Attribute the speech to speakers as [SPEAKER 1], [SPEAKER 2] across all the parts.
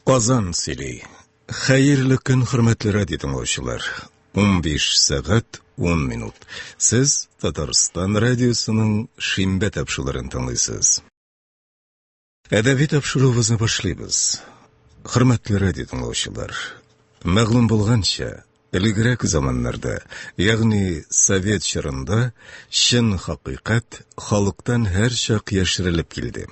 [SPEAKER 1] Казан сөйли. Хәерле көн, хөрмәтле радио тыңлаучылар. 15 сәгать 10 минут. Сез Татарстан радиосының шимбә тапшыруларын тыңлыйсыз. Әдәби тапшыруыбызны башлыйбыз. Хөрмәтле радио тыңлаучылар, мәгълүм булганча, элегрәк заманнарда, ягъни совет чорында чын хакыйкать халыктан һәрчак яшерелеп килде.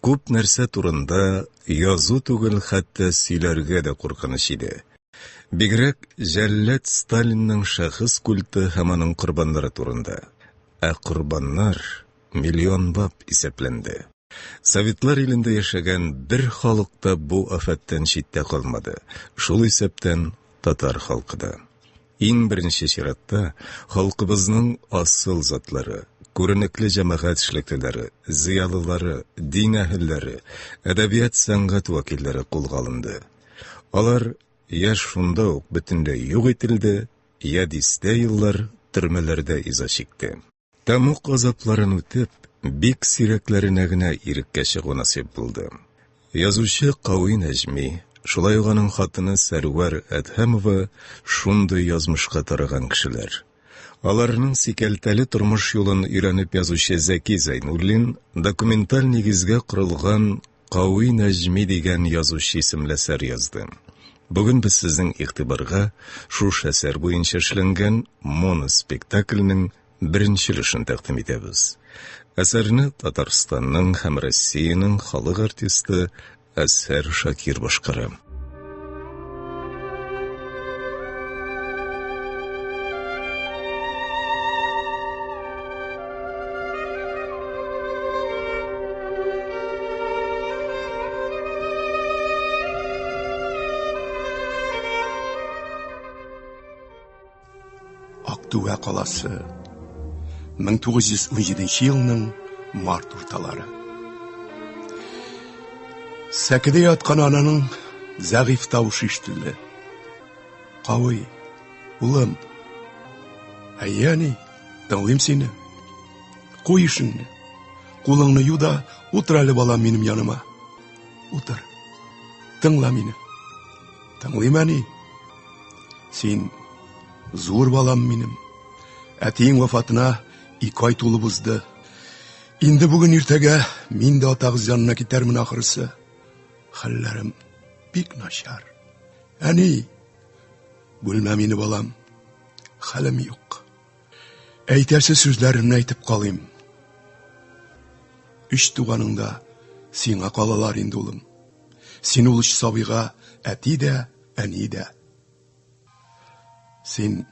[SPEAKER 1] Күп нәрсә турында язу түгел, хәтта сөйләргә дә куркыныч иде. Бигрәк җәллад Сталинның шәхес культы һәм аның корбаннары турында. Ә корбаннар миллионлап исәпләнде. Советлар илендә яшәгән бер халык та бу афәттән читтә калмады, шул исәптән татар халкы да. Иң беренче чиратта халкыбызның асыл затлары, күренекле җәмәгать эшлеклеләре, зыялылары, дин әһелләре, әдәбият-сәнгать вәкилләре кулга алынды. Алар я шунда ук бөтенләй юк ителде, я дистә еллар төрмәләрдә иза чикте. Тәмуг газапларын үтеп, бик сирәкләренә генә иреккә чыгу насыйп булды. Язучы Кави Нәҗми, шулай ук аның хатыны Сәрвәр Әдһәмова шундый язмышка тарыган кешеләр. Аларның сикәлтәле тормыш юлын өйрәнеп язучы Зәки Зәйнуллин документаль нигезгә корылган Кави Нәҗми дигән язучы исемле әсәр язды. Бүген без сезнең игътибарга шушы әсәр буенча эшләнгән моноспектакльнең беренче өлешен тәкъдим итәбез. Әсәрне Татарстанның һәм Россиянең халык артисты Әсһәр Шакир башкара.
[SPEAKER 2] Актүбә каласы 1917 елның март урталары. Сәкедә яткан ананың зәгыйфь тавышы ишетелде. Кавый, улым. Әйе, әни, тыңлыйм сине. Куй ишеңне. Кулыңны ю да, утыр әле, балам, минем яныма. Утыр. Тыңла мине. Тыңлыйм, әни. Син зур балам минем. Әтиең вафатына ике ай тулып узды. Инде бүген иртәгә мин дә атагыз янына китәрмен ахрысы. Хәлләрем бик начар. Әни, бүлмә мине, балам. Хәлем юк. Әйтәсе сүзләремне әйтеп калыйм. Өч туганың да сиңа калалар инде, улым. Син ул өч сабыйга әти дә, әни дә. Син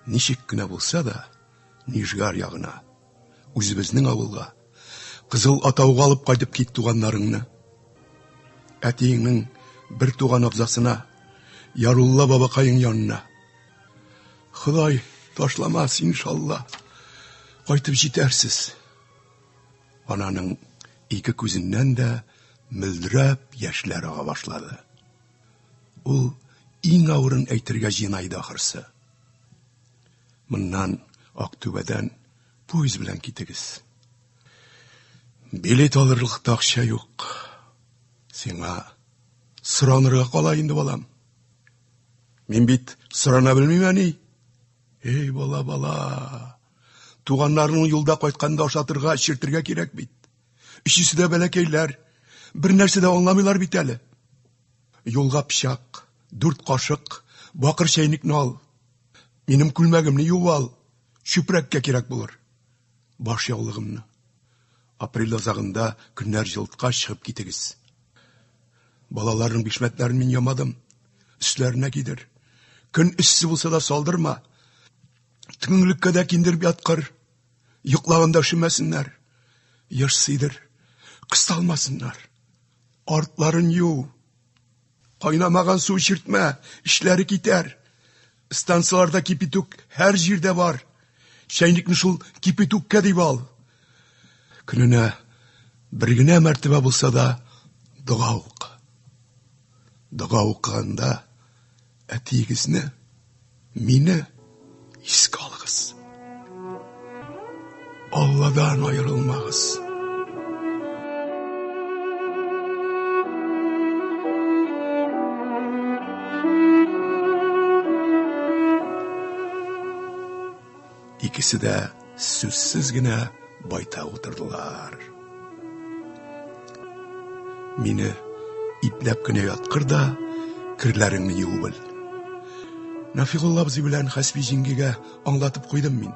[SPEAKER 2] ничек кенә булса да Нижгар ягына, үзебезнең авылга, Кызыл Атауга алып кайтып кит туганнарыңны. Әтиеңнең бер туган абзасына, Ярулла бабакаең янына. Ходай ташламас, иншалла. Кайтып җитәрсез. Ананың ике күзеннән дә мөлдерәп яшьләр ага башлады. Ул иң авырын әйтергә җыена иде ахрысы. Моннан Актүбәдән поезд белән китегез. Билет алырлык та акча юк. Сиңа соранырга кала инде, балам. Мин бит сорана белмим, әни. Эй, бала, бала. Туганнарының юлда кайтканда ашатырга, эчертергә кирәк бит. Өчесе дә бәләкәйләр. Бер нәрсә дә аңламыйлар бит әле. Юлга пычак, дүрт кашык, бакыр чәйнекне ал. Минем күлмәгемне юып ал. Чүпрәккә кирәк булыр. Баш яулыгымны. Апрель азагында көннәр җылыткач чыгып китегез. Балаларның бишмәтләрен мин ямадым. Өсләренә кидер. Көн эссе булса да салдырма. Төнгелеккә дә киндереп яткыр. Йоклаганда өшемәсеннәр. Еш сыйдыр. Кысталмасыннар. Артларын ю. Кайнамаган су эчертмә, эчләре китәр. Станцияләрдә кипитүк һәр җирдә бар. Чәйнекне шул кипитүккә дип ал. Көненә бер генә мәртәбә булса да дога укы. Дога укыганда әтиегезне, мине искә алыгыз. Алладан аерылмагыз. Икесе дә сүзсез генә байтак утырдылар. Мине ипләп кенә яткыр да, керләреңне юып ел. Нафигулла абзый белән Хәсби җиңгигә аңлатып куйдым мин.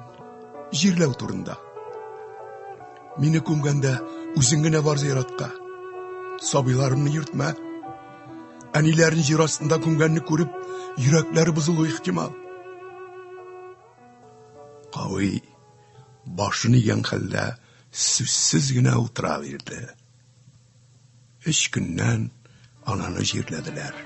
[SPEAKER 2] Җирләү турында. Мине күмгәндә үзең генә бар зиратка. Сабыйларымны йөртмә. Әниләрен җир астында күмгәнне күреп, йөрәкләре бозылу ихтимал. Кави башын игән хәлдә сүзсез генә утыра бирде. Өч көннән ананы җирләделәр.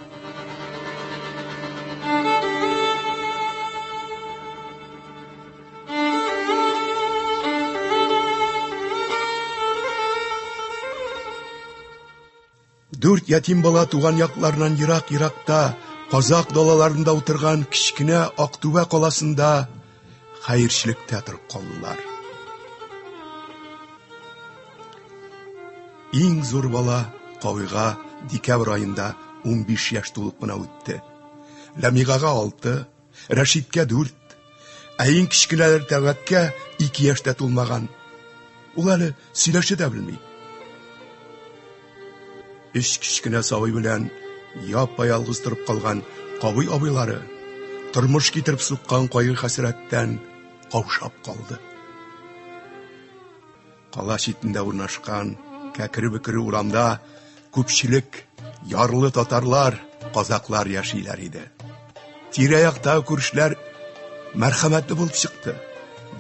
[SPEAKER 2] Дүрт ятим бала туган якларыннан ерак-еракта, казак далаларында утырган кечкенә Актүбә каласында хәерчелектә торып калдылар. Иң зур бала Кавига декабрь аенда 15 яшь тулып кына үтте. Ләмигага 6, Рәшиткә 4, ә иң кечкенәләр Тәлгатькә 2 яшь тә тулмаган. Ул әле сөйләшә дә белми. Өч кечкенә сабый белән япа-ялгыз торып калган Кавый абыйлары тормыш китереп суккан кайгы-хәсрәттән каушап калды. Кала читендә урнашкан кәкре-бөкре урамда күпчелек ярлы татарлар, казаклар яшиләр иде. Тирә-яктагы күршеләр мәрхәмәтле булып чыкты.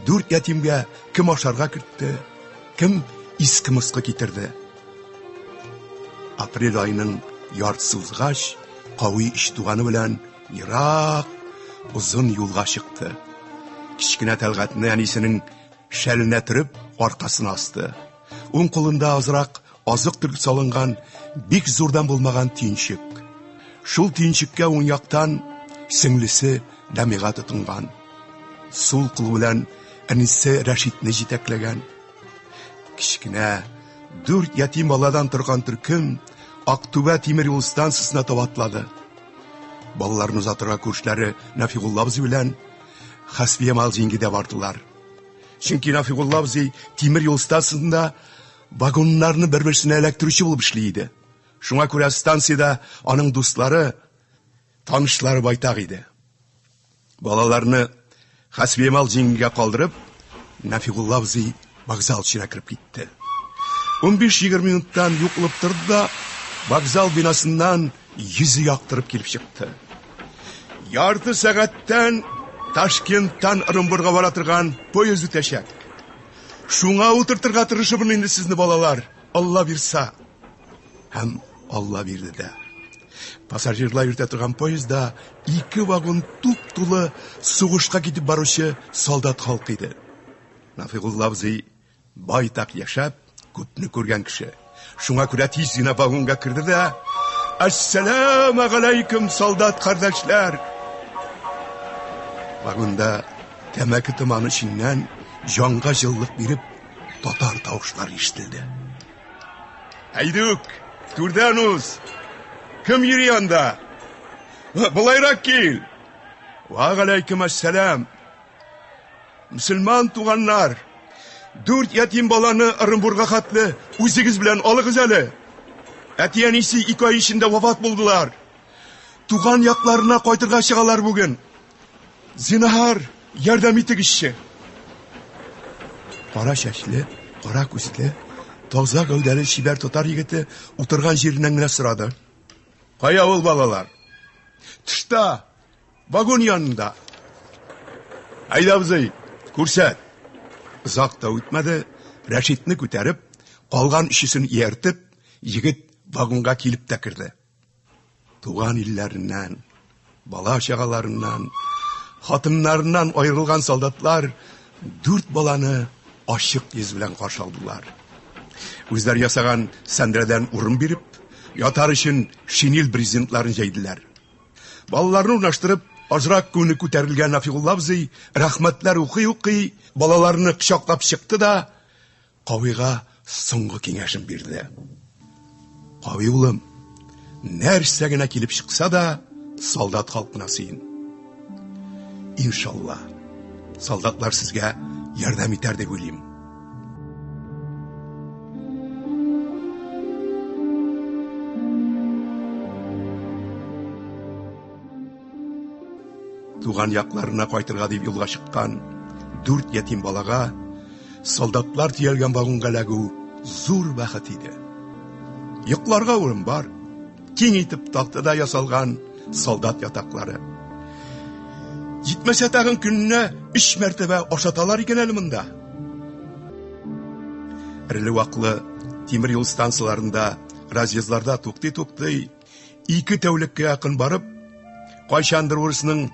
[SPEAKER 2] Дүрт ятимгә кем ашарга кертте, кем иске-москы китерде. Апрель аеның яртысы узгач, Кави өч туганы белән ерак, озын юлга чыкты. Кечкенә Тәлгатне әнисенең шәленә төреп, аркасына асты. Уң кулында азрак азык-төлек салынган бик зурдан булмаган төенчек. Шул төенчеккә уң яктан сеңлесе Дамига тотынган. Сул кулы белән әнисе Рәшитне җитәкләгән. Кечкенә дүрт ятим баладан торган төркем Актүбә тимер юл станциясенә таба атлады. Балаларны озатырга күршеләре Нафигулла абзый белән Хәсбиямал җиңги дә бардылар. Чөнки Нафигулла абзый тимер юл станциясендә вагоннарны бер-берсенә эләктерүче булып эшли иде. Шуңа күрә станциядә аның дуслары, танышлары байтак иде. Балаларны Хәсбиямал җиңгигә калдырып, Нафигулла абзый вокзал эченә кереп китте. 15-20 минуттан юк булып торды да, вокзал бинасыннан йөзе яктырып килеп чыкты. Ярты сәгатьтән Ташкенттан Ырынбурга бара торган поезд үтәчәк. Шуңа утыртырга тырышырмын инде сезне, балалар, Алла бирса. Һәм Алла бирде дә. Пассажирлар йөртә торган поездда ике вагон туп-тулы сугышка китеп баручы солдат халкы иде. Нафигулла абзый байтак яшәп, күпне күргән кеше. Шуңа күрә тиз генә вагонга керде дә, Әссәләмә галәйкүм, солдат кардәшләр! Вагонда тәмәке томаны эченнән җанга җылылык биреп, татар тавышлары ишетелде. Әйдүк, түрдән уз. Кем йөри анда? Болайрак кил. Ва галәйкүм әссәлам. Мөселман туганнар, дүрт ятим баланы Ырынбурга хәтле үзегез белән алыгыз әле. Әти-әнисе ике ай эчендә вафат булдылар. Туган якларына кайтырга чыгалар бүген. Зинһар, ярдәм итегезче. Кара чәчле, кара күзле, таза гәүдәле чибәр татар егете утырган җиреннән генә сорады. Кая ул балалар? Тышта, вагон янында. Әйдә, абзый, күрсәт. Озак та үтмәде, Рәшитне күтәреп, калган өчесен ияртеп, егет вагонга килеп тә керде. Туган илләреннән, бала-чагаларыннан, хатыннарыннан аерылган солдатлар дүрт баланы ачык йөз белән каршы алдылар. Үзләре ясаган сәндерәдән урын биреп, ятар өчен шинель брезентларын җәйделәр. Балаларны урнаштырып, азрак күңеле күтәрелгән Нафигулла абзый рәхмәтләр укый-укый балаларны кочаклап чыкты да, Кавига соңгы киңәшен бирде. Кави улым, нәрсә генә килеп чыкса да, солдат халкына сыен. Иншалла. Солдатлар сезгә ярдәм итәр дип уйлыйм. Туган якларына кайтырга дип юлга чыккан дүрт ятим балага солдатлар төялгән вагонга эләгү зур бәхет иде. Йокларга урын бар. Киң итеп тактада ясалган солдат ятаклары. Җитмәсә тагын көненә өч мәртәбә ашаталар икән әле монда. Эреле-ваклы тимер юл станцияләрендә, разъездларда туктый-туктый, ике тәүлеккә якын барып, кайчандыр урысның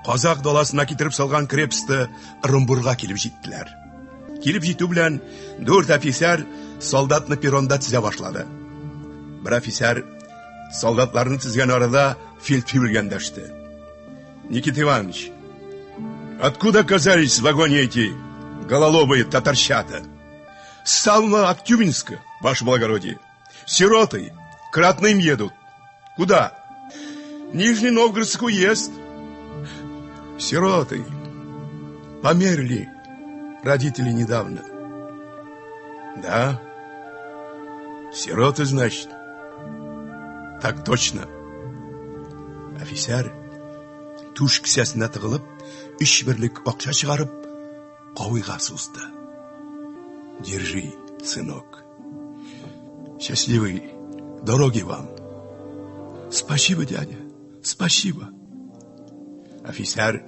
[SPEAKER 2] казак даласына китереп салган крепосты Ырымбурга килеп җиттеләр. Килеп җитү белән дүрт офицер солдатны перронда тезә башлады. Бер офицер солдатларны тезгән арада фельдфебельгә эндәште. Никита Иванович, откуда оказались в вагоне эти гололобые татарчата? С самого Актюбинска, ваше благородие. Сироты, к родным едут. Куда? Нижний Новгородский уезд. Сироты. Померли родители недавно. Да? Сироты, значит? Так точно. Офицер, түш кесәсенә тыгылып, өч берлек акча чыгарып, Кавыйга сузды. Держи, сынок. Счастливой дороги вам. Спасибо, дядя, спасибо. Офицер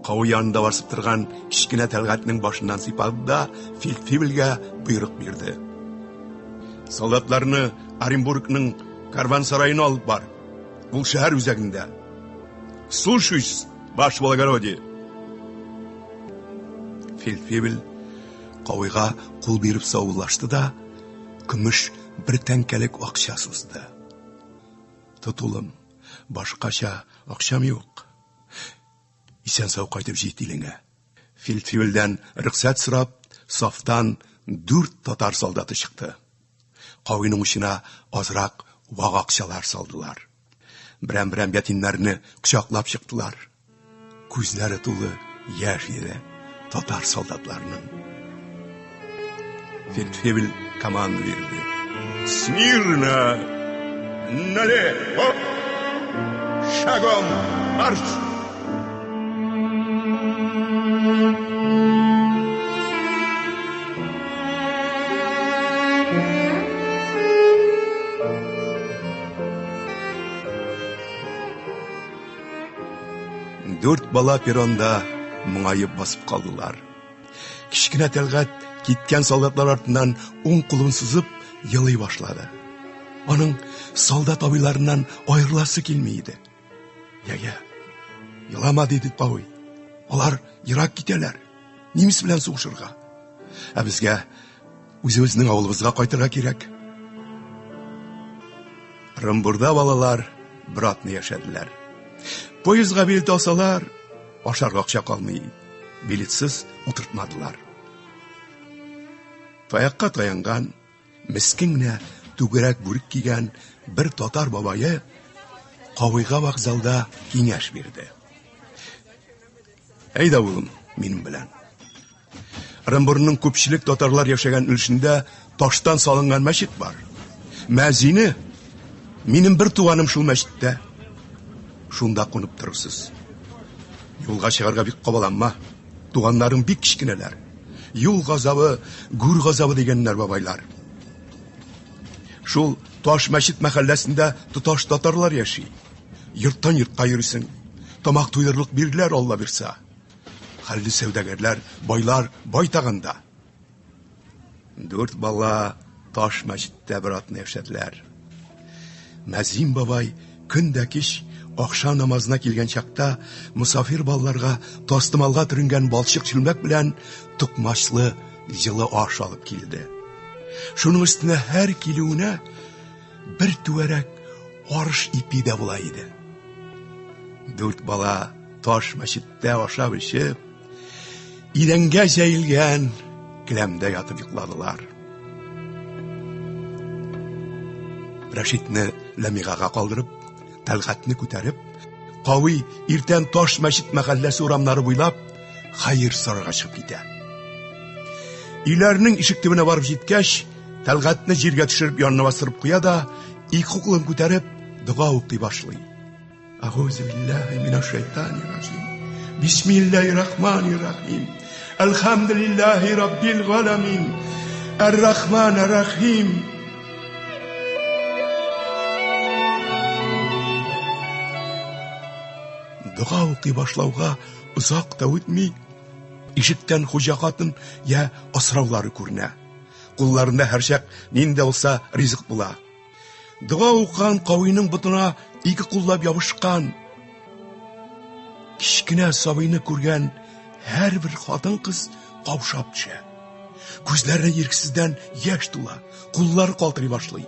[SPEAKER 2] Кавый янында басып торган кечкенә Тәлгатнең башыннан сыйпады да фельдфебельгә боерык бирде. Солдатларны Оренбургның карван сараена алып бар. Ул шәһәр үзәгендә. Слушаюсь, ваше благородие. Фельдфебель Кавыйга кул биреп саубуллашты да, көмеш бер тәңкәлек акча сузды. Тот, улым, башкача акчам юк. Исән-сау кайтып җит илеңә. Фельдфебельдән рөхсәт сорап, сафтан дүрт татар солдаты чыкты. Кавыйның учына азрак вак акчалар салдылар. Берәм-берәм ятимнәрне кочаклап чыктылар. Күзләре тулы яшь иде татар солдатларының. Фельдфебель команда бирде. Смирно! Налево! Шагом марш! Дүрт бала перронда моңаеп басып калдылар. Кечкенә Тәлгать киткән солдатлар артыннан уң кулын сузып елый башлады. Аның солдат абыйларыннан аерыласы килми иде. Я-я, елама, диде Пауй. Алар ерак китәләр. Немец белән сугышырга. Ә безгә үзебезнең авылыбызга кайтырга кирәк. Рымбурда балалар бер атна яшәделәр. Поездга билет алсалар, ашарга акча калмый. Билетсыз утыртмадылар. Таякка таянган, мескен генә түгәрәк бүрек кигән бер татар бабае Кавыйга вокзалда киңәш бирде. Әйдә, улым, минем белән. Ырынбурның күпчелек татарлар яшәгән өлешендә таштан салынган мәчет бар. Мәзине минем бер туганым шул мәчеттә. Шунда кунып торырсыз. Юлга чыгарга бик кабаланма. Туганнарың бик кечкенәләр. Юл газабы, гүр газабы дигәннәр бабайлар. Шул таш мәчет мәхәлләсендә тоташ татарлар яши. Йорттан йортка йөрисең. Тамак туйдырырлык бирделәр, Алла бирса. Хәлле сәүдәгәрләр, байлар байтагында. Дүрт бала таш мәчеттә бер атна яшәделәр. Мәзин бабай көн дә кич акша намазына килгән чакта мосафир балаларга тастымалга төренгән балчык чүлмәк белән токмачлы җылы аш алып килде. Шуның өстенә һәр килүенә бер түгәрәк арыш ипи дә була иде. Дүрт бала таш мәчеттә ашап-эчеп, идәнгә җәелгән келәмдә ятып йокладылар. Рәшитне Ләмигага калдырып, Тәлгатне күтәреп, Кави иртән таш мәчет мәхәлләсе урамнары буйлап хәер сорарга чыгып китә. Өйләренең ишек төбенә барып җиткәч, Тәлгатне җиргә төшереп янына бастырып куя да, ике кулын күтәреп, дога укый башлый. Әгъузу биллаһи минәш шайтанир раҗим. Бисмиллаһир рахманир рахим. Әлхәмдүлиллаһи раббил галәмин. Әр-Рахманир Рахим. Дога укый башлауга озак та үтми, ишектән хуҗа хатын я асраулары күренә. Кулларында һәрчак нинди булса ризык була. Дога укыган кавыйның ботына ике куллап ябышкан кечкенә сабыйны күргән һәрбер хатын-кыз каушап төшә. Күзләренә ирексездән яшь тула, куллары калтырый башлый.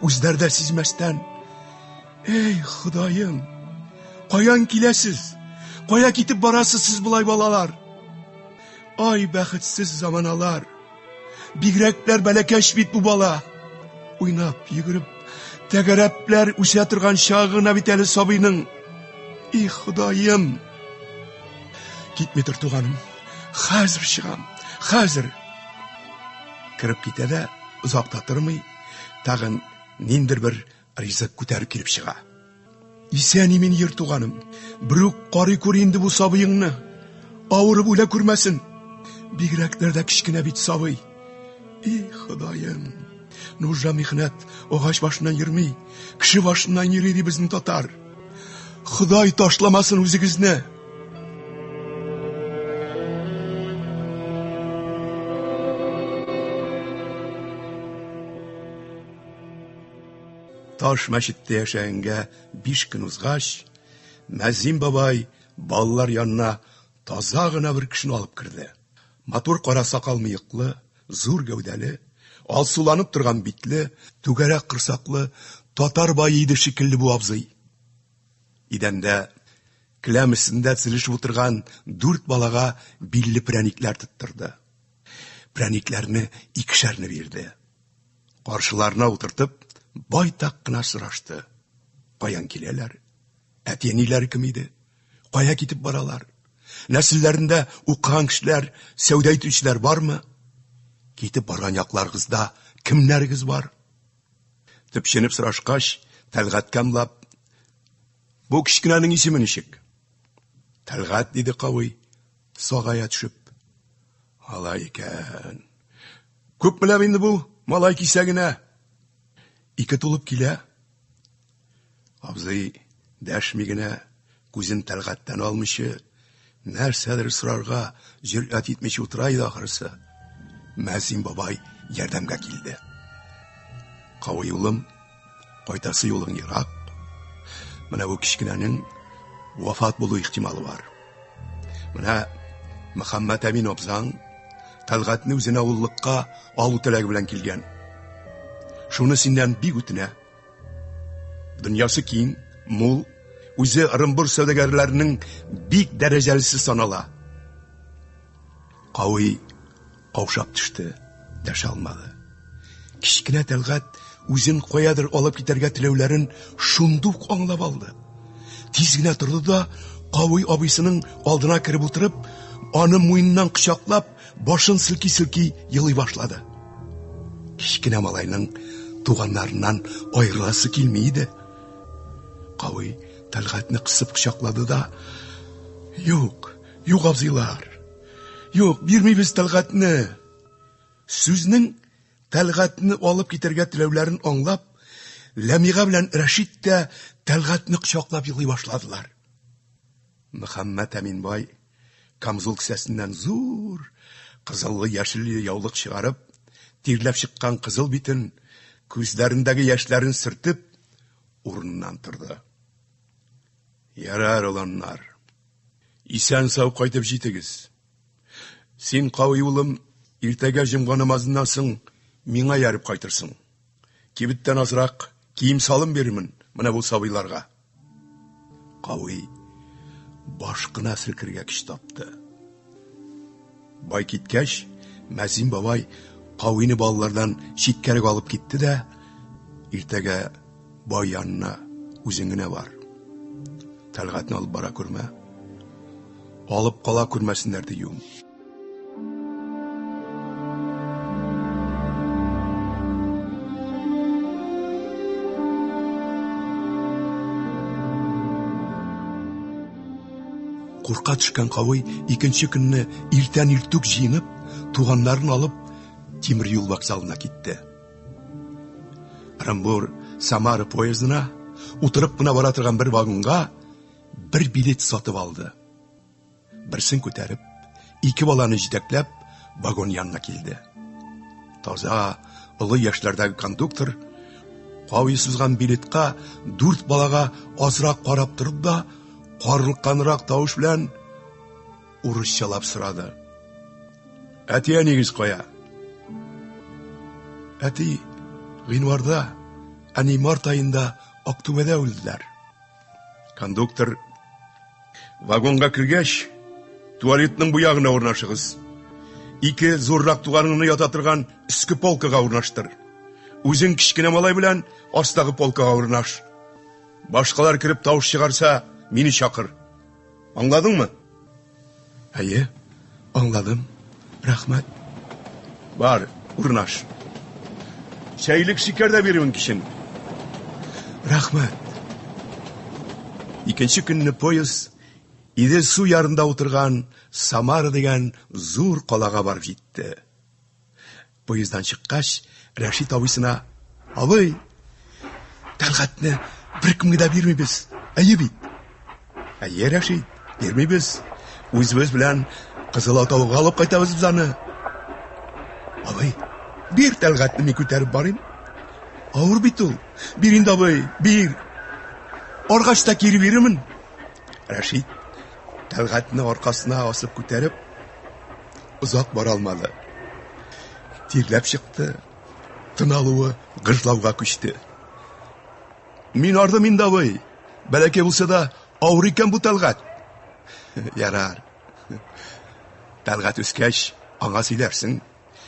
[SPEAKER 2] Үзләре дә сизмәстән, Эй, Ходаем, каян киләсез? Кая китеп барасыз сез болай балалар? Ай, бәхетсез заманалар! Бигрәкләр бәләкәч бит бу бала. Уйнап, йөгереп, тәгәрәпләр үсә торган чагы гына бит әле сабыйның. И, Ходаем! Китми тор, туганым. Хәзер чыгам, хәзер. Кереп китә дә, озак та тормый, тагын ниндер бер ризык күтәреп килеп чыга. Исән-имин йөр, туганым. Берүк карый күр инде бу сабыеңны. Авырып үлә күрмәсен. Бигрәкләр дә кечкенә бит сабый. И, Ходаем! Нужа михнәт агач башыннан йөрми, кеше башыннан йөри ди безнең татар. Ходай ташламасын үзегезне. Таш мәчеттә яшәгәнгә биш көн узгач, Мәзин бабай балалар янына таза гына бер кешене алып керде. Матур кара сакал-мыеклы, зур гәүдәле, алсуланып торган битле, түгәрәк корсаклы татар бае иде шикелле бу абзый. Идәндә келәм өстендә тезелешеп утырган дүрт балага билле прәникләр тоттырды. Прәникләрне икешәрне бирде. Каршыларына утыртып, байтак кына сорашты. Каян киләләр? Әти-әниләре кем иде? Кая китеп баралар? Нәселләрендә укыган кешеләр, сәүдә итүчеләр бармы? Китеп барган якларыгызда кемнәрегез бар? Төпченеп сорашкач, Тәлгать камлап, Бу кечкенәнең исеме ничек? Тәлгать, диде Кавый, сагая төшеп. Алай икән. Күп беләм инде бу малай кисәгенә. Ике тулып килә. Абзый дәшми генә, күзен Тәлгатьтән алмыйча, нәрсәдер сорарга җөрьәт итмичә утыра иде ахрысы. Мәзин бабай ярдәмгә килде. Кавый улым, кайтасы юлың ерак. Менә бу кечкенәнең вафат булу ихтималы бар. Менә Мөхәммәт Әмин абзаң Тәлгатне үзенә уллыкка алу теләге белән килгән. Шуны синнән бик үтенә. Дөньясы киң, мул, үзе Ырынбур сәүдәгәрләренең бик дәрәҗәлесе санала. Кави каушап төште, дәшә алмады. Кечкенә Тәлгать үзен каядыр алып китәргә теләүләрен шундук аңлап алды. Тиз генә торды да, Кави абыйсының алдына кереп утырып, аны муеныннан кочаклап, башын селки-селки елый башлады. Кечкенә малайның туганнарыннан аерыласы килми иде. Кави Тәлгатьне кысып кочаклады да, "Юк, юк, абзыйлар. Юк, бирмибез Тәлгатьне. Сүзнең Тәлгатьне алып китәргә теләүләрен аңлап, Ләмига белән Рәшит тә Тәлгатьне кочаклап елый башладылар. Мөхәммәт Әмин бай камзул кесәсеннән зур кызыллы-яшелле яулык чыгарып, тирләп чыккан кызыл битен, күзләрендәге яшьләрен сөртеп, урыныннан торды. Ярар, оланнар. Исән-сау кайтып җитегез. Син, Кави улым, иртәгә җомга намазыннан соң миңа ияреп кайтырсың. Кибеттән азрак кием-салым бирермен менә бу сабыйларга. Кави баш кына селкергә көч тапты. Бай киткәч, Мәзин бабай Кавины балалардан читкәрәк алып китте дә, иртәгә бай янына үзең генә бар. Тәлгатне алып бара күрмә. Алып кала күрмәсеннәр диюем. Курка төшкән Кавый икенче көнне иртән иртүк җыенып, туганнарын алып, тимер юл вокзалына китте. Ырымбур Самара поездына утырып кына бара торган бер вагонга бер билет сатып алды. Берсен күтәреп, ике баланы җитәкләп, вагон янына килде. Таза, олы яшьләрдәге кондуктор Кавый сузган билетка дүрт балага азрак карап торды да, карлыкканрак тавыш белән урысчалап сорады. Әти-әнигез кая? Әти гыйнварда, әни март аенда Актүбәдә үлделәр. Кондуктор вагонга кергәч, туалетның бу ягына урнашыгыз. Ике зуррак туганыңны ята торган өске полкага урнаштыр. Үзең кечкенә малай белән астагы полкага урнаш. Башкалар кереп тавыш чыгарса, мине чакыр. Аңладыңмы? Әйе, аңладым. Рәхмәт. Бар, урнаш. Чәйлек шикәр дә бирүен кичен. Рәхмәт. Икенче көнне поезд Идел су ярында утырган Самара дигән зур калага барып җитте. Поезддан чыккач, Рәшит абыйсына, Абый, Тәлгатне беркемгә дә бирмибез, әйе бит? Әйе, Рәшит, бирмибез. Үзебез белән Кызыл Атауга алып кайтабыз без аны. Абый, бир Тәлгатне мин күтәреп барыйм. Авыр бит ул. Бир инде, абый, бир. Аргач та кире бирермен. Рәшит Тәлгатне аркасына асып күтәреп, озак бара алмады. Тирләп чыкты. Тын алуы гыжлауга күчте. Мин ардым инде, абый. Бәләкәй булса да, авыр икән бу Тәлгать. Ярар. Тәлгать үскәч, аңа сөйләрсең.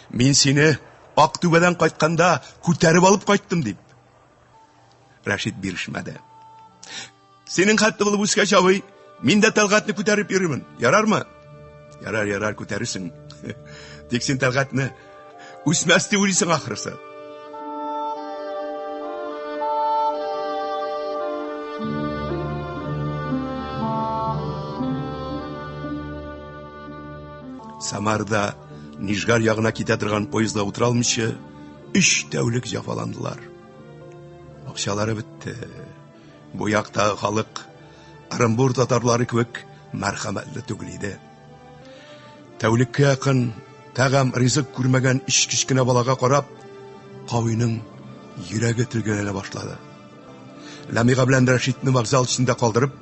[SPEAKER 2] Мин сине Актүбәдән кайтканда күтәреп алып кайттым дип. Рәшит бирешмәде. Синең хәтле булып үскәч, абый, мин дә Тәлгатне күтәреп йөрермен. Ярармы? Ярар, ярар, күтәрерсең. Тик син Тәлгатне үсмәс дип уйлыйсың ахрысы. Самарда Нижгар ягына китә торган поездга утыра алмыйча, өч тәүлек җәфаландылар. Акчалары бетте. Бу яктагы халык Ырымбур татарлары кебек мәрхәмәтле түгел иде. Тәүлеккә якын тәгам ризык күрмәгән өч кечкенә балага карап, Кавиның йөрәге телгәләнә башлады. Ләмига белән Рәшитне вокзал эчендә калдырып,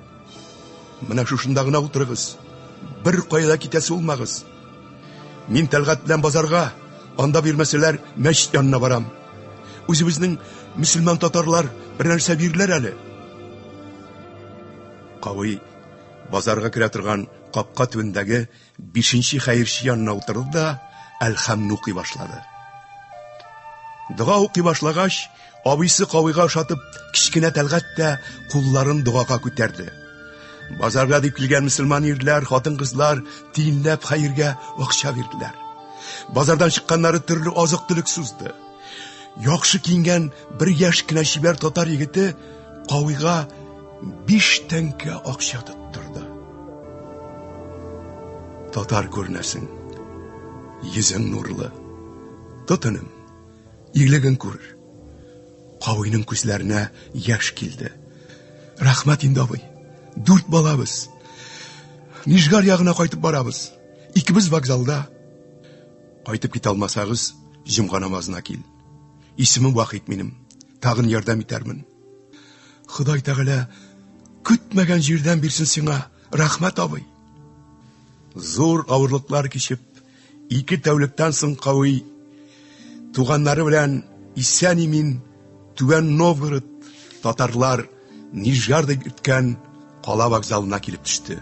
[SPEAKER 2] менә шушында гына утырыгыз, бер кая да китәсе булмагыз. Мин Тәлгать белән базарга, анда бирмәсәләр, мәчет янына барам. Үзебезнең мөселман татарлар бер нәрсә бирерләр әле. Кавый базарга керә торган капка төбендәге бишенче хәерче янына утырды да Әлхәмне укый башлады. Дога укый башлагач, абыйсы Кавыйга ошатып, кечкенә Тәлгать тә кулларын догага күтәрде. Базарга дип килгән мөселман ирләр, хатын-кызлар тиенләп хәергә акча бирделәр. Базардан чыкканнары төрле азык-төлек сузды. Яхшы киенгән бер яшь кенә чибәр татар егете Кавыйга биш тәңкә акча тоттырды. Татар күренәсең, йөзең нурлы. Тот, энем, игелеген күр. Кавыйның күзләренә яшь килде. Рәхмәт инде, абый. Дүрт балабыз. Нижгар ягына кайтып барабыз. Икебез вокзалда. Кайтып китә алмасагыз, җомга намазына кил. Исемем Вахит минем. Тагын ярдәм итәрмен. Ходай Тәгалә көтмәгән җирдән бирсен сиңа. Рәхмәт, абый. Зур авырлыклар кичеп, ике тәүлектән соң Кавый туганнары белән исән-имин Түбән Новгород татарлар Нижгар дип йөрткән кала вокзалына килеп төште.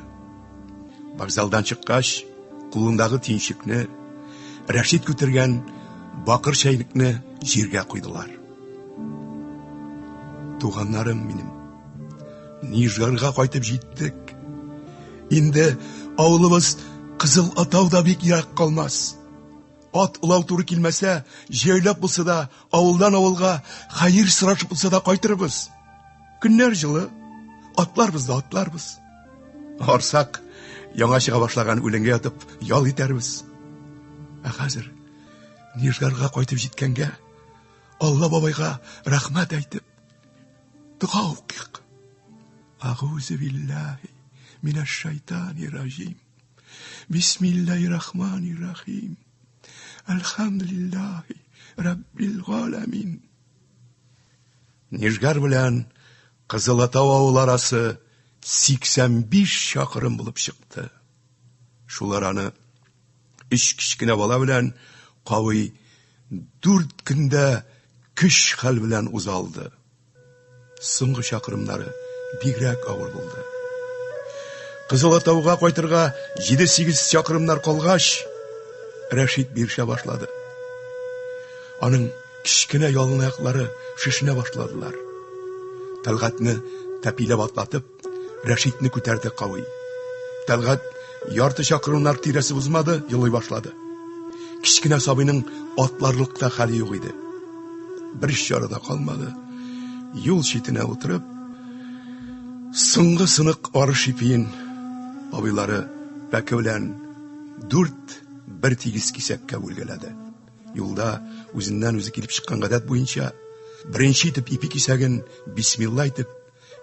[SPEAKER 2] Вокзалдан чыккач, кулындагы төенчекне, Рәшит күтәргән бакыр чәйнекне җиргә куйдылар. Туганнарым минем, Нижгарга кайтып җиттек. Инде авылыбыз Кызыл Атау да бик ерак калмас. Ат олау туры килмәсә, җәяүләп булса да, авылдан авылга хәер сорашып булса да кайтырбыз. Көннәр җылы, атларбыз да атларбыз. Арсак, яңа чыга башлаган үләнгә ятып ял итәрбез. Ә хәзер Нижгарга кайтып җиткәнгә Алла бабайга рәхмәт әйтеп, дога укыйк. Агузу биллаһи минәш шайтани раҗим. Бисмиллаһи рахмани рахим. Әлхәмдүлиллаһи раббил галәмин. Нижгар белән Кызылатау авылы арасы 85 чакрым булып чыкты. Шул араны өч кечкенә бала белән Кавый дүрт көндә көч-хәл белән уза алды. Соңгы чакрымнары бигрәк авыр булды. Кызыл Атауга кайтырга 7-8 чакрымнар калгач, Рәшит бирешә башлады. Аның кечкенә яланаяклары шешенә башладылар. Тәлгатне тәпиләп атлатып, Рәшитне күтәрде Кавый. Тәлгать ярты чакрымнар тирәсе узмады, елый башлады. Кечкенә сабыйның атларлык та хәле юк иде. Бер чара да калмады. Юл читенә утырып, соңгы сынык арыш ипиен абыйлары пәке белән дүрт бер тигез кисәккә бүлгәләде. Юлда үзеннән үзе килеп чыккан гадәт буенча, беренче итеп ипи кисәген бисмилла әйтеп,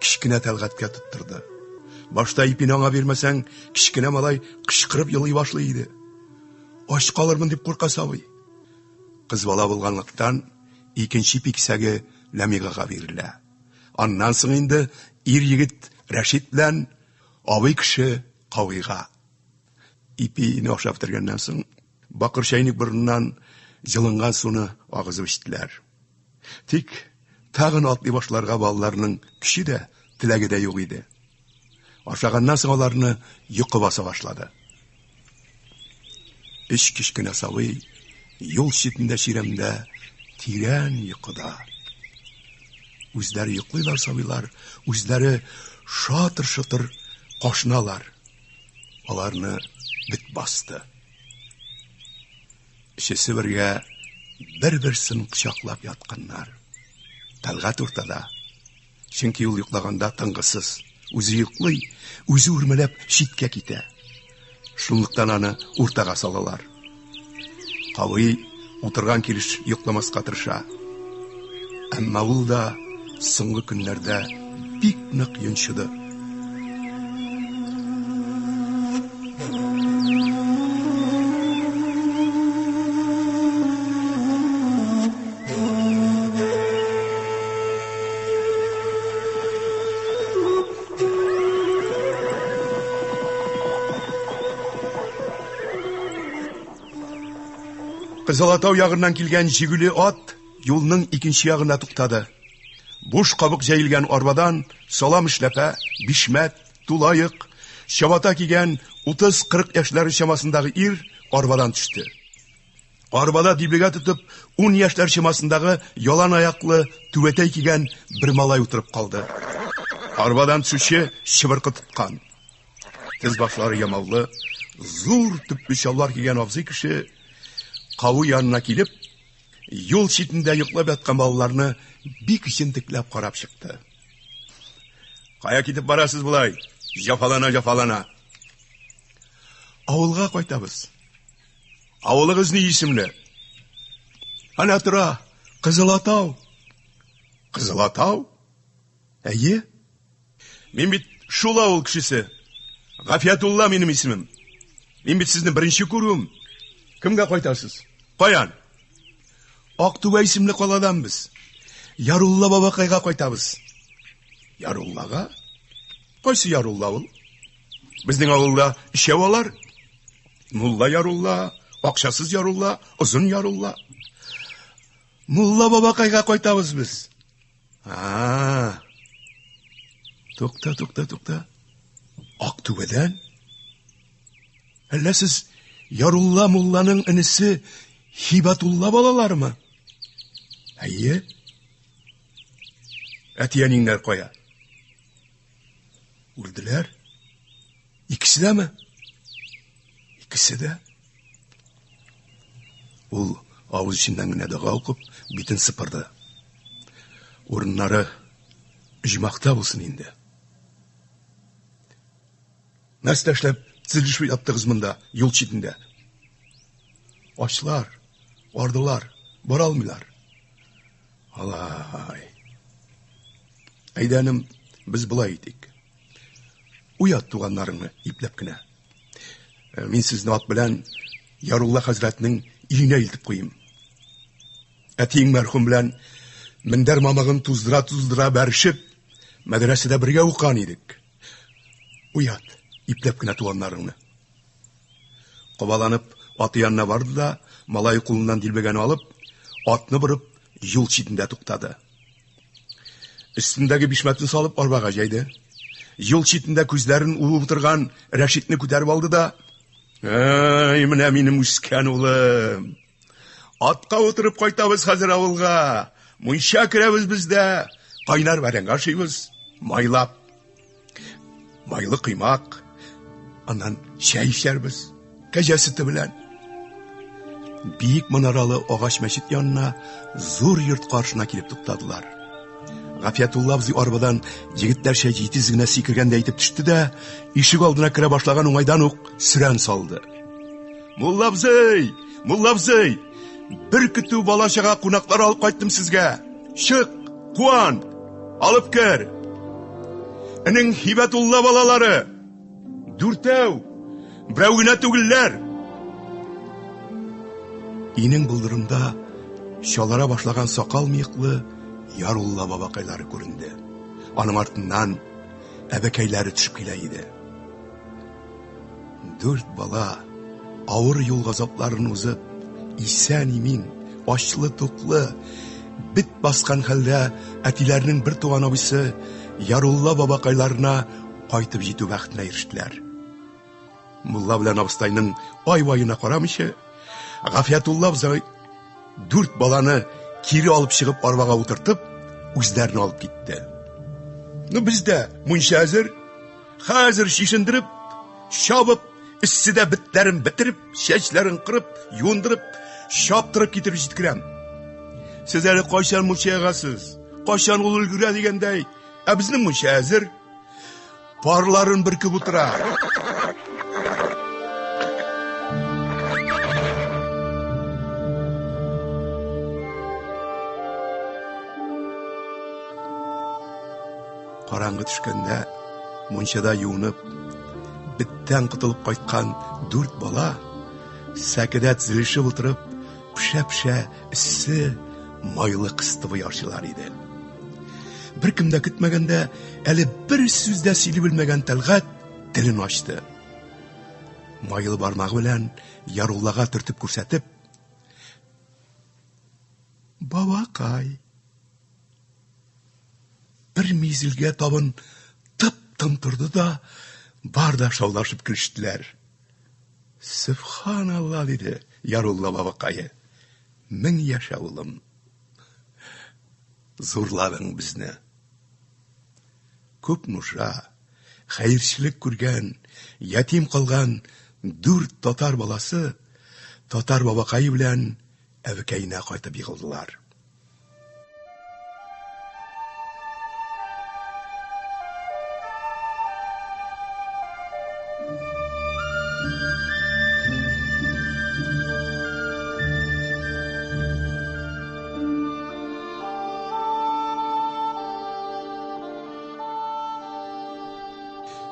[SPEAKER 2] кечкенә Тәлгатькә тоттырды. Башта ипине аңа бирмәсәң, кечкенә малай кычкырып елый башлый иде. Ач калырмын дип курка сабый. Кыз бала булганлыктан, икенче ипи кисәге Ләмигага бирелә. Аннан соң инде ир-егет Рәшит белән абый кеше Кавыйга. Ипине ашап бетергәннән соң, бакыр чәйнек борыннан җылынган суны агызып эчтеләр. Тик тагын атлый башларга балаларның көче дә, теләге дә юк иде. Ашаганнан соң аларны йокы баса башлады. Өч кечкенә сабый юл читендә чирәмдә тирән йокыда. Үзләре йоклыйлар сабыйлар, үзләре шатыр-шытыр кашыналар. Аларны бет басты. Өчесе бергә бер-берсен кочаклап ятканнар. Тәлгать уртада. Чөнки ул йоклаганда тынгысыз. Үзе йоклый, үзе үрмәләп читкә китә. Шунлыктан аны уртага салалар. Кавый утырган килеш йокламаска тырыша. Әмма ул да соңгы көннәрдә бик нык йончыды. Кызылатау ягыннан килгән җигүле ат юлның икенче ягына туктады. Буш кабык җәелгән арбадан салам эшләпә, бишмәт, тулаек, чабата кигән 30-40 яшьләре чамасындагы ир арбадан төште. Арбада дилбегә тотып, ун яшьләр чамасындагы ялан аяклы түбәтәй кигән бер малай утырып калды. Арбадан төшүче чыбыркы тоткан. Тез башлары ямаулы, зур төпле чалбар кигән абзый кеше кавы янына килеп, юл читендә йоклап яткан балаларны бик җентекләп карап чыкты. Кая китеп барасыз болай? Җафалана-җафалана. Авылга кайтабыз. Авылыгыз ни исемле? Әнә тора, Кызыл Атау. Кызыл Атау? Әйе. Мин бит шул авыл кешесе. Гафиятулла минем исемем. Мин бит сезне беренче күрүем. Кемгә кайтасыз? Каян? Актүбә исемле каладан без. Ярулла бабакайга кайтабыз. Яруллага? Кайсы Ярулла ул? Безнең авылда өчәү алар. Мулла Ярулла, акчасыз Ярулла, озын Ярулла. Мулла бабакайга кайтабыз без. А. Тукта, тукта, тукта. Актүбәдән? Әллә сез Ярулла мулланың энесе Хибатулла балаларымы? Әйе. Әти-әниңнәр кая? Үлделәр. Икесе Икесе дәме? Икесе дә. Ул авыз эченнән генә дога укып, битен сыпырды. Урыннары оҗмахта булсын инде. Нәрсә эшләп тезелешеп яттыгыз монда, юл читендә? Ачлар, ардылар, бара алмыйлар. Алай. Әйдә, энем, без болай итик. Уят туганнарыңны ипләп кенә. Э, мин сезне ат белән Ярулла хәзрәтнең өенә илтеп куйым. Әтиең мәрхүм белән мендәр мамыгын туздыра-туздыра бәришеп, мәдрәсәдә бергә укыган идек. Уят, ипләп кенә туганнарыңны. Кабаланып, аты янына барды да, малай кулыннан дилбегәне алып, атны борып, юл читендә туктады. Өстендәге бишмәтен салып арбага җәйде. Юл читендә күзләрен уып утырган Рәшитне күтәреп алды да, "Әй, менә минем үскән улым. Атка утырып кайтабыз хәзер авылга. Мунча керәбез без дә, кайнар бәрәңге ашыйбыз, майлап. Майлы коймак, аннан чәй эчәрбез, кәҗә сөте белән. Биек манаралы агач мәчет янына зур йорт каршына килеп туктадылар. Гафиятулла абзый арбадан егетләрчә җитез генә сикергәндәй итеп төште дә, ишек алдына керә башлаган уңайдан ук сөрән салды. Мулла абзый! Мулла абзый! Бер көтү бала-чага кунаклар алып кайттым сезгә. Чык, куан, алып кер. Энең Һибәтулла балалары. Дүртәү, берәү генә түгелләр. Инең болдырында чалара башлаган сакал мыеклы Ярулла бабакайлары күренде. Аның артыннан әбекәйләре төшеп килә иде. Дүрт бала авыр юл газапларын узып, исән-имин, ачлы-туклы, бет баскан хәлдә әтиләренең бер туган абыйсы Ярулла бабакайларына кайтып җитү бәхетенә ирештеләр. Мулла белән абыстайның ай-ваена карамыйча, Гафиятулла абзый дүрт баланы кире алып чыгып арбага утыртып, үзләрен алып китте. Ну, бездә мунча әзер. Хәзер чишендереп, чабып, эсседә бетләрен бетереп, чәчләрен кырып, юындырып, чаптырып китереп җиткерәм. Сез әле кайчан мунча ягасыз? Кайчан ул өлгерә дигәндәй, ә безнең мунча әзер. Парларын бөркеп утыра. Караңгы төшкәндә мунчада юынып, беттән котылып кайткан дүрт бала сәкедә тезелешеп утырып, пешә-пешә эссе, майлы кыстыбый ашыйлар иде. Беркем дә көтмәгәндә, әле бер сүз дә сөйли белмәгән Тәлгать телен ачты. Майлы бармагы белән Яруллага төртеп күрсәтеп, Бабакай, Бер мизелгә табын тып-тын торды да, бар да шаулашып көлештеләр. Сөбханалла, диде Ярулла бабакае. Мең яшә, улым. Зурладың безне. Күп нужа, хәерчелек күргән, ятим калган дүрт татар баласы татар бабакае белән әбекәенә кайтып егылдылар.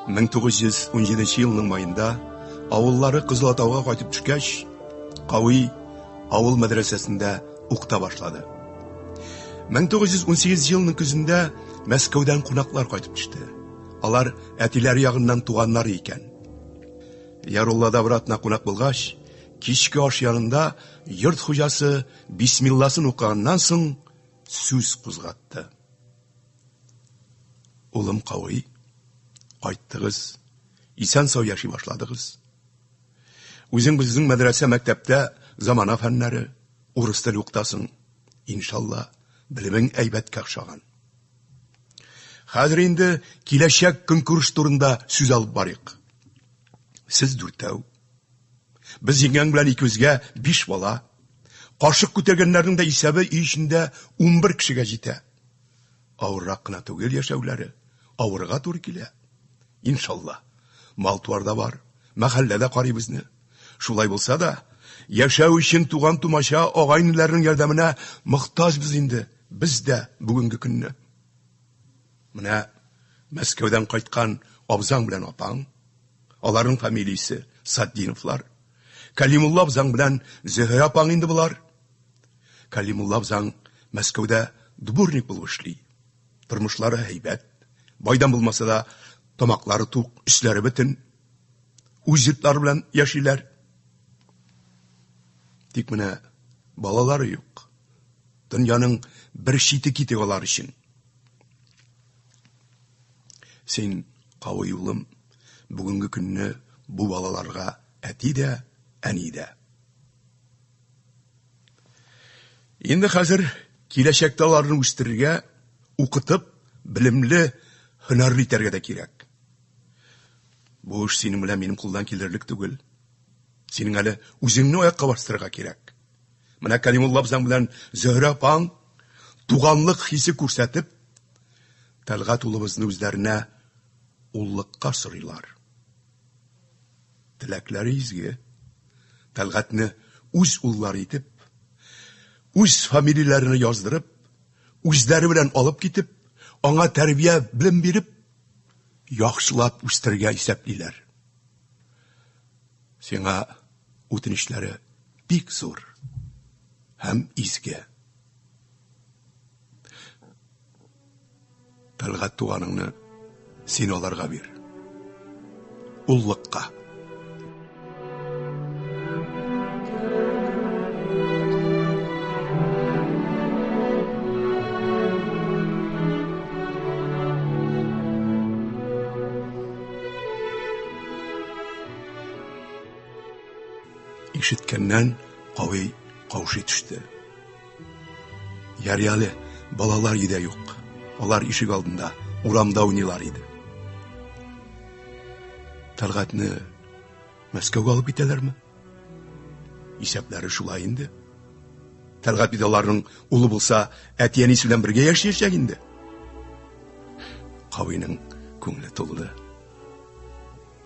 [SPEAKER 2] 1917 елның маенда авыллары Кызыл Атауга кайтып төшкәч, Кави авыл мәдрәсәсендә укыта башлады. 1918 елның көзендә Мәскәүдән кунаклар кайтып төште. Алар әтиләре ягыннан туганнары икән. Яруллада бер атна кунак булгач, кичке аш янында йорт хуҗасы бисмилласын укыганнан соң сүз кузгатты. Улым Кави, кайттыгыз, исән-сау яши башладыгыз. Үзең безнең мәдрәсә мәктәптә замана фәннәре, урыс теле укытасың. Иншалла, белемең әйбәткә охшаган. Хәзер инде киләчәк көнкүреш турында сүз алып барыйк. Сез дүртәү. Без җиңгәң белән икебезгә биш бала. Кашык күтәргәннәрнең дә исәбе өй эчендә 11 кешегә җитә. Авыррак кына түгел яшәүләре, авырга туры килә. Иншалла, мал-туар да бар, мәхәллә дә карый безне. Шулай булса да, яшәү өчен туган-тумача, агай-энеләрнең ярдәменә мохтаҗбыз инде без дә бүгенге көнне. Менә Мәскәүдән кайткан абзаң белән апаң, аларның фамилиясе Сатдиновлар. Калимулла абзаң белән Зөһрә апаң инде болар. Калимулла абзаң Мәскәүдә дворник булып эшли. Тормышлары һәйбәт. Байдан булмаса да, тамаклары тук, өсләре бөтен. Үз йортлары белән яшиләр. Тик менә балалары юк. Дөньяның бер чите китек алар өчен. Син, кавый улым, бүгенге көнне бу балаларга әти дә, әни дә. Инде хәзер киләчәктә аларны үстерергә, укытып, белемле, һөнәрле итәргә дә кирәк. Бу эш синең белән минем кулдан килерлек түгел. Синең әле үзеңне аякка бастырырга кирәк. Менә Кәлимулла абзаң белән Зөһрә апаң туганлык хисе күрсәтеп, Тәлгать улыбызны үзләренә уллыкка сорыйлар. Теләкләре изге. Тәлгатьне үз уллары итеп, үз фамилияләренә яздырып, үзләре белән алып китеп, аңа тәрбия, белем биреп, яхшылап үстерергә исәплиләр. Сиңа үтенечләре бик зур һәм изге. Тәлгать туганыңны син аларга бир. Уллыкка. Ишеткәннән Кави каушый төште. Ярый әле, балалар өйдә юк. Алар ишек алдында, урамда уйныйлар иде. Тәлгатьне Мәскәүгә алып китәләрме? Исәпләре шулай инде. Тәлгать бит аларның улы булса, әти-әнисе белән бергә яшәячәк инде. Кавиның күңеле тулды.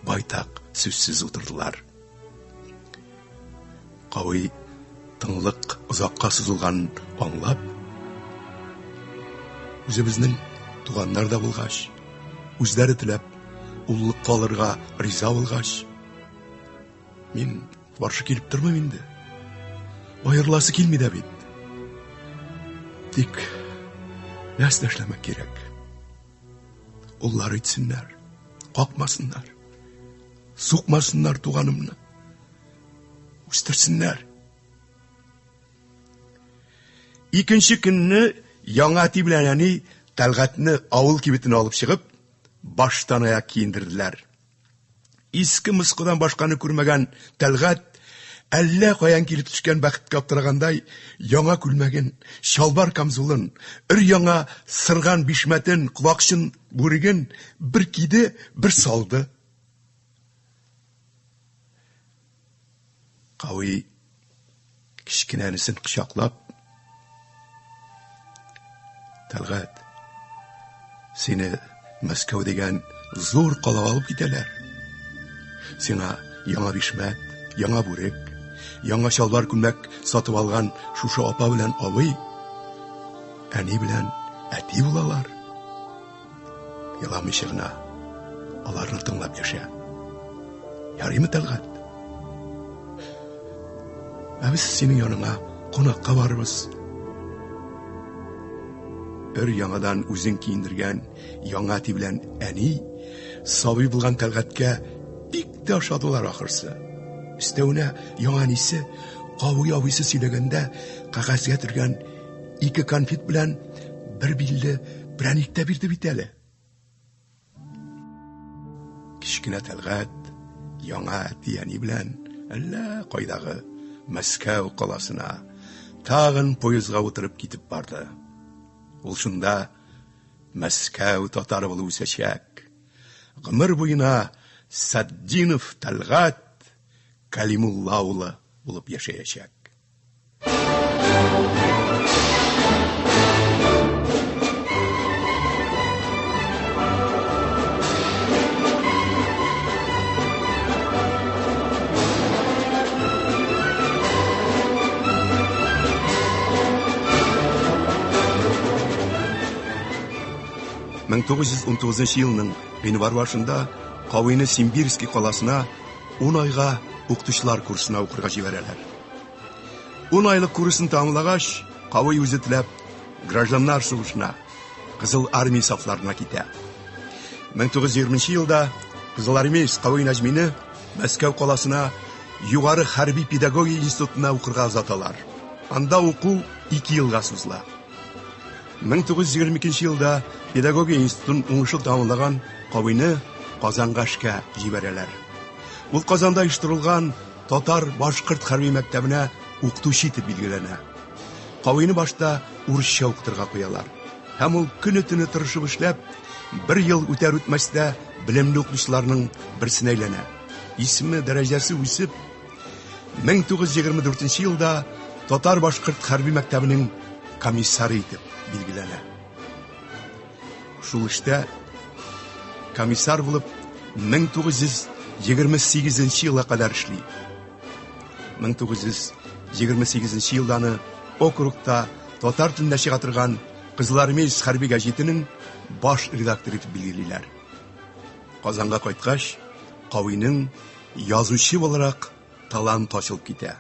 [SPEAKER 2] Байтак сүзсез утырдылар. Кави тынлык озакка сузылганын аңлап, үзебезнең туганнар да булгач, үзләре теләп уллыкка алырга риза булгач, мин каршы килеп тормыйм инде. Аерыласы килми дә бит. Тик нәрсә эшләмәк кирәк? Уллар итсеннәр, какмасыннар, сукмасыннар туганымны. Үстерсеннәр. Икенче көнне яңа әти белән әни Тәлгатне авыл кибетенә алып чыгып, баштан аяк киендерделәр. Иске мыскыдан башканы күрмәгән Тәлгать әллә каян килеп төшкән бәхеткә аптырагандай яңа күлмәген, чалбар камзулын, өр-яңа сырган бишмәтен, колакчын бүреген бер киде, бер салды. Кави кечкенә энесен кочаклап, Тәлгать, сине Мәскәү дигән зур калага алып китәләр. Сиңа яңа бишмәт, яңа бүрек, яңа чалбар күлмәк сатып алган шушы апа белән абый, әни белән әти булалар. Еламыйча гына аларны тыңлап яшә. Ярыймы, Тәлгать? Ә без синең яныңа кунакка барырбыз. Өр яңадан үзен киендергән яңа әти белән әни сабый булган Тәлгатькә бик тә ошадылар ахырсы. Өстәвенә яңа әнисе Кавый абыйсы сөйләгәндә кәгазьгә төргән ике конфет белән бер билле прәник тә бирде бит әле. Кечкенә Тәлгать яңа әти-әни белән әллә кайдагы Мәскәү каласына тагын поездга утырып китеп барды. Ул шунда Мәскәү татары булып үсәчәк. Гомер буена Сатдинов Тәлгать Калимулла улы булып яшәячәк. 1919 елның гыйнвар башында Кавыйны Симбирский каласына 10 айга укытучылар курсына укырга җибәрәләр. 10 айлык курсын тәмамлагач, Кавый үзе теләп гражданнар сугышына, Кызыл армия сафларына китә. 1920 елда Кызыл армеец Кавый Нәҗмине Мәскәү каласына Югары хәрби педагогия институтына укырга озаталар. Анда уку 2 елга сузыла. 1922 елда педагогия институтын уңышлы тәмамлаган Кавыйны Казанга эшкә җибәрәләр. Ул Казанда оештырылган татар-башкорт хәрби мәктәбенә укытучы итеп билгеләнә. Кавыйны башта урысча укытырга куялар. Һәм ул көне-төне тырышып эшләп, бер ел үтәр-үтмәстә белемле укытучыларның берсенә әйләнә. Исеме, дәрәҗәсе үсеп, 1924 елда татар-башкорт хәрби мәктәбенең комиссары итеп билгеләнә. Шул эштә комиссар булып 1928 елга кадәр эшли. 1928 елда аны округта татар телендә чыга торган Кызылармеец хәрби гәҗитенең баш редакторы итеп билгелиләр. Казанга кайткач, Кавиның язучы буларак талант ачылып китә.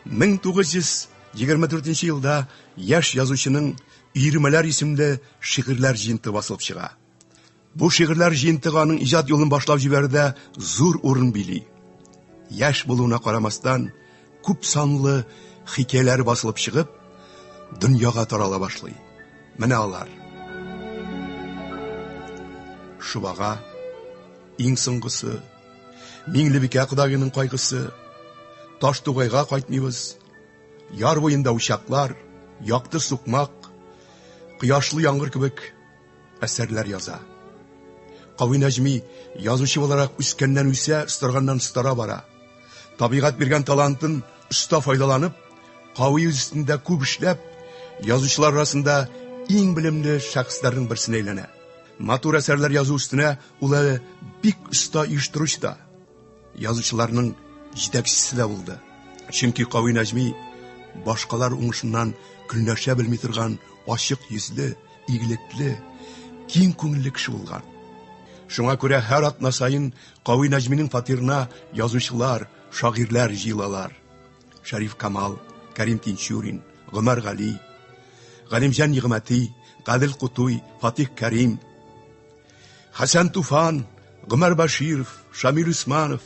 [SPEAKER 2] 1924 елда яшь язучының Өермәләр исемле шигырьләр җыентыгы басылып чыга. Бу шигырьләр җыентыгы аның иҗат юлын башлап җибәрүдә зур урын били. Яшь булуына карамастан, күп санлы хикәяләре басылып чыгып, дөньяга тарала башлый. Менә алар. Шубага, иң соңгысы, Миңлебикә кодагыйның кайгысы, Таштугайга кайтмыйбыз, Яр буенда учаклар, Якты сукмак, Кояшлы яңгыр кебек әсәрләр яза. Кави Нәҗми язучы буларак үскәннән үсә, остарганнан остара бара. Табигать биргән талантын оста файдаланып, Кави үз өстендә күп эшләп, язучылар арасында иң белемле шәхесләрнең берсенә әйләнә. Матур әсәрләр язу өстенә ул әле бик оста оештыручы да. Язучыларның җитәкчесе дә булды. Чөнки Кави Нәҗми башкалар уңышыннан көнләшә белми торган ачык йөзле, игелекле, киң күңелле кеше булган. Шуңа күрә һәр атна саен Кави Нәҗминең фатирына язучылар, шагыйрьләр җыелалар. Шәриф Камал, Кәрим Тинчурин, Гомәр Гали, Галимҗан Нигъмәти, Гадел Кутуй, Фатих Кәрим, Хәсән Туфан, Гомәр Баширов, Шамил Усманов,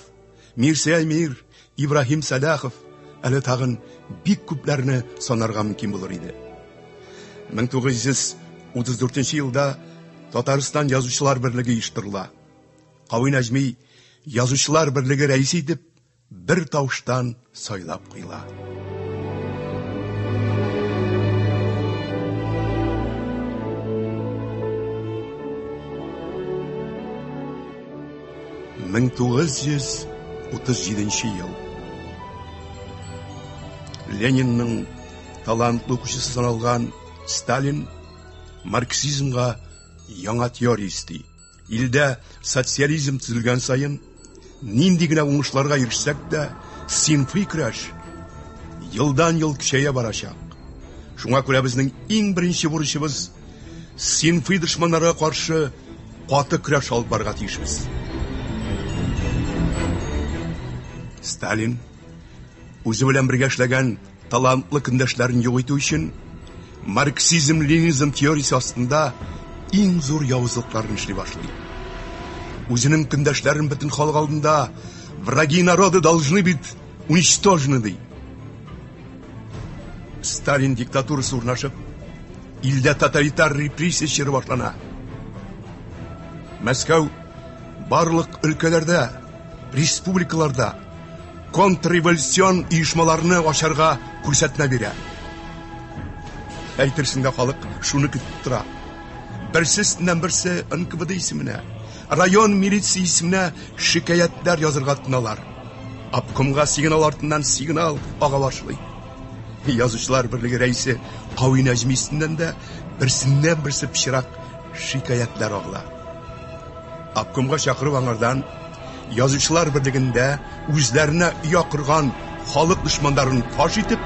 [SPEAKER 2] Мирсәй Мир, Ибраһим Сәлахов, әле тагын бик күпләрне санарга мөмкин булыр иде. 1934 елда Татарстан Язучылар берлеге оештырыла. Кави Нәҗми Язучылар берлеге рәисе итеп бер тавыштан сайлап куела. 1937 ел. Ленинның талантлы укучысы саналган Сталин марксизмга яңа теория өсти. Илдә социализм төзелгән саен, нинди генә уңышларга ирешсәк тә, сыйнфый көрәш елдан-ел көчәя барачак. Шуңа күрә безнең иң беренче бурычыбыз сыйнфый дошманнарга каршы каты көрәш алып барырга тиешбез. Сталин үзе белән бергә эшләгән талантлы көндәшләрен юк итү өчен марксизм-ленинизм теориясе астында иң зур явызлыкларны эшли башлый. Үзенең көндәшләрен бөтен халык алдында враги народа должны быть уничтожены ди. Сталин диктатурасы урнашып, илдә тоталитар репрессия чоры башлана. Мәскәү барлык өлкәләрдә, республикаларда контрреволюцион оешмаларны ачарга күрсәтмә бирә. Әйтерсең дә халык шуны көтеп тора. Берсе өстеннән берсе НКВД исеменә, район милициясенә шикаятьләр язырга тотыналар. Обкомга сигнал артыннан сигнал ага башлый. Язучылар берлеге рәисе Кави Нәҗми өстеннән дә берсеннән-берсе пычрак шикаятьләр агыла. Обкомга чакырып аңардан Язучылар берлегендә үзләренә оя корган халык дошманнарын фаш итеп,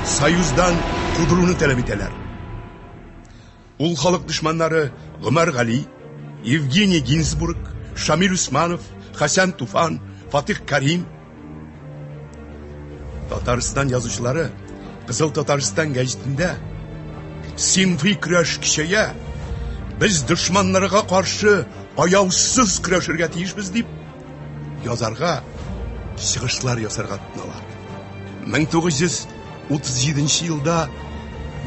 [SPEAKER 2] Союздан кудыруны таләп итәләр. Ул халык дошманнары Гомәр Гали, Евгений Гинзбург, Шамил Усманов, Хәсән Туфан, Фатих Карим. Татарстан язучылары Кызыл Татарстан гәҗитендә синфый көрәш көчәя, без дошманнарга каршы аяусыз көрәшергә тиешбез дип язарга, чыгышлар ясарга тотыналар. 1937 елда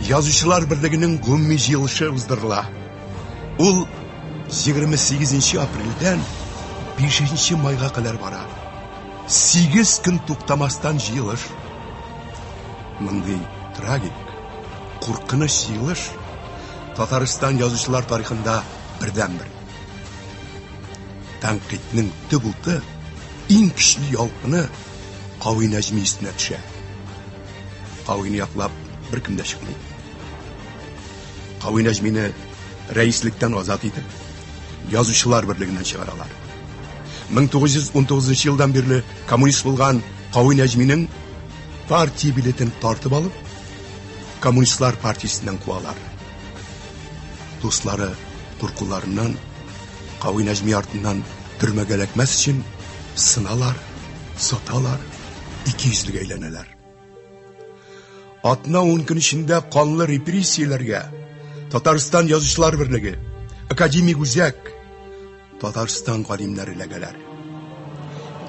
[SPEAKER 2] Язучылар берлегенең гомуми җыелышы уздырыла. Ул 28 апрельдән 5 майга кадәр бара. 8 көн туктамастан җыелыш. Мондый трагик, куркыныч җыелыш Татарстан язучылар тарихында бердәнбер. Тәнкыйтьнең төп уты, иң көчле ялкыны Кави Нәҗми өстенә төшә. Кавине яклап беркем дә чыкмый. Кави Нәҗмине рәислектән азат итеп, Язучылар берлегеннән чыгаралар. 1919 елдан бирле коммунист булган Кави Нәҗминең партия билетын тартып алып, коммунистлар партиясеннән куалар. Дуслары куркуларыннан Кави Нәҗми артыннан төрмәгә эләкмәс өчен сыналар, саталар, икейөзлегә әйләнәләр. Атна-ун көн эчендә канлы репрессияләргә Татарстан Язучылар берлеге, Академик үзәк, Татарстан галимнәре эләгәләр.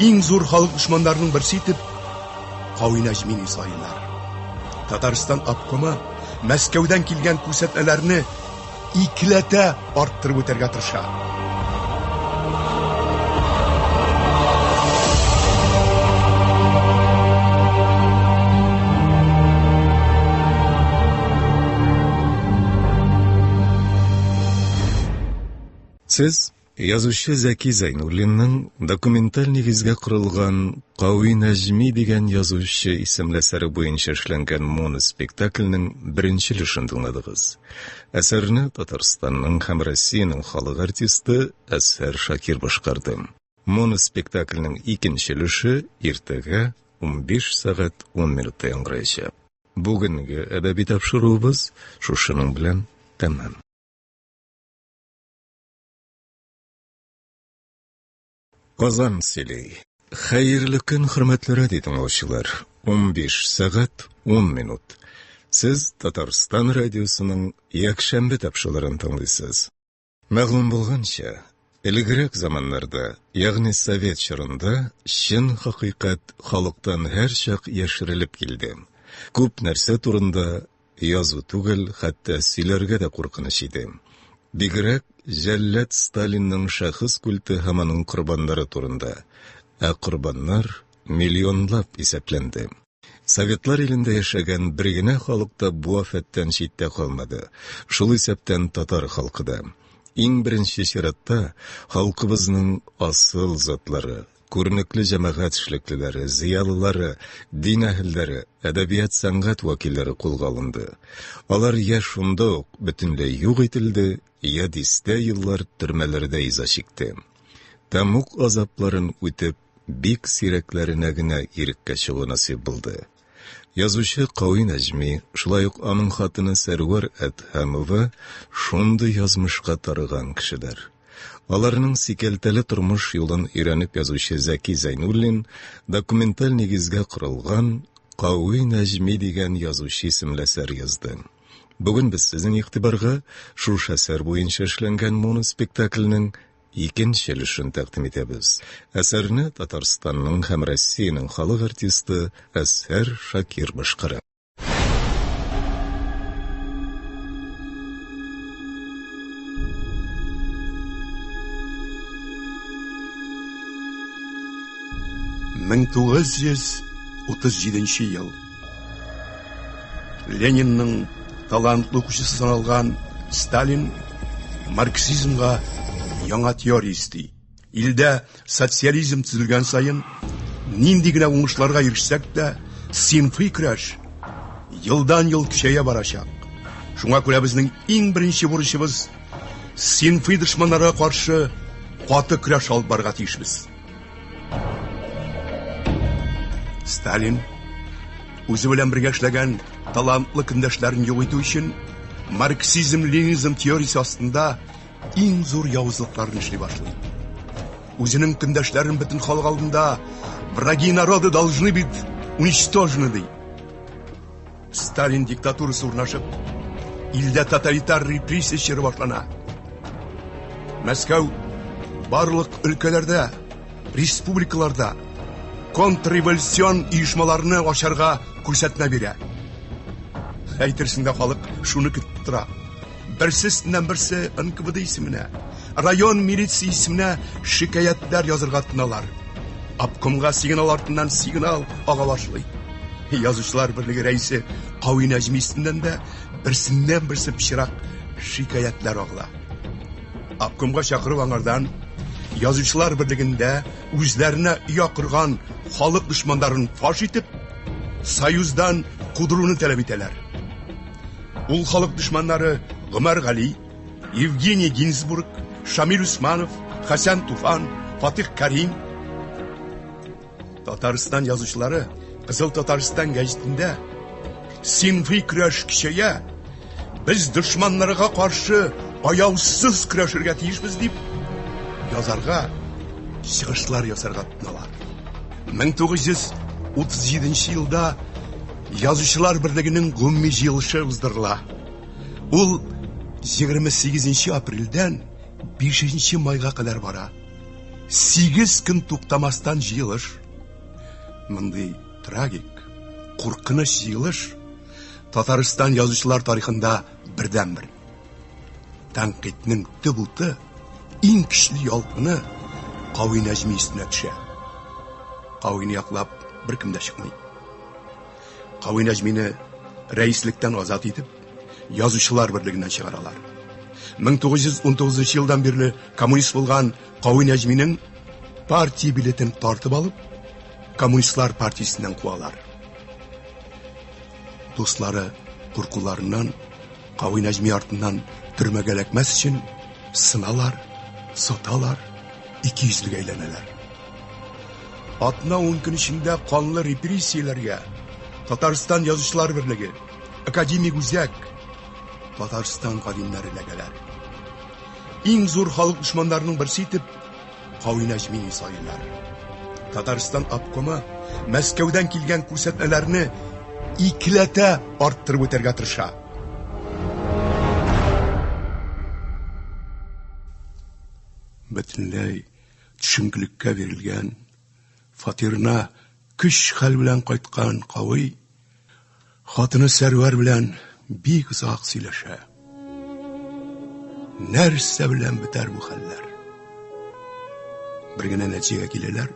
[SPEAKER 2] Иң зур халык дошманнарының берсе итеп Кави Нәҗмине сайлыйлар. Татарстан обкомы Мәскәүдән килгән күрсәтмәләрне икеләтә арттырып үтәргә тырыша.
[SPEAKER 1] Сез Язучы Зәки Зәйнуллинның документаль нигезгә корылган Кави Нәҗми дигән язучы исемле әсәре буенча эшләнгән моноспектакльнең беренче өлешен тыңладыгыз. Әсәрне Татарстанның һәм Россиянең халык артисты Әсһәр Шакир башкарды. Моноспектакльнең икенче өлеше иртәгә 15 сәгать 10 минутта яңгыраячак. Бүгенге әдәби тапшыруыбыз шушының белән тәмам. Казан сөйли. Хәерле көн, хөрмәтле радио тыңлаучылар. 15 сәгать 10 минут. Сез Татарстан радиосының якшәмбе тапшыруларын тыңлыйсыз. Мәгълүм булганча, элегрәк заманнарда, ягъни совет чорында, чын хакыйкать халыктан һәрчак яшерелеп килде. Күп нәрсә турында Язу түгел, хәтта сөйләргә дә куркыныч иде. Бигрәк җәллад Сталинның шәхес культы һәм аның корбаннары турында. Ә корбаннар миллионлап исәпләнде. Советлар илендә яшәгән бер генә халык та бу афәттән читтә калмады, шул исәптән татар халкы да. Иң беренче чиратта халкыбызның асыл затлары, Күренекле җәмәгать эшлеклеләре, зыялылары, дин әһелләре, әдәбият-сәнгать вәкилләре кулга алынды. Алар йә шунда ук бөтенләй юк ителде, йә дистә еллар төрмәләрдә иза чикте. Тәмуг азапларын үтеп, бик сирәкләренә генә иреккә чыгу насыйп булды. Язучы Кави Нәҗми, шулай ук аның хатыны Сәрвәр Әдһәмова шундый язмышка тарыган кешеләр. Аларның сикәлтәле тормыш юлын өйрәнеп язучы Зәки Зәйнуллин документаль нигезгә корылган Кави Нәҗми дигән язучы исемле әсәр язды. Бүген без сезнең игътибарга шушы әсәр буенча эшләнгән моноспектакльнең икенче өлешен тәкъдим итәбез. Әсәрне Татарстанның һәм Россиянең халык артисты Әсһәр Шакир башкара.
[SPEAKER 2] 1937 ел. Ленинның талантлы укучысы саналган Сталин марксизмга яңа теория өсти. Илдә социализм төзелгән саен, нинди генә уңышларга ирешсәк тә, сыйнфый көрәш елдан-ел көчәя барачак. Шуңа күрә безнең иң беренче бурычыбыз сыйнфый дошманнарга каршы каты көрәш алып барырга тиешбез. Сталин үзе белән бергә эшләгән талантлы көндәшләрен юк итү өчен марксизм-ленинизм теориясе астында иң зур явызлыкларны эшли башлый. Үзенең көндәшләрен бөтен халык алдында враги народа должны быть уничтожены ди. Сталин диктатурасы урнашып, илдә тоталитар репрессия чоры башлана. Мәскәү барлык өлкәләрдә, республикаларда контрреволюцион оешмаларны ачарга күрсәтмә бирә. Әйтерсең дә халык шуны көтеп тора. Берсе өстеннән берсе НКВД исеменә, район милиция исеменә шикаятьләр язырга тотыналар. Обкомга сигнал артыннан сигнал ага башлый. Язучылар берлеге рәисе Кави Нәҗми өстеннән дә берсеннән берсе пычрак шикаятьләр агыла. Обкомга чакырып аңардан Язучылар берлегендә үзләренә оя корган халык дошманнарын фаш итеп, союздан кудыруны таләп итәләр. Ул халык дошманнары Гомәр Гали, Евгений Гинзбург, Шамил Усманов, Хәсән Туфан, Фатих Карим. Татарстан язучылары Кызыл Татарстан гәҗитендә синфый көрәш көчәя, без дошманнарга каршы аяусыз көрәшергә тиешбез дип язарга, чыгышлар ясарга тотыналар. 1937 елда Язучылар берлегенең гомуми җыелышы уздырыла. Ул 28 апрельдән 5 майга кадәр бара. 8 көн туктамастан җыелыш. Мондый трагик, куркыныч җыелыш Татарстан язучылар тарихында бердәнбер. Тәнкыйтьнең төп уты, иң көчле ялкыны Кави Нәҗми өстенә төшә. Кавине яклап беркем дә чыкмый. Кави Нәҗмине рәислектән азат итеп, Язучылар берлегеннән чыгаралар. 1919 елдан бирле коммунист булган Кави Нәҗминең партия билетын тартып алып, коммунистлар партиясеннән куалар. Дуслары куркуларыннан Кави Нәҗми артыннан төрмәгә эләкмәс өчен сыналар, саталар, икейөзлегә әйләнәләр. Атна-ун көн эчендә канлы репрессияләргә Татарстан Язучылар берлеге, Академик үзәк, Татарстан галимнәре эләгәләр. Иң зур халык дошманнарының берсе итеп Кави Нәҗмине сайлыйлар. Татарстан обкомы Мәскәүдән килгән күрсәтмәләрне икеләтә арттырып үтәргә тырыша. Бөтенләй төшенкелеккә бирелгән, фатирына көч-хәл белән кайткан Кави хатыны Сәрвәр белән бик озак сөйләшә. Нәрсә белән бетәр бу хәлләр? Бер генә нәтиҗәгә киләләр.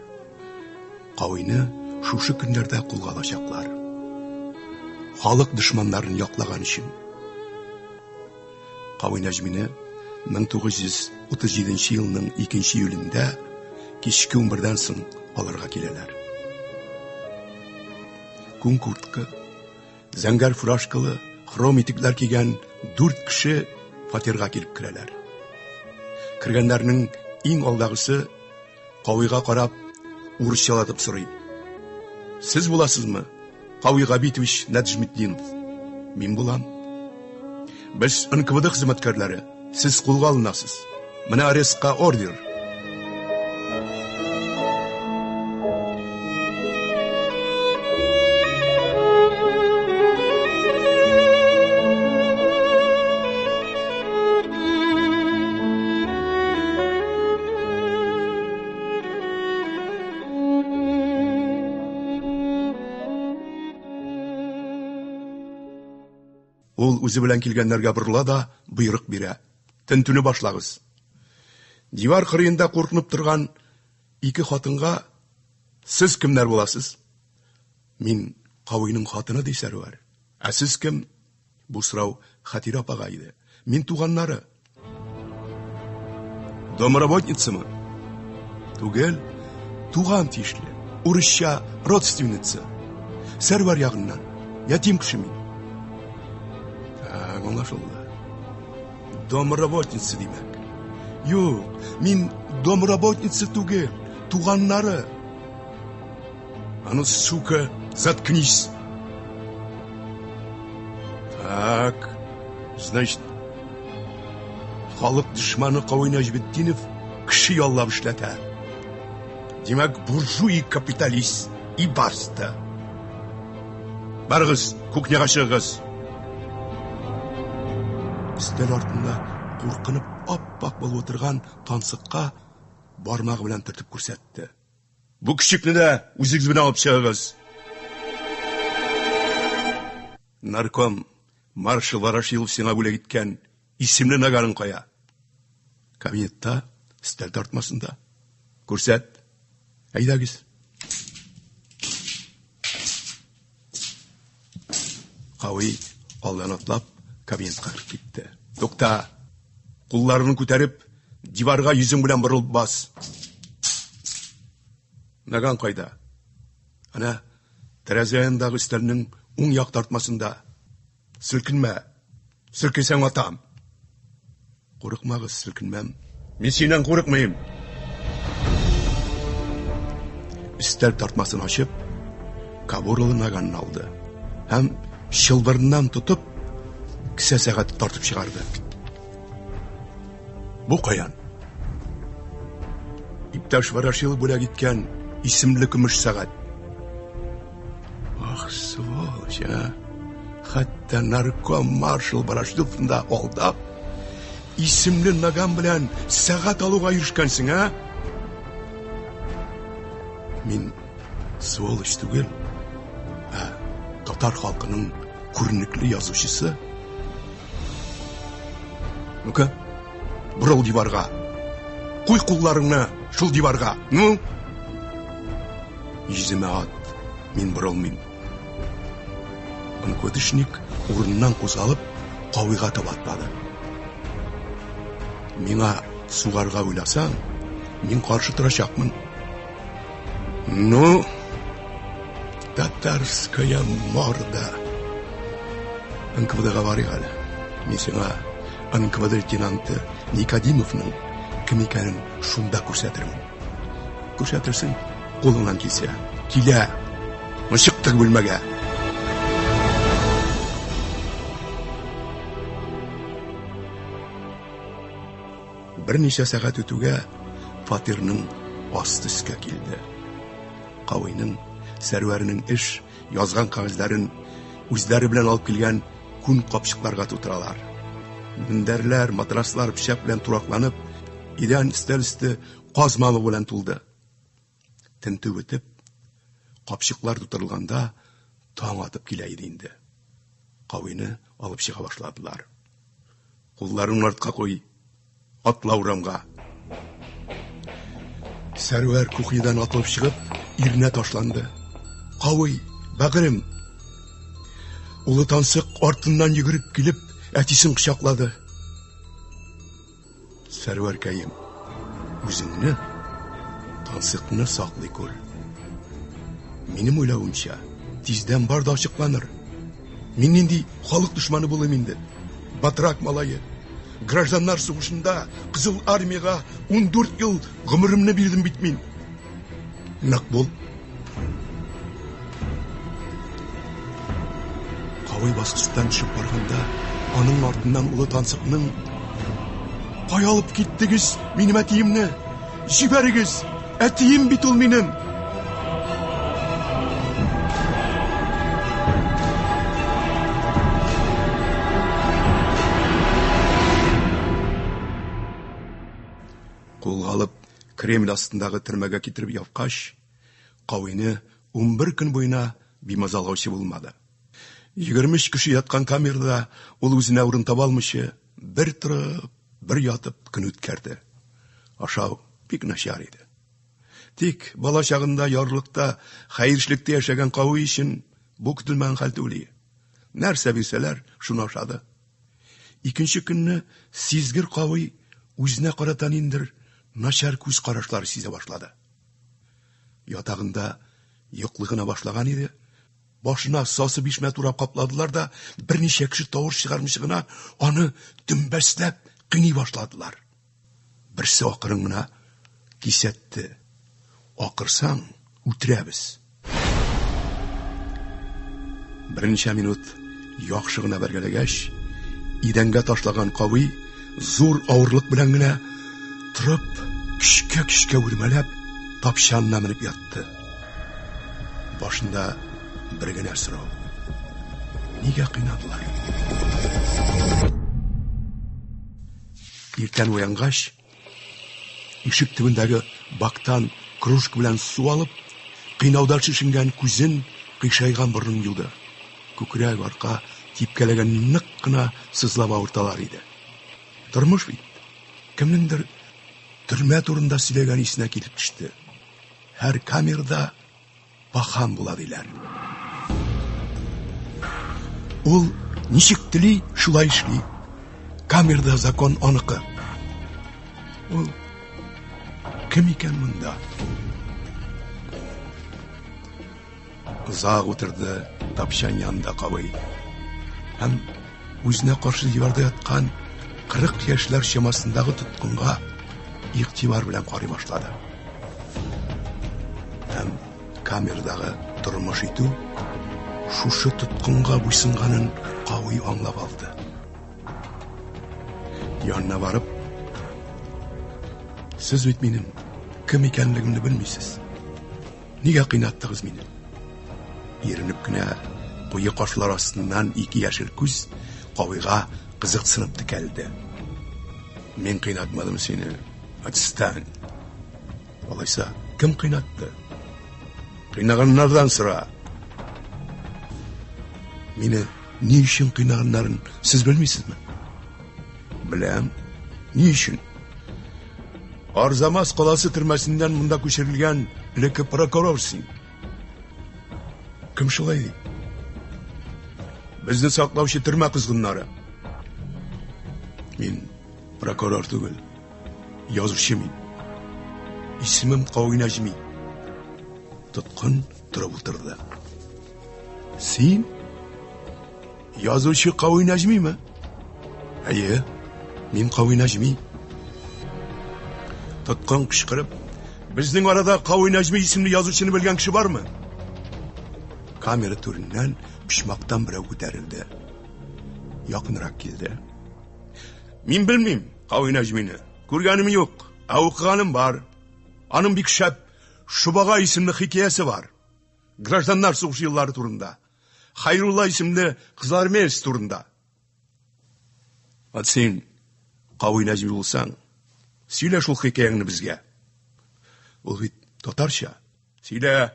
[SPEAKER 2] Кавины шушы көннәрдә кулга алачаклар. Халык дошманнарын яклаган өчен. Кави Нәҗмине 1937 елның 2 июлендә кичке 11-дән соң алырга киләләр. Күн куртка, зәңгәр фуражкалы, хром итекләр кигән дүрт кеше фатирга килеп керәләр. Кергәннәрнең иң алдагысы Кавига карап, урысчалатып сорый. Сез буласызмы? Кави Габитович Нәҗметдинов. Мин булам. Без НКВД хезмәткәрләре. Сез кулга алынасыз. Менә арестка ордер. Ул үзе белән килгәннәргә борыла да боерык бирә. Тентүне башлагыз. Дивар кырыенда куркынып торган ике хатынга сез кемнәр буласыз? Мин Кавыйның хатыны, ди Сәрвәр. Ә сез кем? Бу сорау Хәтирә апага иде. Мин туганнары. Домработницамы? Түгел, туган тиешле, урысча родственница. Сәрвәр ягыннан, ятим кеше мин. Так, аңлашылды. Домработница димәк. Юк, мин домработница түгел, туганнары. А ну, сука, заткнись. Так, значит, халык дошманы Кавый Нәҗметдинов кеше яллап эшләтә. Димәк, буржуй капиталист и баста. Барыгыз, кухняга чыгыгыз. Өстәл артында куркынып ап-ак булып утырган Тансыкка бармагы белән төртеп күрсәтте. Бу көчекне дә үзегез белән алып чыгыгыз. Нарком маршал Ворошилов сиңа бүләк иткән исемле наганың кая? Кабинетта, өстәл тартмасында. Күрсәт. Әйдәгез. Кави алдан атлап кабинетка кереп китте. Тукта! Кулларыңны күтәреп, диварга йөзең белән борылып бас. Наган кайда? Әнә, тәрәзә янындагы өстәлнең уң як тартмасында. Селкенмә. Селкенсәң атам. Курыкмагыз, селкенмәм. Мин синнән курыкмыйм. Өстәл тартмасын ачып, кабуралы наганын алды һәм чылбырыннан тотып, кесә сәгате тартып чыгарды. Бу каян? Иптәш Ворошилов бүләк иткән исемле көмеш сәгать. Ах, сволочь, а! Хәтта нарком маршал Ворошиловны да алдап, исемле наган белән сәгать алуга ирешкәнсең, а? Мин сволочь түгел, ә татар халкының күренекле язучысы. Ну-ка, борыл диварга. Куй кулларыңны шул диварга. Ну? Йөземә ат, мин борылмыйм. НКВДшник урыныннан кузгалып, Кавыйга таба атлады. Миңа сугарга уйласаң, мин каршы торачакмын. Ну, татарская морда. НКВДга барыйк әле. Мин сиңа НКВД лейтенанты Никодимовның кем икәнен шунда күрсәтермен. Күрсәтерсең, кулыңнан килсә. Килә. Ну, чыктык бүлмәгә. Берничә сәгать үтүгә фатирның асты өскә килде. Кавыйның, Сәрвәрнең эш, язган кәгазьләрен үзләре белән алып килгән күн капчыкларга тутыралар. Мендәрләр, матраслар пычак белән туракланып, идән, өстәл өсте каз мамыгы белән тулды. Тентү бетеп, капчыклар тутырылганда таң атып килә иде инде. Кавыйны алып чыга башладылар. Кулларыңны артка куй, атла урамга. Сәрвәр кухнядан атылып чыгып, иренә ташланды. Кавый, бәгырем! Улы Тансык артыннан йөгереп килеп, әтисен кочаклады. Сәрвәркәем, үзеңне, Тансыкны саклый күр. Минем уйлавымча, тиздән бар да ачыкланыр. Мин нинди халык дошманы булыйм инде? Батрак малае. Гражданнар сугышында Кызыл армиягә 14 ел гомеремне бирдем бит мин. Нык бул. Кавый баскычтан төшеп барганда, аның артыннан улы Тансыкның Кая алып киттегез минем әтиемне? Җибәрегез! Әтием бит ул минем! Кулга алып, Кремль астындагы төрмәгә китереп япкач, Кавыйны 11 көн буена бимазалаучы булмады. 23 кеше яткан камерада ул үзенә урын таба алмыйча, бер торып, бер ятып көн үткәрде. Ашау бик начар иде. Тик бала чагында ярлыкта, хәерчелектә яшәгән Кавый өчен бу көтелмәгән хәл түгел иде. Нәрсә бирсәләр, шуны ашады. Икенче көнне сизгер Кавый үзенә карата ниндер начар күз карашлары сизә башлады. Ятагында йоклый гына башлаган иде, башына сасы бишмәт урап капладылар да, берничә кеше тавыш чыгармыйча гына аны дөмбәсләп кыйный башладылар. Берсе акрын гына кисәтте. Акырсаң, үтерәбез. Берничә минут яхшы гына бәргәләгәч, идәнгә ташлаган Кави зур авырлык белән генә торып, көчкә-көчкә үрмәләп, тапчанына менеп ятты. Башында бер генә сорау. Нигә кыйнадылар? Иртән уянгач, ишек төбендәге бактан кружка белән су алып, кыйнаудан шешенгән күзен, кыйшайган борынын юды. Күкрәк, арка типкәләгән нык кына сызлап авырталар иде. Тормыш бит. Кемнеңдер төрмә турында сөйләгән исенә килеп төште. Һәр камерада пахан була диләр. Ул ничек тели, шулай эшли. Камерада закон аныкы. Ул кем икән монда? Озак утырды тапчан янында Кавый. Һәм үзенә каршы диварда яткан 40 яшьләр чамасындагы тоткынга игътибар белән карый башлады. Һәм камерадагы тормыш итү шушы тоткынга буйсынганын Кавый аңлап алды. Янына барып, Сез бит минем кем икәнлегемне белмисез. Нигә кыйнаттыгыз мине? Иренеп кенә куе кашлар астыннан ике яшел күз Кавыйга кызыксынып текәлде. Мин кыйнатмадым сине. Отстань. Алайса, кем кыйнатты? Кыйнаганнардан сора. Мине ни өчен кыйнаганнарын сез белмисезме? Беләм. Ни өчен? Арзамас каласы төрмәсеннән монда күчерелгән элекке прокурор син. Кем шулай ди? Безне саклаучы төрмә кызгыннары. Мин прокурор түгел, язучы мин. Исемем Кауи Нәҗми. Тоткын торып утырды. Син? Язучы Кауи Нәҗмиме? Әйе, мин Кауи Нәҗми. Тоткын кычкырып, безнең арада Кауи Нәҗми исемле язучыны белгән кеше бармы? Камера түреннән почмактан берәү күтәрелде. Якынрак килде. Мин белмим Кауи Нәҗмине. Күргәнем юк, ә укыганым бар. Аның бик шәп Шобага исемле хикәясе бар. Гражданнар сугышы еллары турында. Хайрулла исемле кызылармеец турында. Вот син Кауи Нәҗми булсаң, сөйлә шул хикәяңне безгә. Ул бит татарча. Сөйлә,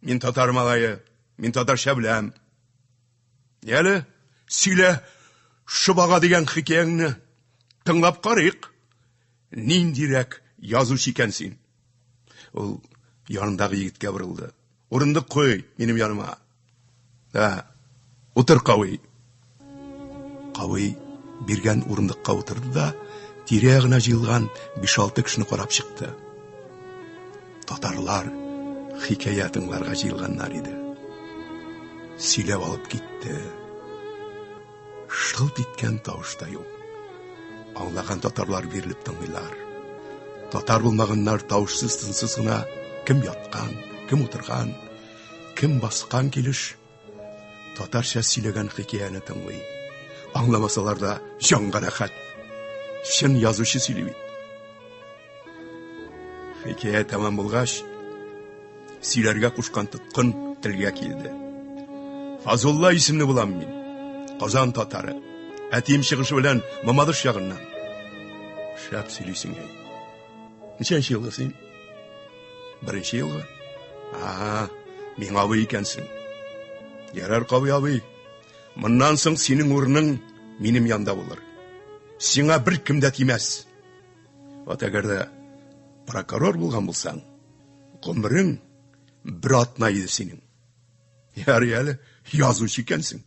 [SPEAKER 2] мин татар малае, мин татарча беләм. Әле сөйлә Шобага дигән хикәяңне. Тыңлап карыйк. Ниндирәк язучы икән син? Ул янындагы егеткә борылды. Урындык куй минем яныма. Да, утыр, Кауи. Кауи биргән урындыкка утырды да, тирә-ягына җыелган биш-алты кешене карап чыкты. Татарлар хикәя тыңларга җыелганнар иде. Сөйләп алып китте. Шылт иткән тавыш та юк. Аңлаган татарлар бирелеп тыңлыйлар. Татар булмаганнар тавышсыз-тынсыз гына кем яткан, кем утырган, кем баскан килеш татарча сөйләгән хикәяне тыңлый. Аңламасалар да җанга рәхәт. Чын язучы сөйли бит. Хикәя тәмам булгач, сөйләргә кушкан тоткын телгә килде. Фазулла исемле булам мин. Казан татары. Әтием чыгышы белән Мамадыш ягыннан. Шәп сөйлисең, әй. Ничәнче елгы син? Беренче елгы. А, миңа абый икәнсең. Ярар, Кави абый. Моннан соң синең урының минем янда булыр. Сиңа бер кем дә тимәс. Вот әгәр дә прокурор булган булсаң, гомерең бер атна иде синең. Ярый әле, язучы икәнсең.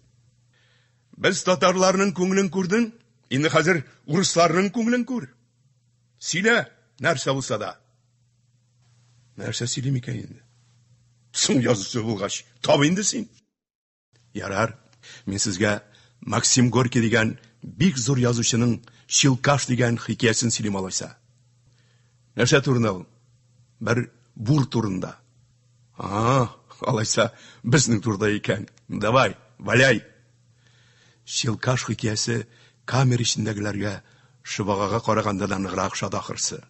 [SPEAKER 2] Без татарларның күңелен күрдең, инде хәзер урысларның күңелен күр. Сөйлә, Нәрсә булса да. Нәрсә сөйлим икән инде? Соң язучы булгач, тап инде син. Ярар, мин сезгә Максим Горький дигән бик зур язучының Щелкаш дигән хикәясен сөйлим алайса. Нәрсә турында ул? Бер бур турында. А, алайса безнең турыда икән. Давай, валяй. Щелкаш хикәясе камера эчендәгеләргә шобагага караганда да ныграк ошады ахрысы.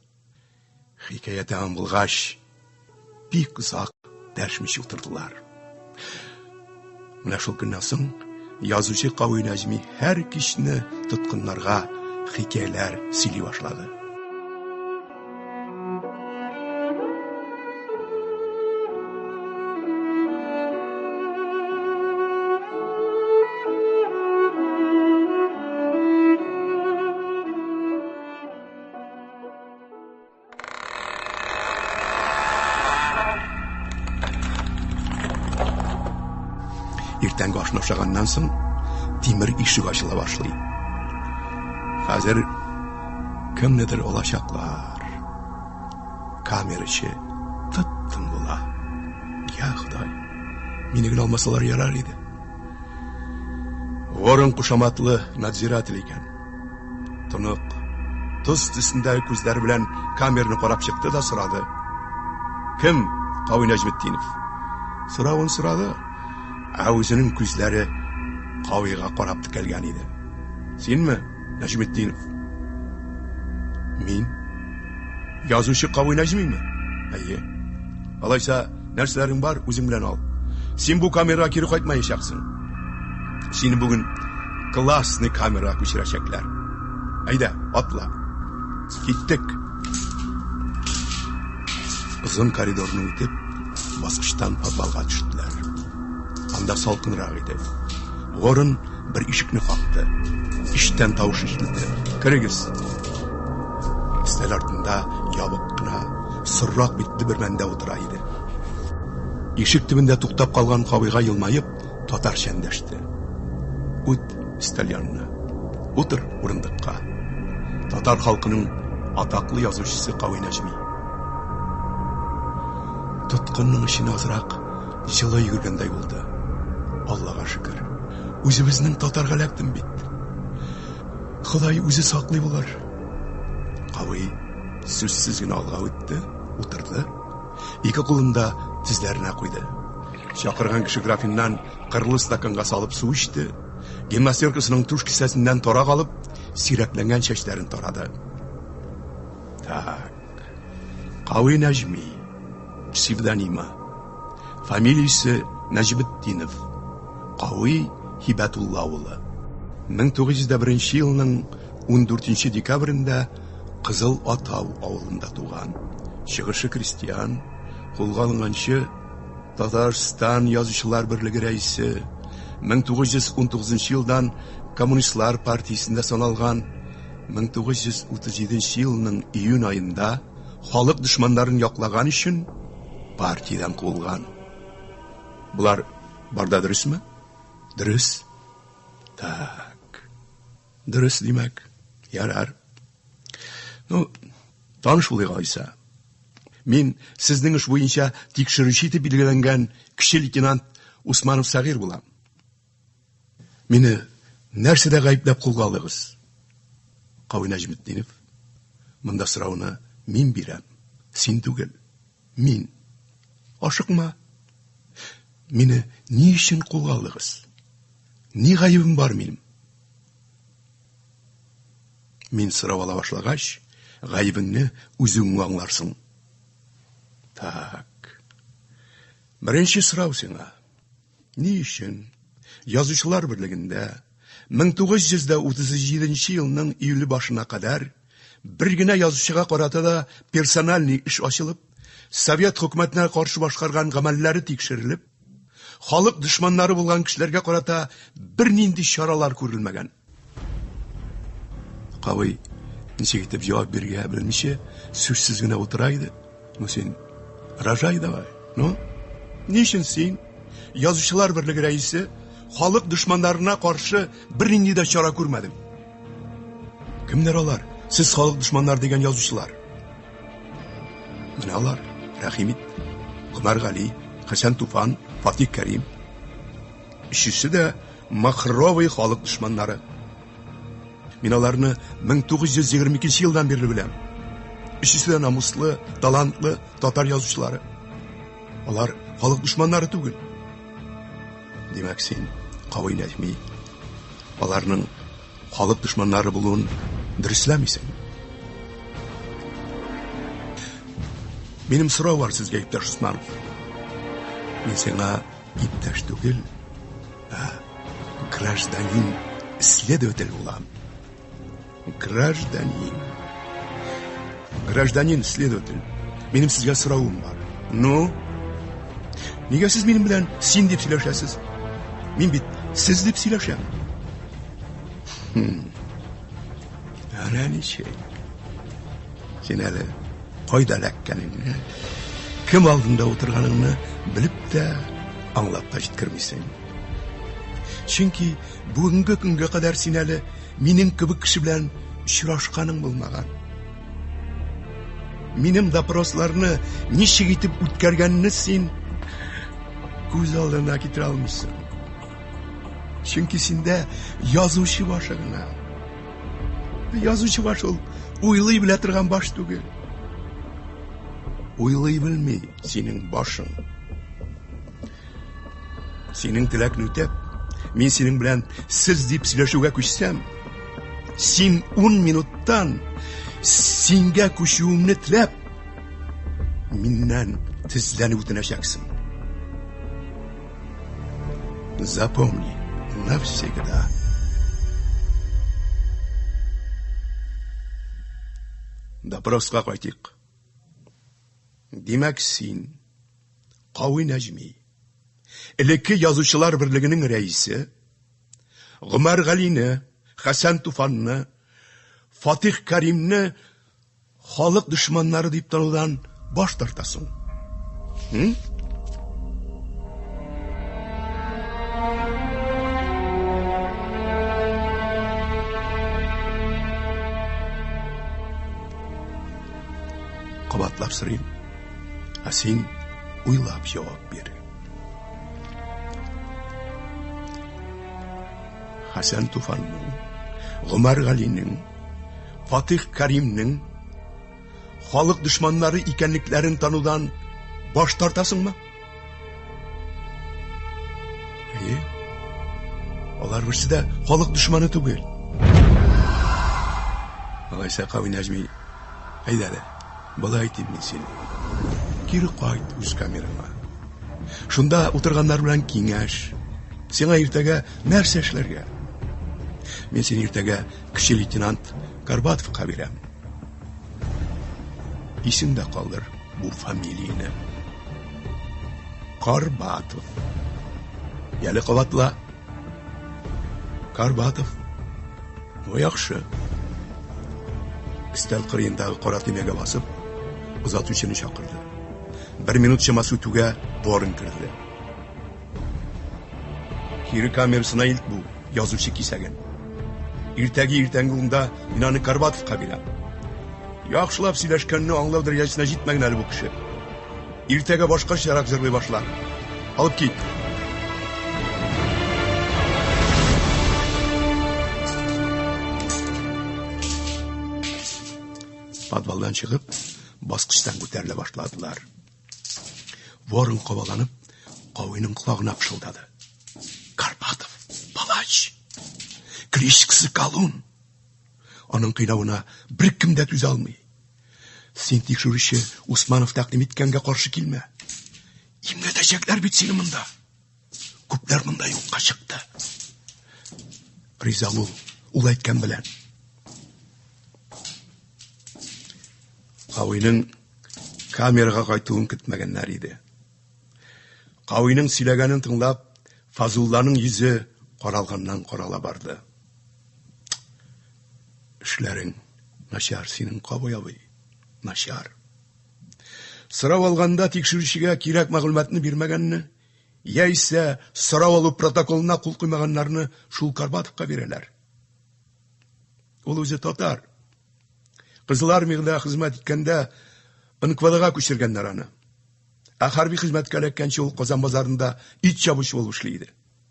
[SPEAKER 2] Хикәя тәмам булгач, бик озак дәшмичә утырдылар. Менә шул көннән соң язучы Кави Нәҗми һәр кичне тоткыннарга хикәяләр сөйли башлады. Иртәнге ашны ашаганнан соң тимер ишек ачыла башлый. Хәзер кемнедер алачаклар. Камера эче тып-тын була. Я Ходай, мине генә алмасалар ярар иде. Ворон кушаматлы надзиратель икән. Тонык, тоз төсендәге күзләре белән камераны карап чыкты да сорады. Кем Кави Нәҗметдинов? Соравын сорады, ә үзенең күзләре Кавига карап текәлгән иде. Синме, Нәҗметдинов? Мин. Язучы Кави Нәҗмиме? Әйе. Алайса, нәрсәләрең бар, үзең белән ал. Син бу камерага кире кайтмаячаксың. Сине бүген классный камерага күчерәчәкләр. Әйдә, атла. Киттек. Озын коридорны үтеп, баскычтан подвалга төштеләр. Анда салкынрак иде. Ворон бер ишекне какты. Иштән тавыш ишетелде. Керегез. Өстәл артында ябык кына, соррак битле бер бәндә утыра иде. Ишек төбендә туктап калган Кавыйга елмаеп, татарча эндәште. Үт өстәл янына. Утыр урындыкка. Татар халкының атаклы язучысы Кави Нәҗми. Тоткынның эченә азрак җылы йөгергәндәй булды. Аллага шөкер. Үзебезнең татарга эләктем бит. Ходай үзе саклый булыр. Кави сүзсез генә алга үтте, утырды. Ике кулын да тезләренә куйды. Чакырган кеше графиннан кырлы стаканга салып су эчте. Гимнастеркасының түш кесәсеннән тарак алып, сирәкләнгән чәчләрен тарады. Так. Кави Нәҗми. Псевдонимы. Фамилиясе Нәҗметдинов. Кави Һибәтулла улы. 1901 елның 14 декабрендә Кызыл Атау авылында туган. Чыгышы крестьян, кулга алынганчы Татарстан Язучылар берлеге рәисе, 1919 елдан Коммунистлар партиясендә саналган, 1937 елның июнь аенда халык дошманнарын яклаган өчен партиядән куылган. Болар бар да дөресме? Дөрес. Так. Дөрес, димәк. Ярар. Ну, таныш булыйк алайса. Мин сезнең эш буенча тикшерүче итеп билгеләнгән кече лейтенант Усманов Сәгыйр булам. Мине нәрсәдә гаепләп кулга алдыгыз? Кави Нәҗметдинов. Монда сорауны мин бирәм, син түгел. Мин. Ашыкма. Мине ни өчен кулга алдыгыз? Ни гаебем бар минем? Мин сорау ала башлагач, гаебеңне үзең аңларсың. Так. Беренче сорау сиңа. Ни өчен Язучылар берлегендә 1937 елның июле башына кадәр бер генә язучыга карата да персональный эш ачылып, Совет хөкүмәтенә каршы башкарган гамәлләре тикшерелеп, халык дошманнары булган кешеләргә карата бернинди чаралар күрелмәгән? Кавый ничек итеп җавап бирергә белмичә, сүзсез генә утыра иде. Ну син рожай давай. Ну, ни өчен син, Язучылар берлеге рәисе, халык дошманнарына каршы бернинди дә чара күрмәдең? Кемнәр алар? Сез халык дошманнары дигән язучылар. Менә алар, рәхим ит. Гомәр Гали, Хәсән Туфан, Фатих Кәрим. Өчесе дә махровый халык дошманнары. Мин аларны 1922 елдан бирле беләм. Өчесе дә намуслы, талантлы татар язучылары. Алар халык дошманнары түгел. Димәк, син, Кави Нәҗми, аларның халык дошманнары булуын дөресләмисең. Минем сорау бар сезгә, иптәш Усманов. Мин сиңа иптәш түгел, ә гражданин следователь булам. Гражданин. Гражданин следователь. Минем сезгә соравым бар. Ну? Нигә сез минем белән син дип сөйләшәсез? Мин бит сез дип сөйләшәм. Хм. Әнә ничек. Син әле кайда эләккәнеңне, кем алдында утырганыңны белеп тә, аңлап та җиткермисең. Чөнки бүгенге көнгә кадәр син әле минем кебек кеше белән очрашканың булмаган. Минем допросларны ничек итеп үткәргәнне син күз алдына китерә алмыйсың. Чөнки синдә язучы башы гына. Язучы баш ул уйлый белә торган баш түгел. Уйлый белми синең башың. Синең теләкне үтәп, мин синең белән сез дип сөйләшүгә күчсәм, син 10 минуттан сингә күчүемне теләп, миннән тезләнеп үтенәчәксең. Запомни навсегда. Допроска кайтыйк. Димәк, син, Кави Нәҗми, элекке язучылар берлегенең рәисе, Гомәр Галине, Хәсән Туфанны, Фатих Кәримне халык дошманнары дип танудан баш тартасың. М? Кабатлап сорыйм. Ә син уйлап җавап бир. Хәсән Туфанның, Гомәр Галинең, Фатих Кәримнең халык дошманнары икәнлекләрен танудан баш тартасыңмы? Әйе. Алар берсе дә халык дошманы түгел. Алайса, Кави Нәҗми, әйдә әле, болай әйтим мин сине. Кире кайт үз камераңа. Шунда утырганнар белән киңәш. Сиңа иртәгә нәрсә эшләргә? Мин сине иртәгә кече лейтенант Карбатовка бирәм. Исеңдә калдыр бу фамилияне. Карбатов. Яле кабатла. Карбатов. Бу яхшы. Өстәл кырыендагы кара төймәгә басып, озатучыны чакырды. Бер минут чамасы үтүгә Ворон керде. Кире камерасына илт бу язучы кисәген. Иртәге иртәнге унда мин аны Карбатовка бирәм. Яхшылап сөйләшкәнне аңлау дәрәҗәсенә җитмәгән әле бу кеше. Иртәгә башкачарак җырлый башлар. Алып кит. Подвалдан чыгып, баскычтан күтәрелә башладылар. Ворон кабаланып, Кавиның колагына пышылдады. Карпатов, палач! Кличкасы Колун! Аның кыйнавына беркем дә түзә алмый. Син тикшерүче Усманов тәкъдим иткәнгә каршы килмә. Имгәтәчәкләр бит сине монда. Күпләр монда юкка чыкты. Риза бул, ул әйткән белән. Кавиның камерага кайтуын көтмәгәннәр иде. Кавиның сөйләгәнен тыңлап, Фазулланың йөзе каралганнан карала барды. Эшләрең начар синең, Кавый абый, начар. Сорау алганда тикшерүчегә кирәк мәгълүматны бирмәгәнне, яисә сорау алу протоколына кул куймаганнарны шул Карбатовка бирәләр. Ул үзе татар. Кызыл армиядә хезмәт иткәндә НКВДга күчергәннәр аны. Ә хәрби хезмәткә эләккәнче ул Казан базарында ит чабучы булып эшли иде.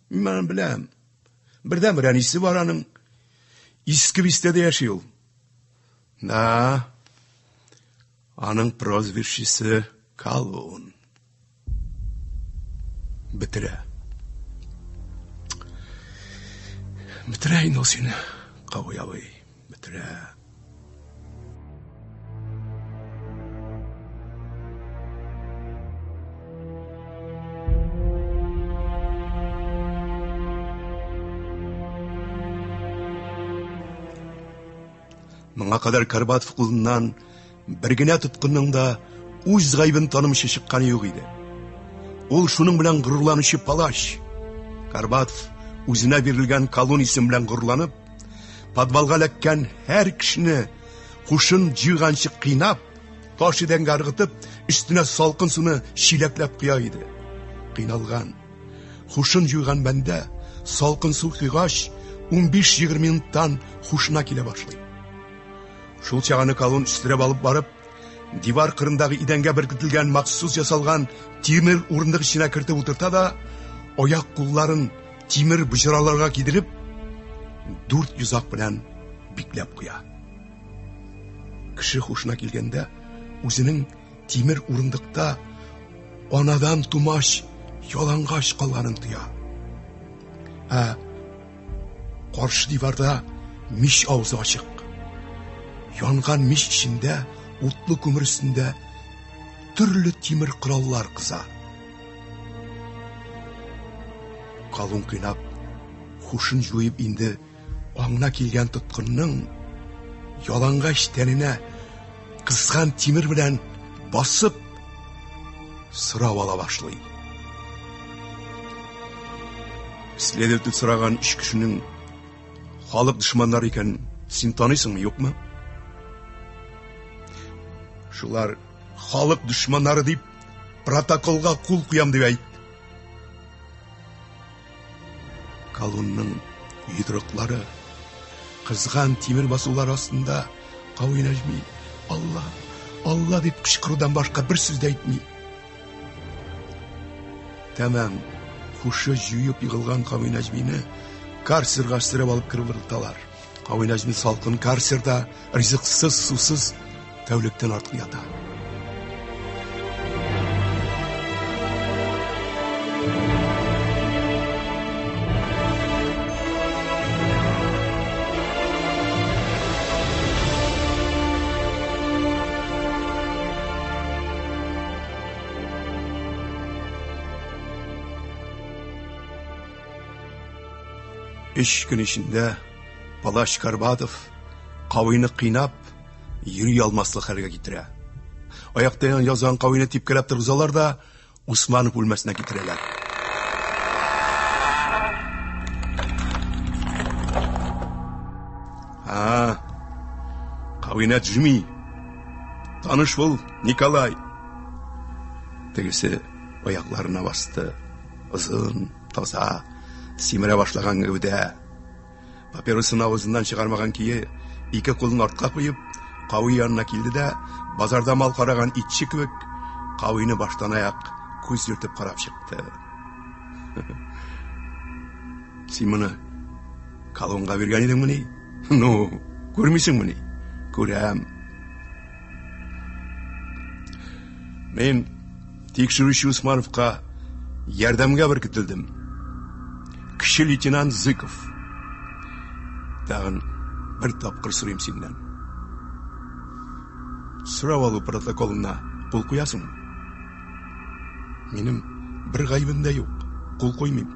[SPEAKER 2] Мин аны беләм. Бердәнбер әнисе бар аның. Иске бистәдә яши ул. Да. Аның прозвищесы Колун. Бетерә. Бетерә инде ул сине, Кавый абый, бетерә. Моңа кадәр Карбатов кулыннан бер генә тоткынның да үз гаебен танымыйча чыкканы юк иде. Ул шуның белән горурланучы палач. Карбатов үзенә бирелгән колон исем белән горурланып, подвалга эләккән һәр кешене һушын җыйганчы кыйнап, таш идәнгә ыргытып, өстенә салкын суны чиләкләп коя иде. Кыйналган, һушын җуйган бәндә салкын су койгач, 15-20 минуттан һушына килә башлый. Шул чаганы колон өстерәп алып барып, дивар кырындагы идәнгә беркетелгән махсус ясалган тимер урындык эченә кертеп утырта да, аяк кулларын тимер боҗраларга кидереп, дүрт йозак белән бикләп куя. Кеше һушына килгәндә, үзенең тимер урындыкта анадан тумач ялангач калганын тоя. Ә каршы диварда мич авызы ачык. Янган мич эчендә утлы күмер өстендә төрле тимер кораллар кыза. Колун кыйнап, хушын җуеп инде аңына килгән тоткынның ялангач тәненә кызган тимер белән басып сорау ала башлый. Следователь сораган өч кешенең халык дошманнары икәнен син таныйсыңмы, юкмы? Шулар халык дошманнары дип протоколга кул куям дип әйт. Колонның йодрыклары кызган тимер басулар астында Кави Нәҗми Алла, Алла дип кычкырудан башка бер сүз дә әйтми. Тәмам хушы җуеп егылган Кави Нәҗмине карцерга өстерәп алып кереп ыргыталар. Кави Нәҗми салкын карцерда ризыксыз, сусыз тәүлектән артык ята. Өч көн эчендә палач Карбатов Кавыйны кыйнап, йөри алмаслык хәлгә китерә. Аяктан язган Кавыйны типкәләп торгызалар да Усманов бүлмәсенә китерәләр. А, Кави Нәҗми. Таныш бул, Николай. Тегесе аякларына басты. Озын, таза, симерә башлаган гәүдә. Папиросын авызыннан чыгармаган кие, ике кулын артка куеп, Кави янына килде дә, базарда мал караган итче кебек, Кавины баштан аяк күз йөртеп карап чыкты. Син моны колонга биргән идеңмени? Ну, күрмисеңмени? Күрәм. Мин тикшерүче Усмановка ярдәмгә беркетелдем. Кече лейтенант Зыков. Тагын бер тапкыр сорыйм синнән. Сорау алу протоколына кул куясыңмы? Минем бер гаебем дә юк, кул куймыйм.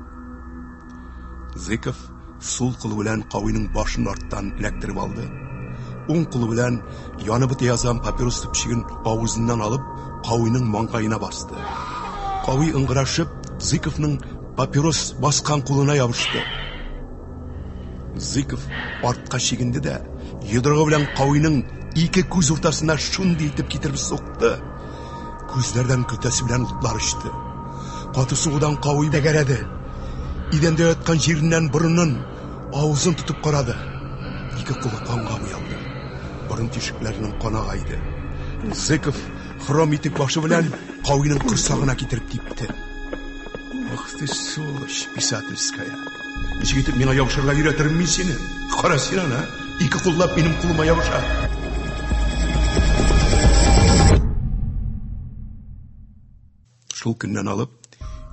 [SPEAKER 2] Зыков сул кулы белән Кавиның башын арттан эләктереп алды. Уң кулы белән янып бетә язган папирос төпчеген авызыннан алып, Кавиның маңгаена басты. Кави ыңгырашып, Зыковның папирос баскан кулына ябышты. Зыков артка чигенде дә, йодрыгы белән Кавиның ике күз уртасына шундый итеп китереп сукты. Күзләрдән көлтәсе белән утлар очты. Каты сугудан Кави тәгәрәде. Идәндә яткан җиреннән борынын, авызын тотып карады. Ике кулы канга буялды. Борын тишекләренең каны ага иде. Зыков хром итек башы белән Кавиның корсагына китереп типте. Ах ты, сволочь писательская. Ничек итеп миңа ябышырга өйрәтермен мин сине? Кара син аны, ике куллап минем кулыма ябыша. Шул көннән алып,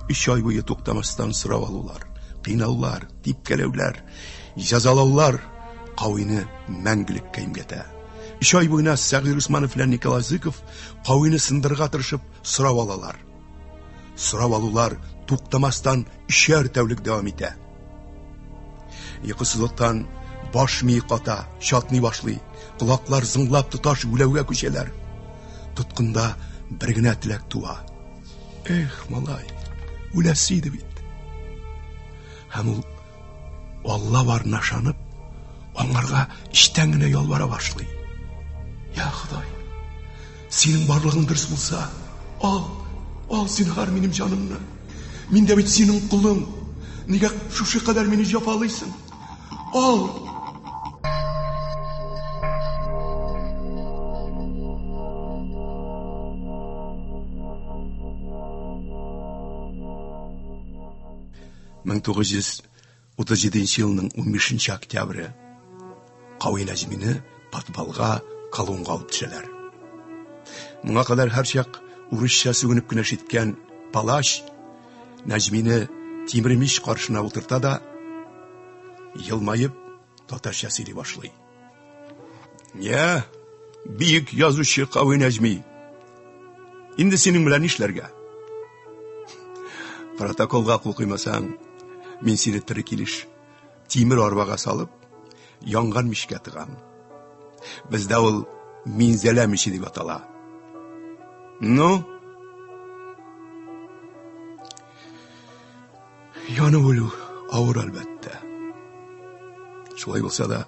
[SPEAKER 2] өч ай буе туктамастан сорау алулар, кыйнаулар, типкәләүләр, җәзалаулар Кавины мәңгелеккә имгәтә. Өч ай буена Сәгыйрь Усманов белән Николай Зыков Кавины сындырырга тырышып сорау алалар. Сорау алулар туктамастан өчәр тәүлек дәвам итә. Йокысызлыктан баш мие ката, чатный башлый, колаклар зыңлап тоташ гүләүгә күчәләр. Тоткында бер генә теләк туа. Эх, малай, үләсе иде бит. Һәм ул Алла барына ышанып, аңарга эчтән генә ялвара башлый. Я Ходай, синең барлыгың дөрес булса, ал, ал зинһар минем җанымны. Мин дә бит синең колың. Нигә шушы кадәр мине җәфалыйсың? Ал! Мең 937 елның 15 октябре Кави Нәҗмине подвалга колонга алып төшәләр. Моңа кадәр һәрчак урысча сүгенеп кенә ишеткән палач Нәҗмине тимер мич каршына утырта да, елмаеп, татарча сөйли башлый. Я, бөек язучы Кави Нәҗми, инде синең белән нишләргә? Протоколга кул куймасаң, мин сине тере килеш тимер арбага салып, янган мичкә тыгам. Бездә ул Минзәлә миче дип атала. Ну? Янып үлү авыр, әлбәттә. Шулай булса да,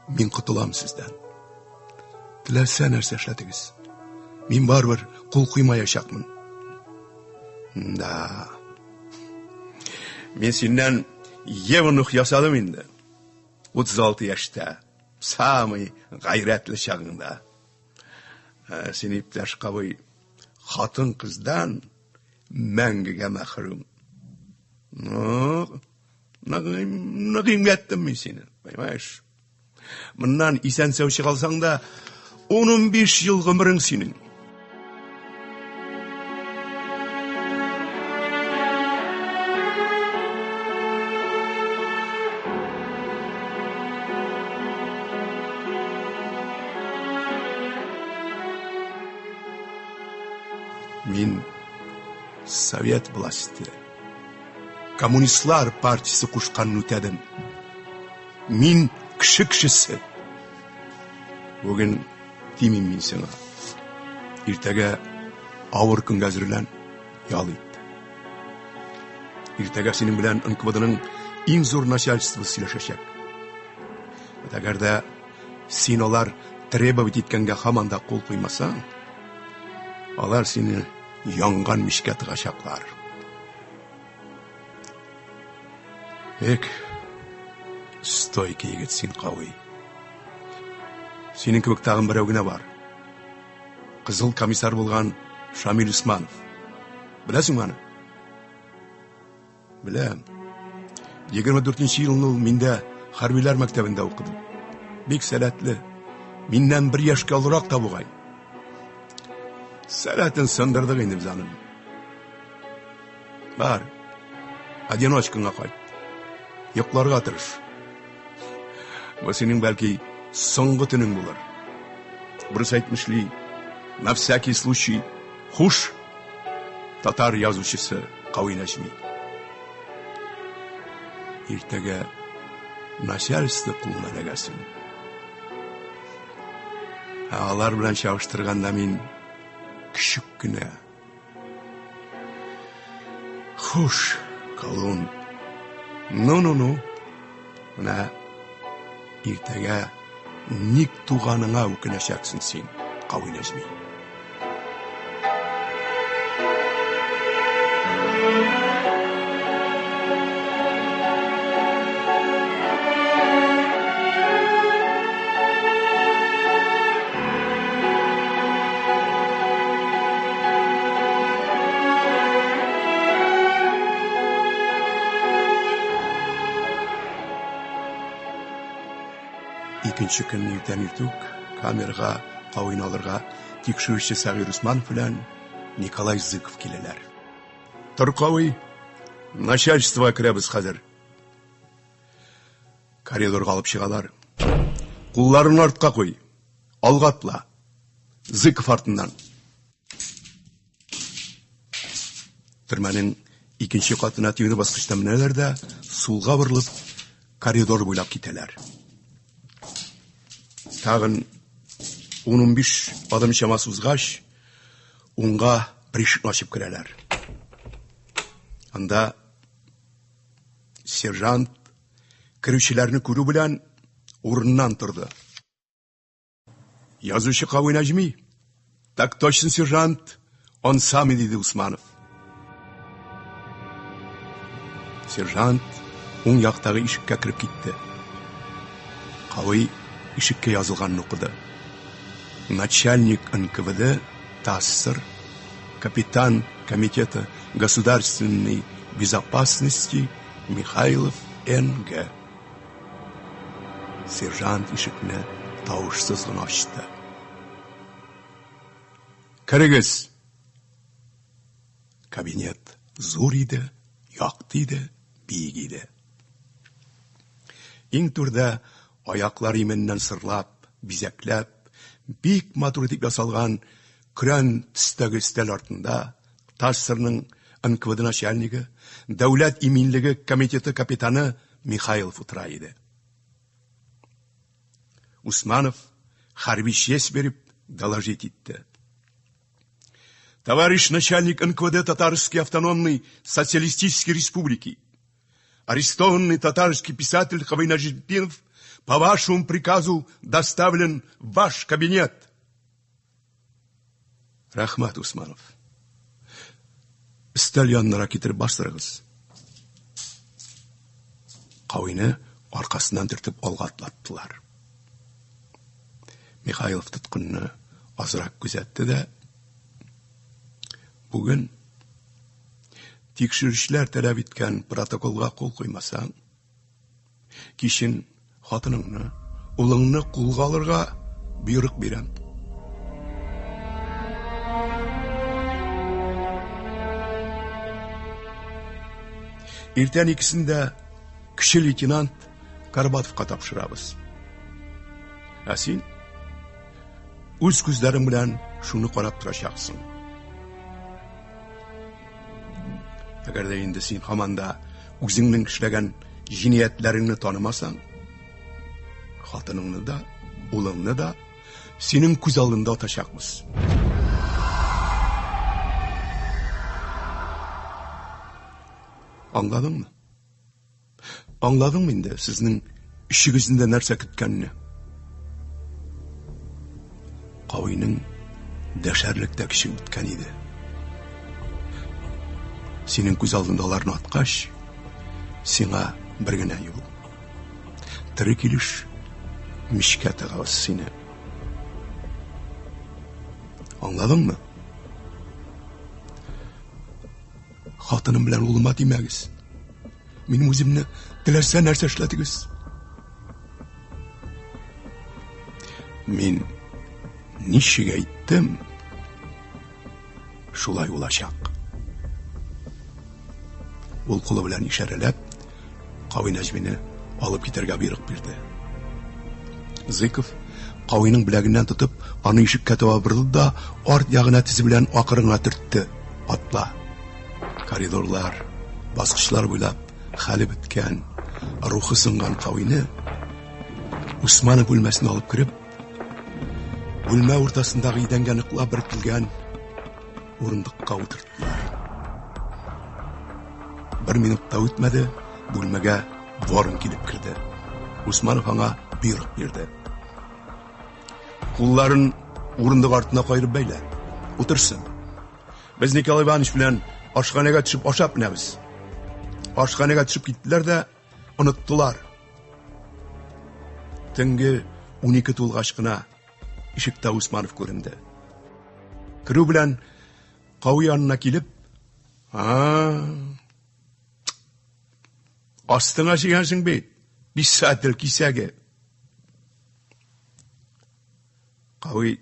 [SPEAKER 2] мин котылам сездән. Теләсә нәрсә эшләтегез. Мин барыбер кул куймаячакмын. Да. Мин синнән евнух ясадым инде. 36 яшьтә. Самый гайрәтле чагыңда. Ә, син, иптәш Кавый, хатын-кыздан мәңгегә мәхрүм. Ну, нык имгәттем мин сине, понимаешь? Моннан исән-сау чыга алсаң да, 10-15 ел гомерең синең. Мин совет власте, коммунистлар партиясе кушканны үтәдем. Мин кеше кешесе. Бүген тимим мин сиңа. Иртәгә авыр көнгә әзерлән, ял ит. Иртәгә синең белән НКВДның иң зур начальствосы сөйләшәчәк. Әгәр дә син алар требовать иткәнгә һаман да кул куймасаң, алар сине янган мичкә тыгачаклар. Бик стойкий егет син, Кави. Синең кебек тагын берәү генә бар. Кызыл комиссар булган Шамил Усманов. Беләсеңме аны? Беләм. 24 елны ул миндә хәрбиләр мәктәбендә укыды. Бик сәләтле. Миннән бер яшькә олырак та бугай. Сәләтен сындырдык инде без аның. Бар, одиночкаңа кайт. Йокларга тырыш. Бу синең бәлки соңгы төнең булыр. Брус әйтмешли, на всякий случай, хуш, татар язучысы Кави Нәҗми. Иртәгә начальство кулына эләгәсең. Ә алар белән чагыштырганда мин көчек кенә. Хуш, колун. Ну-ну-ну. Менә иртәгә ник туганыңа үкенәчәксең син, Кави Нәҗми. Икенче көнне иртән иртүк камерага Кавыйны алырга тикшерүче Сәгыйрь Усманов белән Николай Зыков киләләр. Тор, Кавый, начальствога керәбез хәзер. Коридорга алып чыгалар. Кулларын артка куй. Алга атла. Зыков артыннан. Төрмәнең икенче катына тимер баскычта менәләр дә, сулга борылып, коридор буйлап китәләр. Тагын 10-15 адым чамасы узгач, уңга бер ишекне ачып керәләр. Анда сержант керүчеләрне күрү белән урыннан торды. Язучы Кавый Нәҗми. Так точно, сержант, он самый, диде Усманов. Сержант уң яктагы ишеккә кереп китте. Кавый ишеккә язылганны укыды. Начальник НКВД ТАССР, капитан комитета государственной безопасности Михайлов Н.Г. Сержант ишекне тавышсыз гына ачты. Керегез! Кабинет зур иде, якты иде, биек иде. Иң түрдә аяклар именнән сырлап, бизәкләп, бик матур итеп ясалган көрән төстәге өстәл артында ТАССРның НКВД начальнигы, Дәүләт иминлеге комитеты капитаны Михайлов утыра иде. Усманов хәрби честь биреп доложить итте. Товарищ начальник НКВД Татарской автономной социалистической республики, арестованный татарский писатель Хавайнажитдинов по вашему приказу доставлен в ваш кабинет. Рәхмәт, Усманов. Өстәл янына китереп бастырыгыз. Кавыйны аркасыннан төртеп алга атлаттылар. Михайлов тоткынны азрак күзәтте дә, бүген тикшерүчеләр таләп иткән протоколга кул куймасаң, Кичен хатыныңны, улыңны кулга алырга боерык бирәм. Иртән икесен дә кече лейтенант Карбатовка тапшырабыз. Ә син үз күзләрең белән шуны карап торачаксың. Әгәр дә инде син һаман да үзеңнең эшләгән җинаятьләреңне танымасаң, хатыныңны да, улыңны да синең күз алдында атачакбыз. Аңладыңмы? Аңладыңмы инде сезнең өчегезнең дә нәрсә көткәнне? Кавиның дәшәрлек тә көче үткән иде. Синең күз алдында аларны аткач, сиңа бер генә юл. Тере килеш мичкә тыгабыз сине. Аңладыңмы? Хатыным белән улыма тимәгез. Минем үземне теләсә нәрсә эшләтегез. Мин ничек әйттем, шулай булачак. Ул кулы белән ишарәләп, Кави Нәҗмине алып китәргә боерык бирде. Зыков Кавиның беләгеннән тотып, аны ишеккә таба борды да, арт ягына тезе белән акрын гына төртте. Атла. Коридорлар, баскычлар буйлап хәле беткән, рухы сынган Кавины Усманов бүлмәсенә алып кереп, бүлмә уртасындагы идәнгә ныклап беркетелгән урындыкка утырттылар. Бер минут та үтмәде, бүлмәгә Ворон килеп керде. Усманов аңа боерык бирде. Кулларын урындык артына каерып бәйлә. Утырсын. Без Николай Иванович белән ашханәгә төшеп ашап менәбез. Ашханәгә төшеп киттеләр дә оныттылар. Төнге 12 тулгач кына ишектә Усманов күренде. Керү белән Кау янына килеп, "А, Астыңа чигәнсең бит, писатель кисәге. Кави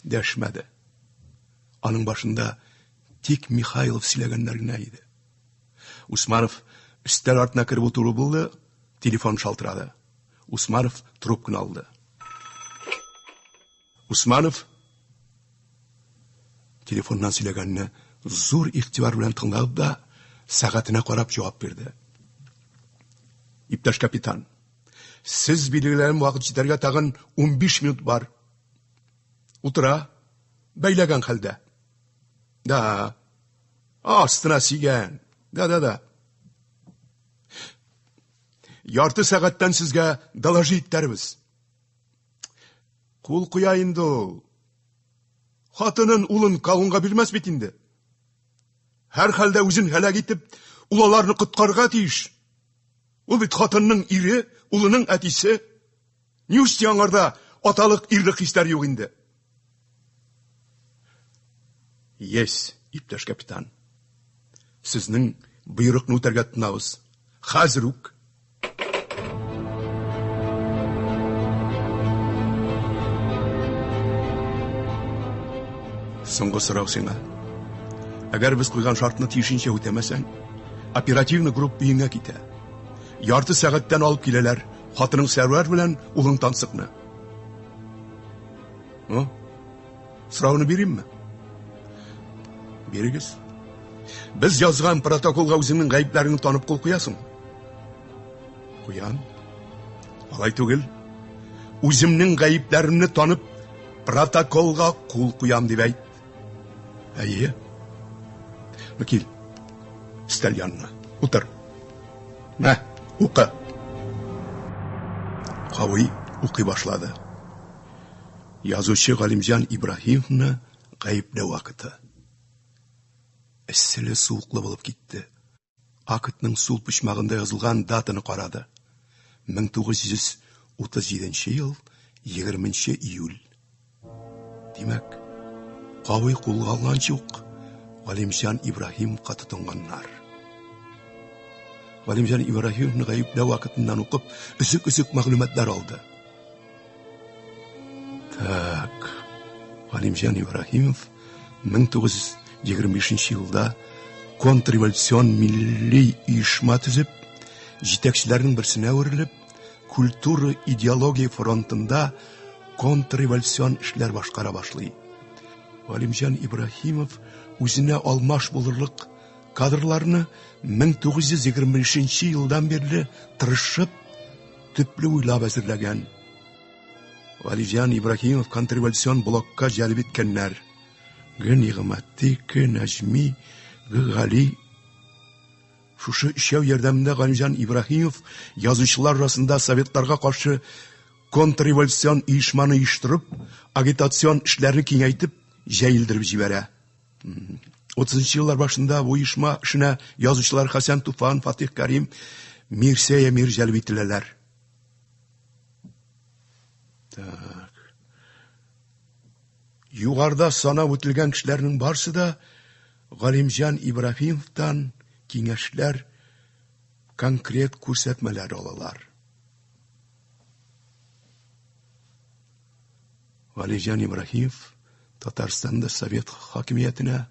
[SPEAKER 2] дәшмәде. Аның башында тик Михайлов сөйләгәннәр генә иде. Усманов өстәл артына кереп утыру булды, телефон шалтырады. Усманов трубканы алды. Усманов телефоннан сөйләгәнне зур игътибар белән тыңлады да, сәгатенә карап җавап бирде. Иптәш капитан, сез билгеләгән вакыт җитәргә тагын 15 минут бар. Утыра, бәйләгән хәлдә. Да. Астына сигән. Да, да, да. Ярты сәгатьтән сезгә доложить итәрбез. Кул куя инде ул. Хатынын, улын кавынга бирмәс бит инде. Һәр хәлдә үзен һәлак итеп, ул аларны коткарырга тиеш. Ул бит хатынның ире, улының әтисе. Неужто аңарда аталык, ирлек хисләр юк инде? Есть, иптәш капитан. Сезнең боерыкны үтәргә тотынабыз. Хәзер үк. Соңгы сорау сиңа. Әгәр без куйган шартны тиешенчә үтәмәсәң, оперативный группа өеңә китә. Ярты сәгатьтән алып киләләр хатының Сәрвәр белән улың Тансыкны. Ну, сорауны биримме? Бирегез. Без язган протоколга үзеңнең гаепләреңне танып кул куясың. Куям. Алай түгел. Үземнең гаепләремне танып протоколга кул куям дип әйт. Әйе. Ну кил. Өстәл янына. Утыр. Мә, укы. Кавый укый башлады. Язучы Галимҗан Ибраһимовны гаепләү акты. Эсселе-суыклы булып китте. Актның сул почмагында язылган датаны карады. 1937 ел, 20 июль. Димәк, Кавый кулга алганчы ук Галимҗан Ибраһимовка тотынганнар. Галимҗан Ибраһимовны гаепләү вакытыннан укып, өзек-өзек мәгълүматлар алды. Так, Галимҗан Ибраһимов 1925 елда контрреволюцион милли оешма төзеп, җитәкчеләрнең берсенә әверелеп, культура идеология фронтында контрреволюцион эшләр башкара башлый. Галимҗан Ибраһимов үзенә алмаш булырлык кадрларны 1925 елдан бирле тырышып, төпле уйлап әзерләгән. Галимҗан Ибраһимов контрреволюцион блокка җәлеп иткәннәр. Г. Нигъмәти, К. Нәҗми, Г. Гали. Шушы өчәү ярдәмендә Галимҗан Ибраһимов язучылар арасында советларга каршы контрреволюцион оешманы оештырып, агитацион эшләрне киңәйтеп, җәелдереп җибәрә. 30 еллар башында бу оешма эшенә язучылар Хәсән Туфан, Фатих Карим, Мирсәй Әмир җәлеп ителәләр. Так. Югарыда санап үтелгән кешеләрнең барсы да Галимҗан Ибраһимовтан киңәшләр, конкрет күрсәтмәләр алалар. Галимҗан Ибраһимов Татарстанда совет хакимиятенә,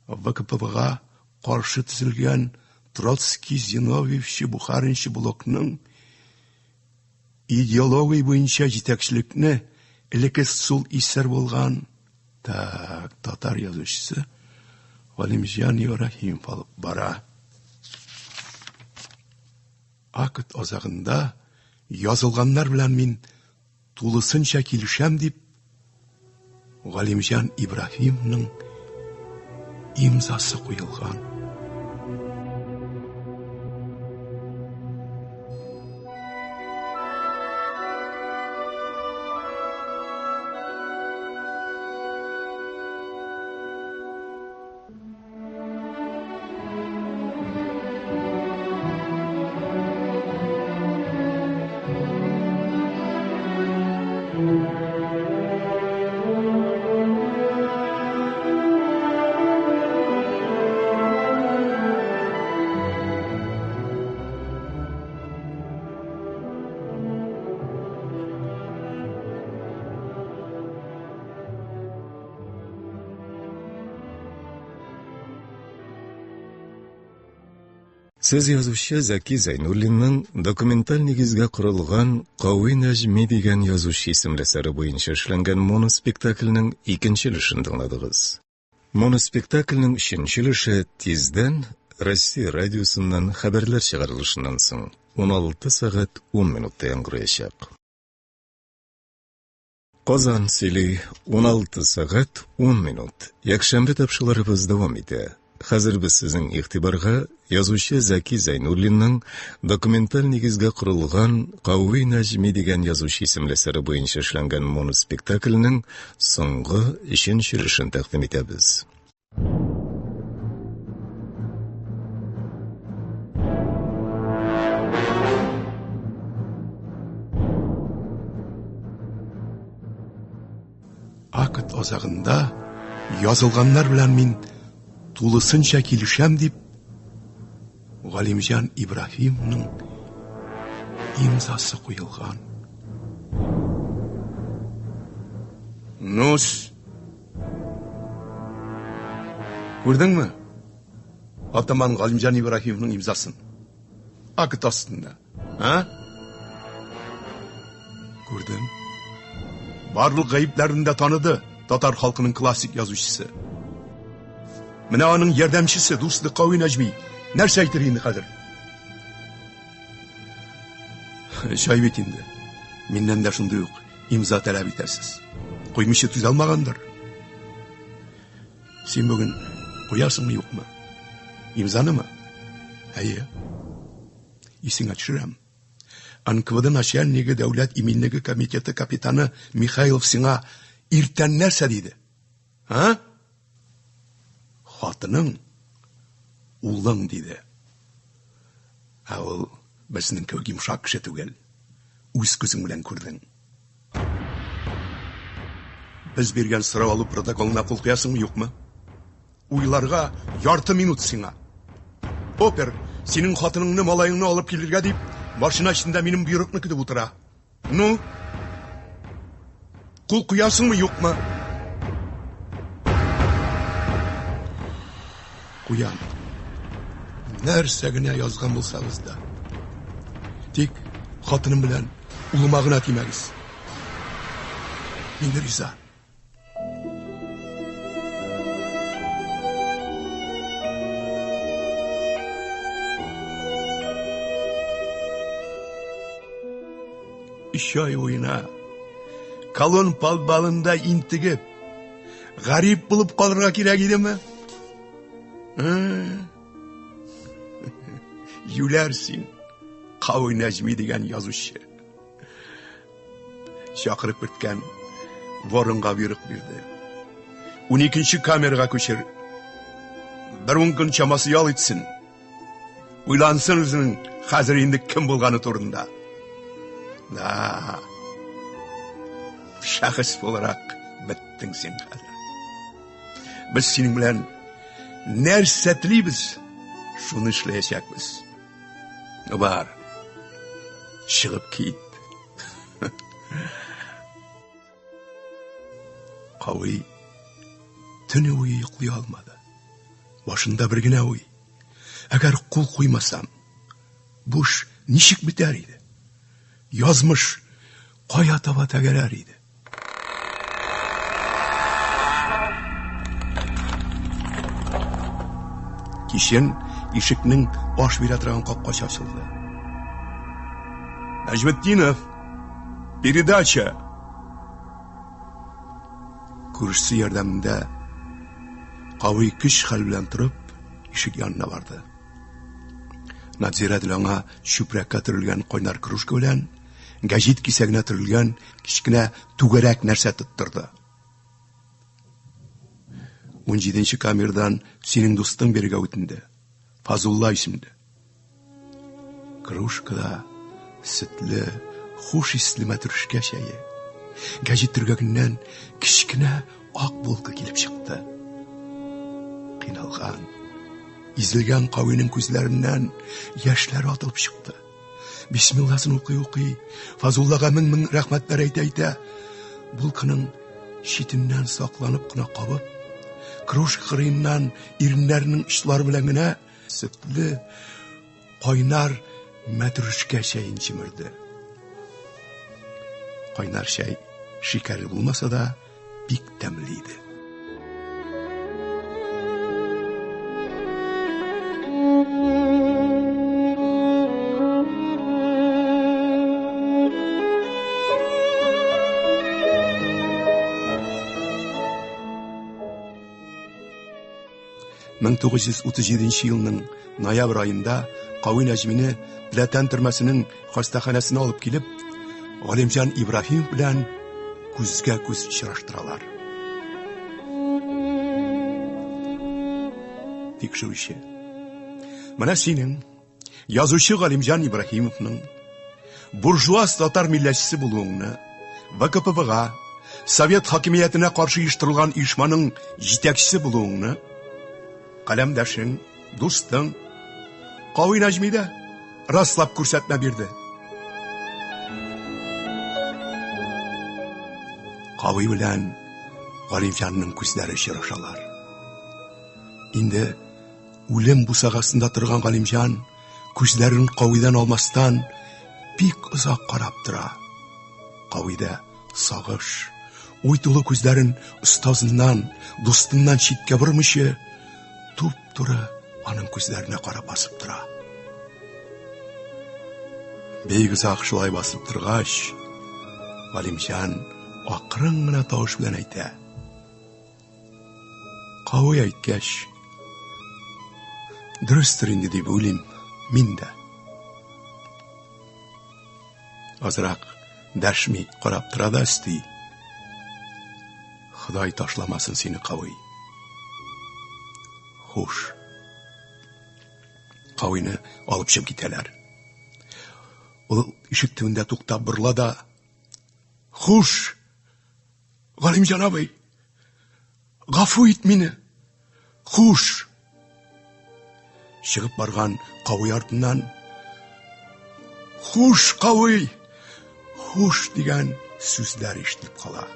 [SPEAKER 2] ВКПБга каршы төзелгән Троцкий, Зиновьевчы, Бухаринчы блокның идеология буенча җитәкчелекне элекке сул исәр булган так, татар язучысы Галимҗан Ибраһимов алып бара. Акт азагында язылганнар белән мин тулысынча килешәм дип Галимҗан Ибраһимовның имзасы куелган.
[SPEAKER 1] Сез язучы Зәки Зәйнуллинның документаль нигезгә корылган Кави Нәҗми дигән язучы исемле әсәре буенча эшләнгән моноспектакльнең икенче өлешен тыңладыгыз. Моноспектакльнең өченче өлеше тиздән Россия радиосыннан хәбәрләр чыгарылышыннан соң 16 сәгать 10 минутта яңгыраячак. Казан сөйли 16 сәгать 10 минут. Якшәмбе тапшыруларыбыз дәвам итә. Хәзер без сезнең игътибарга язучы Зәки Зәйнуллинның документаль нигезгә корылган Кави Нәҗми дигән язучы исемле әсәре буенча эшләнгән моноспектакльнең соңгы өченче өлешен тәкъдим итәбез.
[SPEAKER 2] Акт азагында язылганнар белән мин тулысынча килешәм дип Галимҗан Ибраһимовның имзасы куелган. Нус Күрдеңме? Атаман Галимҗан Ибраһимовның имзасын. Акт астында. А? Күрдем. Барлык гаепләрен дә таныды татар халкының классик язучысы. Менә аның ярдәмчесе, дусты Кави Нәҗми. Нәрсә әйтер инде хәзер? Чай бит инде. Миннән дә шундый ук имза таләп итәсез. Куймыйча түзә алмагандыр. Син бүген куясыңмы, юкмы? Имзанымы? Әйе. Исеңә төшерәм. НКВД начальнигы Дәүләт иминлеге комитеты капитаны Михайлов сиңа иртән нәрсә диде? А? Хатының, улың диде. Ә ул безнең кебек йомшак кеше түгел. Үз күзең белән күрдең. Без биргән сорау алу протоколына кул куясыңмы, юкмы? Уйларга ярты минут сиңа. Опер, синең хатыныңны, малаеңны алып килергә дип, машина эчендә минем боерыкны көтеп утыра. Ну? Кул куясыңмы, юкмы? Куям. Нәрсә генә язган булсагыз да. Тик хатыным белән улыма гына тимәгез. Мин риза. Өч ай буена колон подвалында интегеп, гарип булып калырга кирәк идеме? Юләр син, Кави Нәҗми дигән язучы. Чакырып керткән Воронга бұйрық бирде. 12 камераға күчер. Бер ун көн чамасы ял итсен. Уйлансын үзенең хәзер инде кем булганы турында. Да. Шәхес буларак беттең син хәзер. Без синең белән нәрсә телибез, шуны эшләячәкбез. Бар. Чыгып кит. Кави төне буе йоклый алмады. Башында бер генә уй. Әгәр кул куймасам, бу эш ничек бетәр иде? Язмыш кая таба тәгәрәр иде? Кичен ишекнең аш бирә торган капкачы ачылды. Нәҗметдинов, передача! Күршесе ярдәмендә Кави көч хәл белән торып, ишек янына барды. Надзиратель аңа чүпрәккә төрелгән кайнар кружка белән гәҗит кисәгенә төрелгән кечкенә түгәрәк нәрсә тоттырды. 17 камерадан синең дустың бирергә үтенде. Фазулла исемле. Кружкада сөтле, хуш исле мәтрүшкә чәе. Гәҗит төргәгеннән кечкенә ак булка килеп чыкты. Кыйналган, изелгән Кавинең күзләреннән яшьләр атылып чыкты. Бисмилласын укый-укый, Фазуллага мең-мең рәхмәтләр әйтә-әйтә, булканың читеннән сакланып кына кабып, кружка кырыеннан иреннәренең очлары белән генә сөтле, кайнар мәтрүшкә чәен чөмерде. Кайнар чәй шикәрле булмаса да, бик тәмле иде. 1937 елның ноябрь аенда Кави Нәҗмине Пләтән төрмәсенең хастаханәсенә алып килеп, Галимҗан Ибраһимов белән күзгә күз очраштыралар. Тикшерүче. Менә синең язучы Галимҗан Ибраһимовның буржуаз татар милләтчесе булуыңны, ВКПБга, Совет хакимиятенә каршы оештырылган оешманың җитәкчесе булуыңны, каләмдәшең, дустың Кави Нәҗми дә раслап күрсәтмә бирде. Кави белән Галимҗанның күзләре очрашалар. Инде үлем бусагасында торган Галимҗан күзләрен Кавидан алмастан бик озак карап тора. Кави дә сагыш, уй тулы күзләрен остазыннан, дустыннан читкә бормыйча, туп-туры аның күзләренә карап басып тора. Бик озак шулай басып торгач, Галимҗан акрын гына тавыш белән әйтә. Кавый әйткәч, дөрестер инде дип уйлыйм мин дә. Азрак дәшми карап тора да өсти. Ходай ташламасын сине, Кавый. Хуш. Кавыйны алып чыгып китәләр. Ул ишек төбендә туктап борыла да, Хуш, Галимҗан абый, гафу ит мине. Хуш. Чыгып барган Кавый артыннан Хуш, Кавый! Хуш дигән сүзләр ишетелеп кала.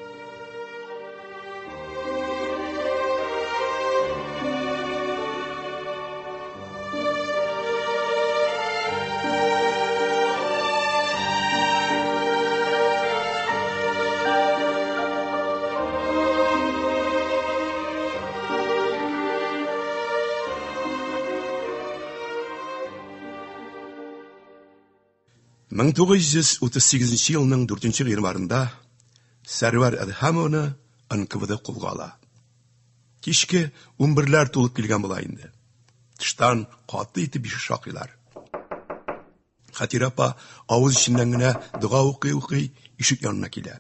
[SPEAKER 2] 1938 елның 4 гыйнварында Сәрвәр Әдһәмовны НКВД кулга ала. Кичке унберләр тулып килгән була инде. Тыштан каты итеп ишек шакыйлар. Хәтирә апа авыз эченнән генә дога укый-укый ишек янына килә.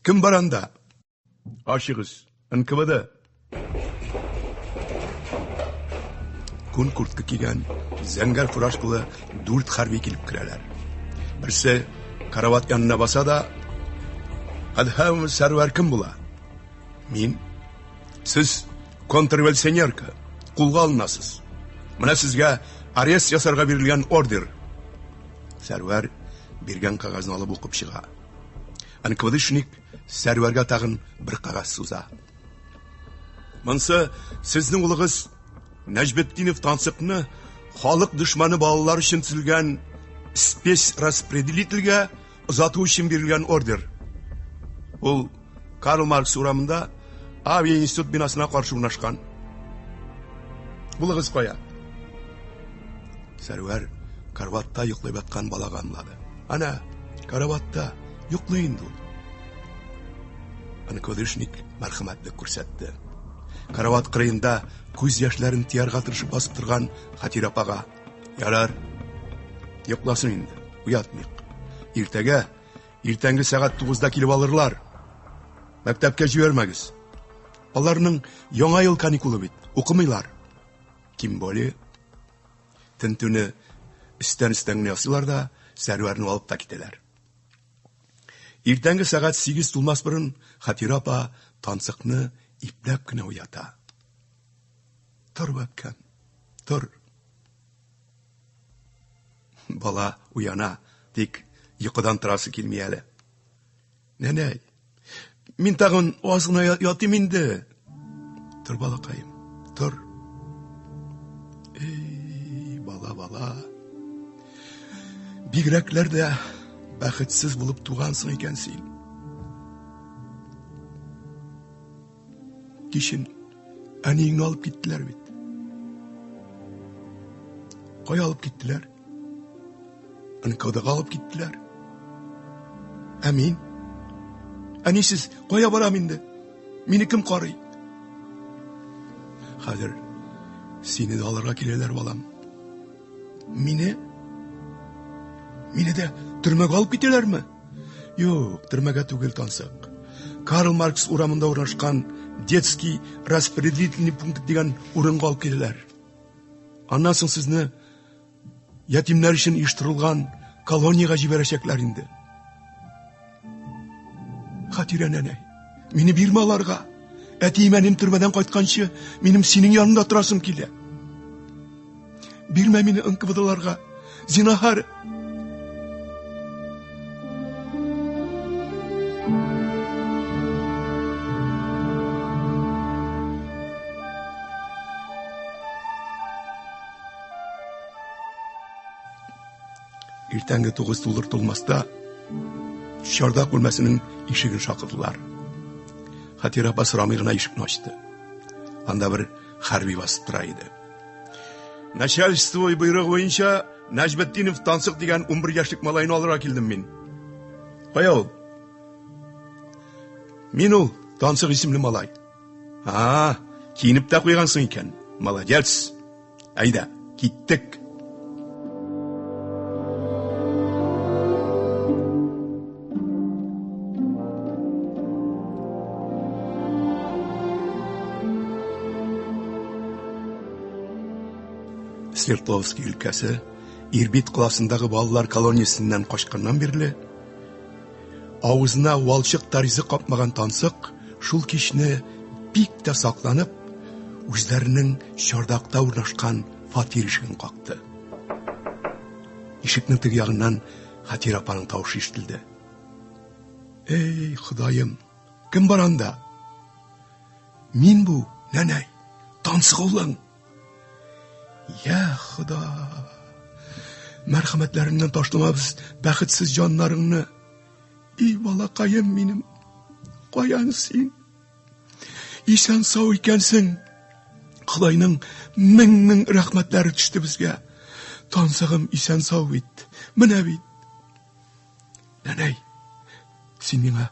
[SPEAKER 2] Кем бар анда? Ачыгыз, НКВД. Күн куртка кигән, зәңгәр фуражкалы дүрт хәрби килеп керәләр. Берсе карават янына баса да, Әдһәм Сәрвәр кем була? Мин. Сез контрреволюционерка, кулга алынасыз. Менә сезгә арест ясарга бирелгән ордер. Сәрвәр биргән кәгазьне алып укып чыга. НКВДшник Сәрвәргә тагын бер кәгазь суза. Монсы сезнең улыгыз Нәҗметдинов Тансыкны халык дошманы балалар өчен төзелгән спецраспределительгә озату өчен бирелгән ордер. Ул Карл Маркс урамында авиаинститут бинасына каршы урнашкан. Булыгыз кая? Сәрвәр караватта йоклап яткан балага ымлады. Ана, караватта йоклый инде ул. НКВДшник мәрхәмәтлек күрсәтте. Карават кырыенда күз яшьләрен тыярга тырышып басып торган Хатирә апага: "Ярар, йокласын инде, уятмыйк. Иртәгә, иртәнге сәгать 9-да килеп алырлар. Мәктәпкә җибәрмәгез. Аларның яңа ел каникулы бит, укымыйлар. Тем более тентүне өстән-өстән генә ясыйлар да, Сәрвәрне алып та китәләр. Иртәнге сәгать 8 тулмас борын Хатирә апа Тансыкны ипләп кенә уята. Тор, бәбкәм, тор. Бала уяна, тик йокыдан торасы килми әле. Нәнәй, мин тагын аз гына ятыйм инде. Тор, балакаем, тор. Эй, бала, бала. Бигрәкләр дә бәхетсез булып тугансың икән син. Кичен әниеңне алып киттеләр бит. Кая алып киттеләр? НКВДга алып киттеләр. Ә мин? Әнисез кая барам инде? Мине кем карый? Хәзер сине дә алырга киләләр, балам. Мине? Мине дә төрмәгә алып китәләрме? Юк, төрмәгә түгел, Тансык. Карл Маркс урамында урнашкан детский распределительный пункт дигән урынга алып киләләр. Аннан соң сезне ятимнәр өчен оештырылган колониягә җибәрәчәкләр инде. Хатирә нәнәй, мине бирмә аларга. Әтием әним төрмәдән кайтканчы, минем синең янында торасым килә. Бирмә мине НКВДларга. Зинахар. Иртәнге 9 тулыр тулмаста чардак бүлмәсенең ишеген шакыдылар. Хатира апа сорамый гына ишекне ачты. Анда бер хәрби басып тора иде. Начальство боерыгы буенча Нәҗметдинов Тансык дигән 11 яшьлек малайны алырга килдем мин. Кая ул? Мин ул, Тансык исемле малай. А, киенеп тә куйгансың икән. Молодец. Әйдә, киттек. Свердловский өлкәсе Ирбит каласындагы балалар колониясеннән качканнан бирле авызына валчык та ризык капмаган Тансык шул кичне бик тә сакланып, үзләренең чардакта урнашкан фатир ишеген какты. Ишекнең теге ягыннан Хәтирә апаның тавышы ишетелде. Эй, Ходаем, кем бар анда? Мин бу, нәнәй, Тансык улың. Я Хода! Мәрхәмәтләреңнән ташламабыз бәхетсез җаннарыңны. И балакаем минем, каян син? Исән сау икәнсең. Ходайның мең-мең рәхмәтләре төште безгә. Тансыгым исән сау бит. Менә бит. Нәнәй, син миңа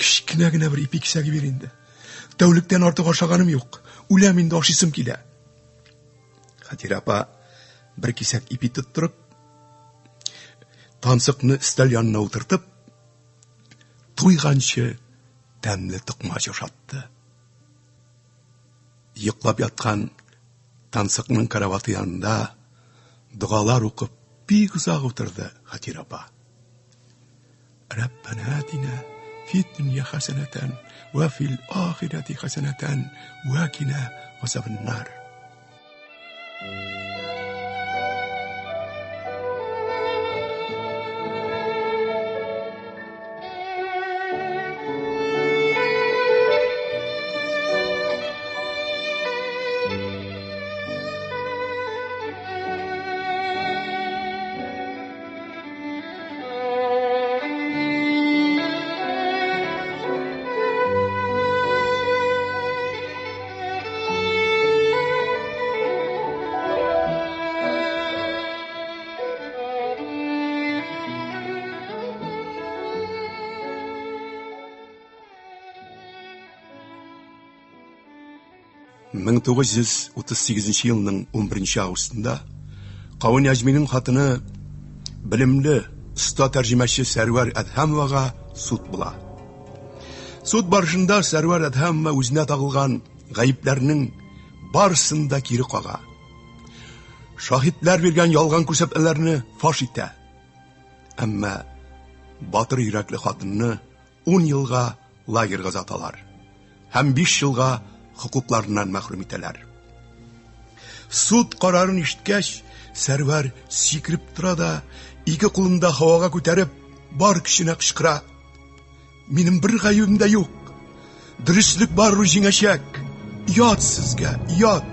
[SPEAKER 2] кечкенә генә бер ипи кисәге бир инде. Тәүлектән артык ашаганым юк. Үләм инде, ашыйсым килә. Хәтирә апа бер кисәк ипи тоттырып, тансыкны өстәл янына утыртып, туйганчы тәмле токмач ашатты. Йоклап яткан тансыкның караваты янында догалар укып бик озак утырды Хәтирә апа. Рәббәнә атина фид дөнья хәсәнәтән вә фил ахирәти хәсәнәтән вә кинә газабыннар. 1938 елның 11 августында Кави Нәҗминең хатыны белемле, оста тәрҗемәче Сәрвәр Әдһәмовага суд була. Суд барышында Сәрвәр Әдһәмова үзенә тагылган гаепләрнең барысын да кире кага. Шаһитләр биргән ялган күрсәтмәләрне фаш итә. Әмма батыр йөрәкле хатынны 10 елга лагерьга озаталар һәм 5 елга хокукларыннан мәхрүм итәләр. Суд карарын ишеткәч, Сәрвәр сикереп тора да, ике кулын да һавага күтәреп, бар көченә кычкыра. Минем бер гаебем дә юк. Дөреслек барыбер җиңәчәк. Ят сезгә, ят.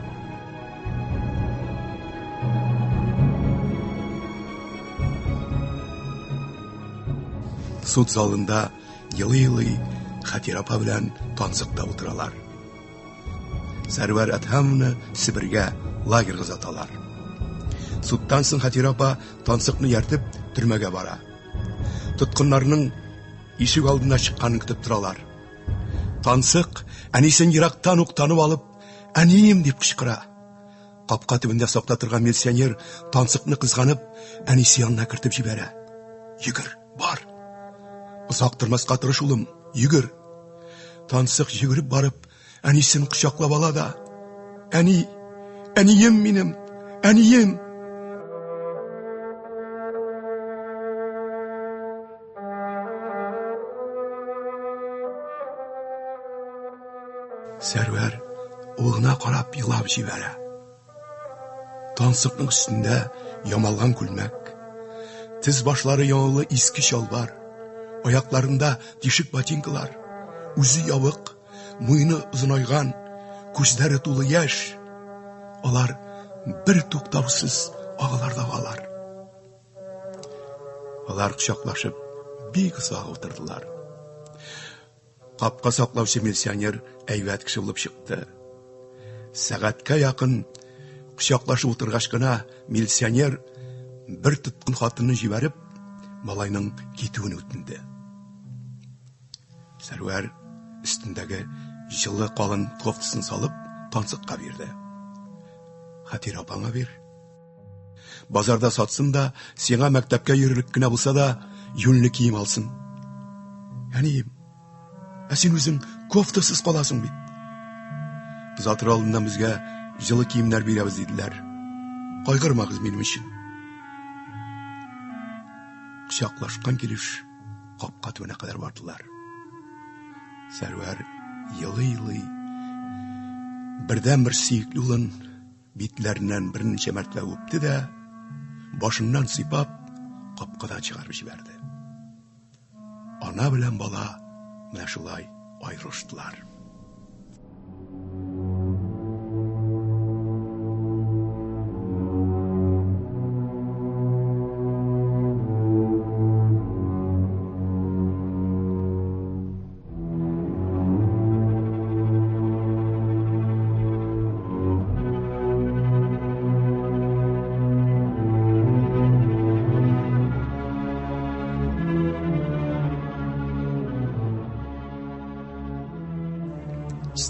[SPEAKER 2] Суд залында елый-елый Хәтирә апа белән Тансык та утыралар. Сәрвәр Әдһәмовны Себергә, лагерьга озаталар. Судтан соң Хәтирә апа Тансыкны ияртеп төрмәгә бара. Тоткыннарның ишек алдына чыкканын көтеп торалар. Тансык әнисен ерактан ук танып алып, "Әнием!" дип кычкыра. Капка төбендә сакта торган милиционер Тансыкны кызганып, әнисе янына кертеп җибәрә. Йөгер, бар. Озак тормаска тырыш, улым, йөгер. Тансык йөгереп барып, әнисен кочаклап ала да, Әни, әнием минем, әнием! Сәрвәр улына карап елап җибәрә. Тансыкның өстендә ямалган күлмәк, тез башлары ямаулы иске чалбар, аякларында тишек ботинкалар, үзе ябык, муены озынайган, күзләре тулы яшь. Алар бер туктаусыз агалар да агалар. Алар кочаклашып бик озак утырдылар. Капка саклаучы милиционер әйбәт кеше булып чыкты. Сәгатькә якын кочаклашып утыргач кына милиционер бер тоткын хатынны җибәреп, малайның китүен үтенде. Сәрвәр өстендәге җылы калын кофтасын салып, тансыкка бирде. Хәтирә апаңа бир. Базарда сатсын да, сиңа мәктәпкә йөрерлек кенә булса да, юньле кием алсын. Әнием, ә син үзең кофтасыз каласың бит. Озатыр алдыннан безгә җылы киемнәр бирәбез диделәр. Кайгырмагыз минем өчен. Кочаклашкан килеш капка төбенә кадәр бардылар. Сәрвәр елый-елый бердәнбер сөекле улын Битләреннән берничә мәртәбә үпте дә, башыннан сыйпап, капкадан чыгарып җибәрде. Ана белән бала менә шулай аерылыштылар.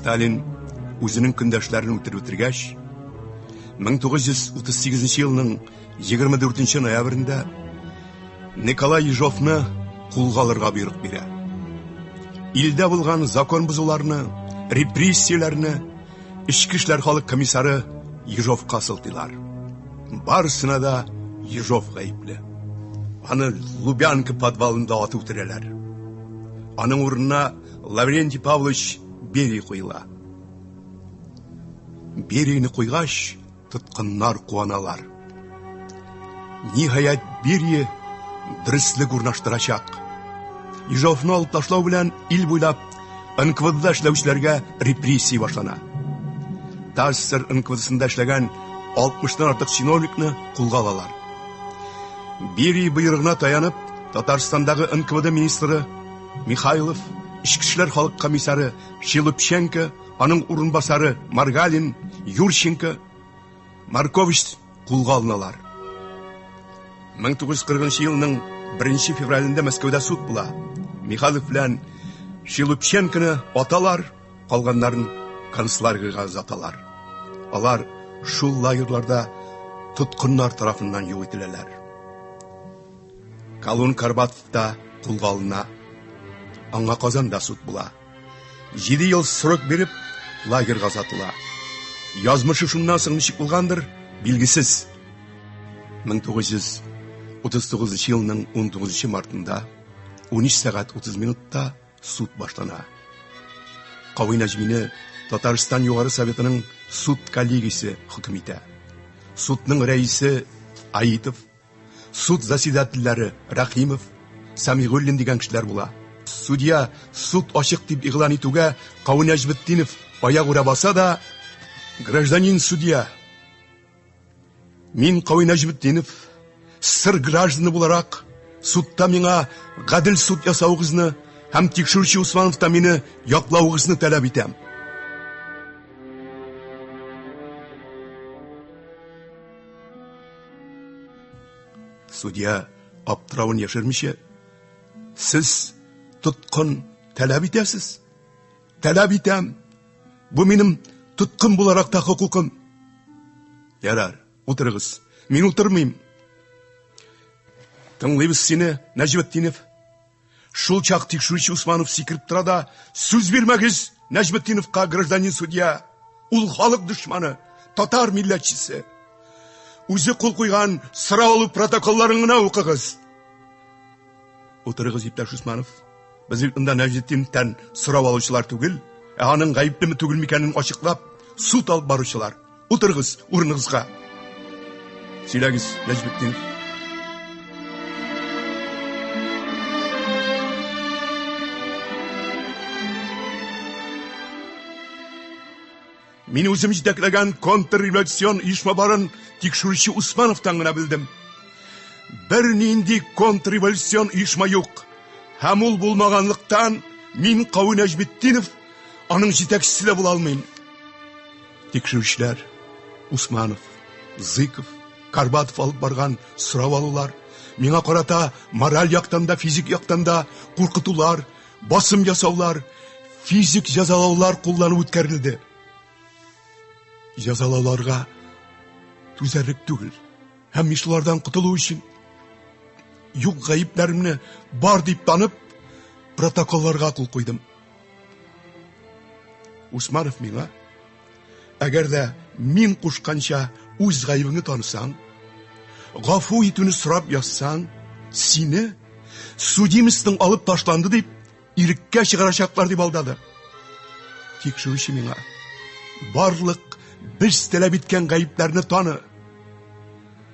[SPEAKER 2] Сталин үзенең көндәшләрен үтереп бетергәч, 1938 елның 24 ноябрендә Николай Ежовны кулга алырга боерык бирә. Илдә булган закон бозуларны, репрессияләрне Эчке эшләр халык комиссары Ежовка сылтыйлар. Барысына да Ежов гаепле. Аны Лубянка подвалында атып үтерәләр. Аның урынына Лаврентий Павлович Берия куела. Берияне куйгач, Тоткыннар куаналар. Ниһаять, Берия дөреслек урнаштырачак. Ежовны алып ташлау белән ил буйлап НКВДда эшләүчеләргә репрессия башлана. ТАССР НКВДсында эшләгән 60-тан артык чиновникны кулга алалар. Берия боерыгына таянып, Татарстандагы НКВД министры Михайлов, Эчке эшләр халык комиссары Шилупченко Аның урынбасары Маргалин, Юрченко, Маркович кулга алыналар. 1940 елның 1 февралендә Мәскәүдә суд була. Михайлов белән Шилупченконы аталар, калганнарын концлагерьга озаталар. Алар шул лагерьларда тоткыннар тарафыннан юк ителәләр. Колун Карбатов та кулга алына. Аңа Казанда суд була. Җиде ел срок биреп, лагерьга озатыла. Язмышы шуннан соң ничек булгандыр, билгесез. 1939 елның 19 мартында 13 сәгать 30 минутта суд башлана. Кави Нәҗмине Татарстан Югары Советының суд коллегиясе хөкем итә. Судның рәисе Аитов, Суд заседательләре Рәхимов, Сәмигуллин дигән кешеләр була. Судья суд ачык дип игълан итүгә Кави Нәҗметдинов аягүрә баса да, гражданин судья, мин Кави Нәҗметдинов, СССР гражданы буларак, Судта миңа гадел суд ясавыгызны һәм тикшерүче Усмановта мине яклавыгызны таләп итәм. Судья аптыравын яшермичә, "Сез тоткын таләп итәсез?" Таләп итәм. Бу минем тоткын буларак та хокукым. Ярар, утырыгыз. Мин утырмыйм. Тыңлыйбыз сине, Нәҗметдинов. Шул чак тикшерүче Усманов сикереп тора да, сүз бирмәгез Нәҗметдиновка, гражданин судья. Ул халык дошманы, татар милләтчесе. Үзе кул куйган сорау алу протоколларын гына укыгыз. Утырыгыз, иптәш Усманов. Без бит монда Нәҗметдиновтан сорау алучылар түгел, ә аның гаеплеме түгелме икәнен ачыклап, суд алып баручылар. Утырыгыз урыныгызга. Сөйләгез, Нәҗметдинов. Мин үзем җитәкләгән контрреволюцион оешма барын тикшерүче Усмановтан гына белдем. Бернинди контрреволюцион оешма юк. Һәм ул булмаганлыктан мин Кави Нәҗметдинов аның җитәкчесе дә була алмыйм. Тикшерүчеләр Усманов, Зыков, Карбатов алып барган сорау алулар, миңа карата мораль яктан да, физик яктан да куркытулар, басым ясаулар, физик җәзалаулар кулланып үткәрелде. Җәзалауларга түзәрлек түгел. Һәм мин шулардан котылу өчен юк гаепләремне бар дип танып, протоколларга кул куйдым. Усманов миңа, әгәр дә мин кушканча үз гаебеңне танысаң, гафу итүне сорап язсаң, сине судимостьның алып ташланды дип иреккә чыгарачаклар дип алдады. Тикшерүче миңа барлык без таләп иткән гаепләрне таны.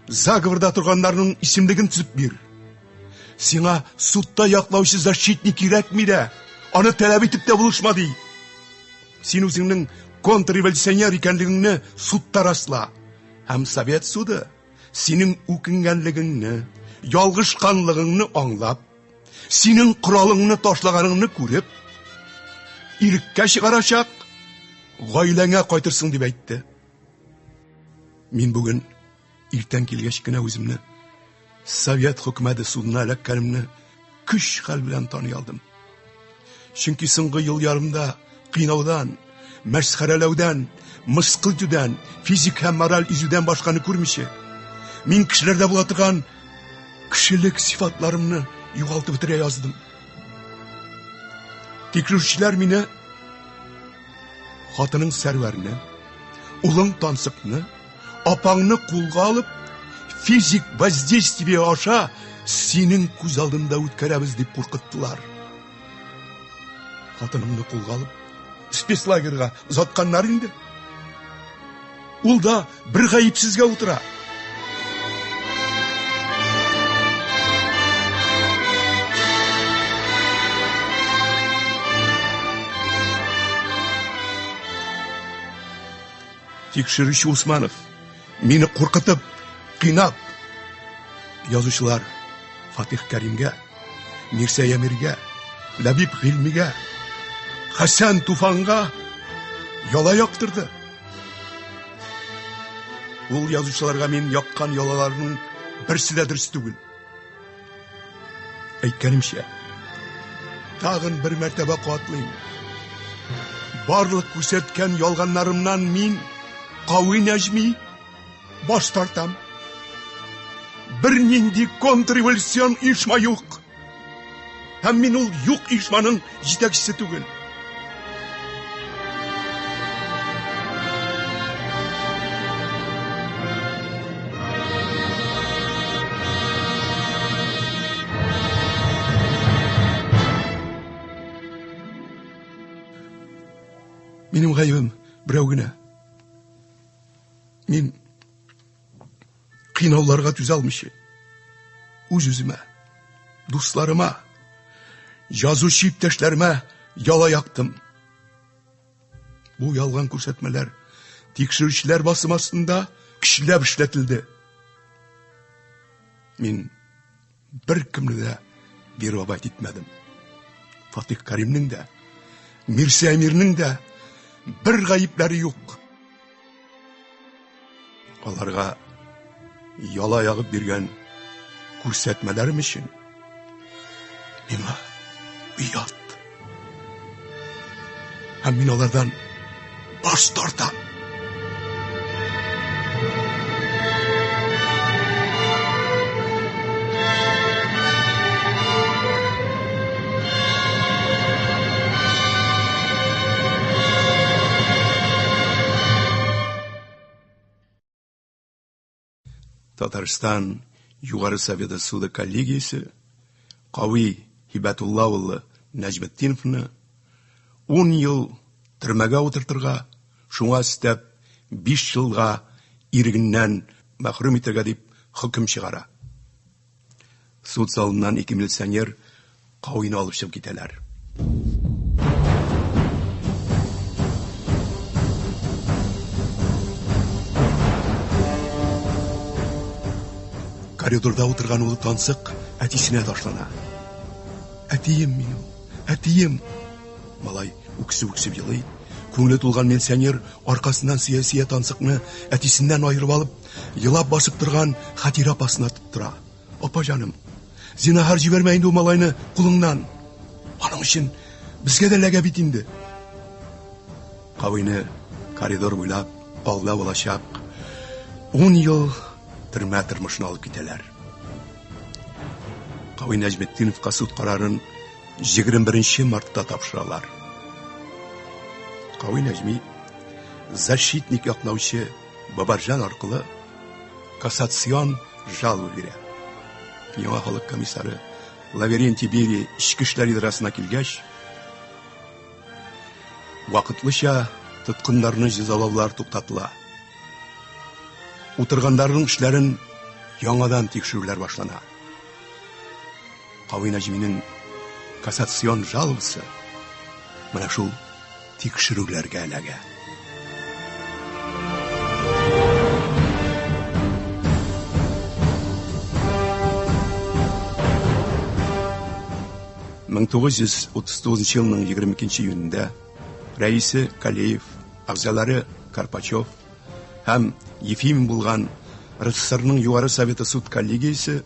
[SPEAKER 2] Заговорда торганнарның исемлеген төзеп бир. Сиңа судта яклаучы защитник кирәкми дә, аны таләп итеп тә булышма ди. Син үзеңнең контрреволюционер икәнлегеңне судта расла. Һәм совет суды синең үкенгәнлегеңне, ялгышканлыгыңны аңлап, синең коралыңны ташлаганыңны күреп, иреккә чыгарачак, гаиләңә кайтырсың дип әйтте. Мин бүген иртән килгәч кенә үземне Совет хөкүмәте судына эләккәнемне көч-хәл белән таный алдым. Чөнки соңгы ел ярымда кыйнаудан, мәсхәрәләүдән, мыскыл итүдән, физик һәм мораль изүдән башканы күрмичә, мин кешеләрдә була торган кешелек сыйфатларымны югалтып бетерә яздым. Тикшерүчеләр мине хатының Сәрвәрне, улың Тансыкны, апаңны кулга алып, физик воздействие аша синең күз алдында үткәрәбез дип куркыттылар. Хатынымны кулга алып, спецлагерьга озатканнар инде. Ул да бер гаепсезгә утыра. Тикшерүче Усманов мине куркытып, кыйнап, язучылар Фатих Кәримгә, Мирсәй Әмиргә, Ләбиб Гыйльмигә, Хәсән Туфанга яла яктырды. Ул язучыларга мин яккан ялаларның берсе дә дөрес түгел. Әйткәнемчә, тагын бер мәртәбә кабатлыйм. Барлык күрсәткән ялганнарымнан мин, Кави Нәҗми, баш тартам. Бернинди контрреволюцион оешма юк. Һәм мин ул юк оешманың җитәкчесе түгел. Минем гаебем берәү генә. Мин кыйнауларга түзә алмыйча, үз-үземә, дусларыма, язучы иптәшләремә яла яктым. Бу ялган күрсәтмәләр тикшерүчеләр басым астында көчләп эшләтелде. Мин Беркемне дә вербовать итмәдем. Фатих Каримнең дә, Мирсә Әмирнең дә бер гаепләре юк. Аларга яла ягып биргән күрсәтмәләрем өчен миңа оят. Һәм мин алардан баш тартам. Татарстан Югары Советы суды коллегиясе Кави Һибәтулла улы Нәҗметдиновны 10 ел төрмәгә утыртырга, шуңа өстәп 5 елга ирегеннән мәхрүм итәргә дип хөкем чыгара. Суд залыннан ике милиционер Кавины алып чыгып китәләр. Коридорда утырган улы Тансык әтисенә ташлана. Әтием минем, әтием! Малай үксеп-үксеп елый. Күңеле тулган милиционер аркасыннан сөя-сөя Тансыкны әтисеннән аерып алып, елап басып торган Хәтирә апасына тоттыра. Апа җаным, зинһар җибәрмә инде ул малайны кулыңнан. Аның өчен безгә дә эләгә бит инде. Кавыйны коридор буйлап алда булачак 10 ел төрмә тормышына алып китәләр. Кавый Нәҗметдиновка суд карарын 21 мартта тапшыралар. Кавый Нәҗми защитник яклаучы Бабарҗан аркылы кассацион жалоба бирә. Яңа халык комиссары Лаверентий Берия эчке эшләр идарәсенә килгәч, вакытлыча тоткыннарны җәзалаулар туктатыла. Утырганнарның эшләрен яңадан тикшерүләр башлана. Кави Нәҗминең кассацион жалобасы менә шул тикшерүләргә эләгә. 1939 елның 22 июнендә рәисе Калеев, әгъзалары Карпачев һәм Ефимин булган РСФСРның Югары Советы суд коллегиясе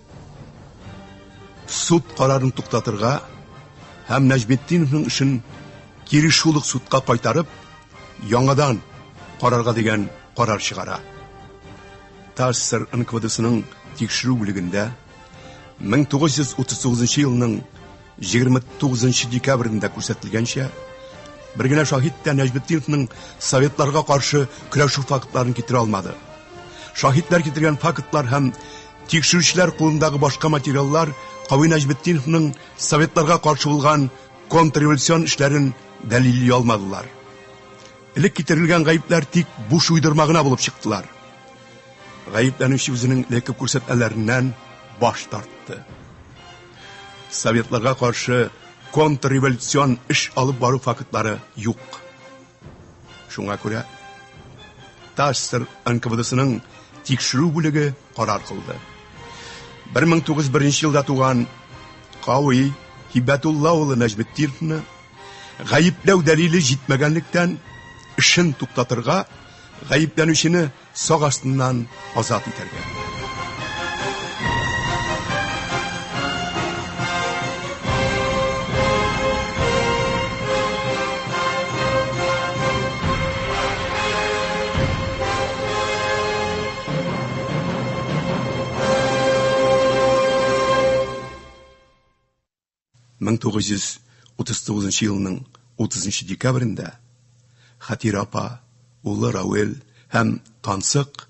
[SPEAKER 2] суд карарын туктатырга һәм Нәҗметдиновның эшен кире шул ук судка кайтарып, яңадан карарга дигән карар чыгара. ТАССР НКВДсының тикшерү бүлегендә 1939 елның 29 декабрендә күрсәтелгәнчә, бер генә шаһит тә Нәҗметдиновның советларга каршы көрәшү фактларын китерә алмады. Шаһитлар китергән фактлар һәм тикшерүчеләр кулындагы башка материаллар Кави Нәҗметдиновның советларга каршы булган контрреволюцион эшләрен дәлилли алмадылар. Элек китерелгән гаепләр тик буш уйдырма гына булып чыктылар. Гаепләнүче үзенең элекке күрсәтмәләреннән баш тартты. Советларга каршы контрреволюцион эш алып бару фактлары юк. Шуңа күрә ТАССР НКВДсының тикшерү бүлеге карар кылды. 1901 елда туган Кави Һибәтулла улы Нәҗметдиновны гаепләү дәлиле җитмәгәнлектән эшен туктатырга, гаепләнүчене сак астыннан азат итәргә. 1939 елның 30 декабрендә Хәтирә апа, улы Рауил һәм Тансык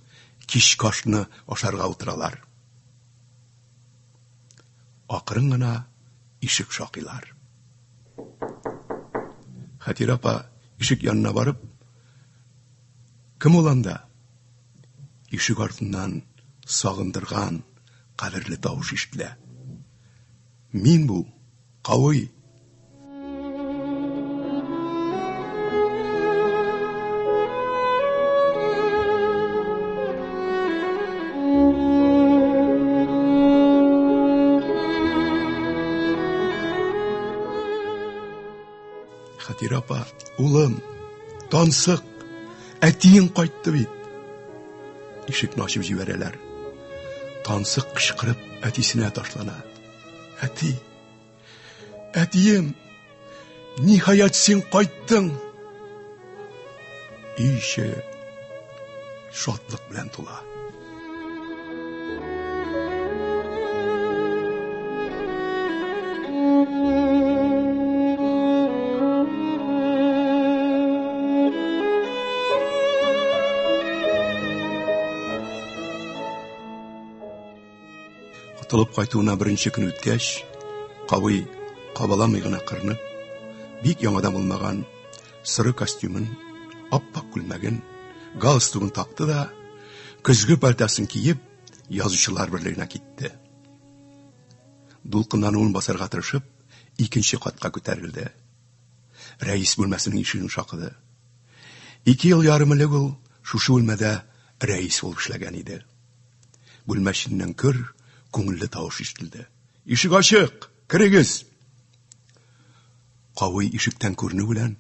[SPEAKER 2] кичке ашны ашарга утыралар. Акрын гына ишек шакыйлар. Хәтирә апа ишек янына барып, Кем ул анда? Ишек артыннан сагындырган кадерле тавыш ишетелә. Мин бу, Кавый. Хәтирә апа, улым, тансык, әтиең кайтты бит. Ишекне ачып җибәрәләр. Тансык кычкырып әтисенә ташлана. Әти, әтием, ниһаять син кайттың. Өй эче шатлык белән тула. Котылып кайтуына беренче көн үткәч, Кавый кабаламый гына кырынып, бик яңадан булмаган соры костюмын, ап-ак күлмәген, галстугын такты да, көзге пальтасын киеп, язучылар берлегенә китте. Дулкынлануын басарга тырышып, икенче катка күтәрелде. Рәис бүлмәсенең ишеген шакыды. Ике ел ярым элек ул шушы бүлмәдә рәис булып эшләгән иде. Бүлмә эченнән көр, күңелле тавыш ишетелде. Ишек ачык! Керегез! Кавый ишектән күренү белән,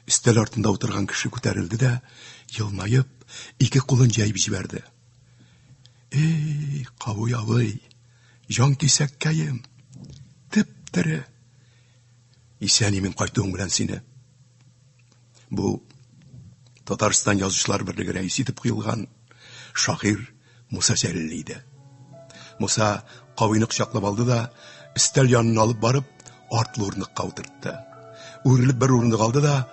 [SPEAKER 2] өстәл артында утырган кеше күтәрелде дә, елмаеп, ике кулын җәеп җибәрде. Эй, Кавый абый, җан кисәккәем, теп-тере. Исән-имин кайтуың белән сине. Бу Татарстан Язучылар берлеге рәисе итеп куелган шагыйрь Муса Җәлил иде. Муса Кавыйны кочаклап алды да, өстәл янына алып барып, артлы урындыкка утыртты. Үрелеп бер урындык алды да,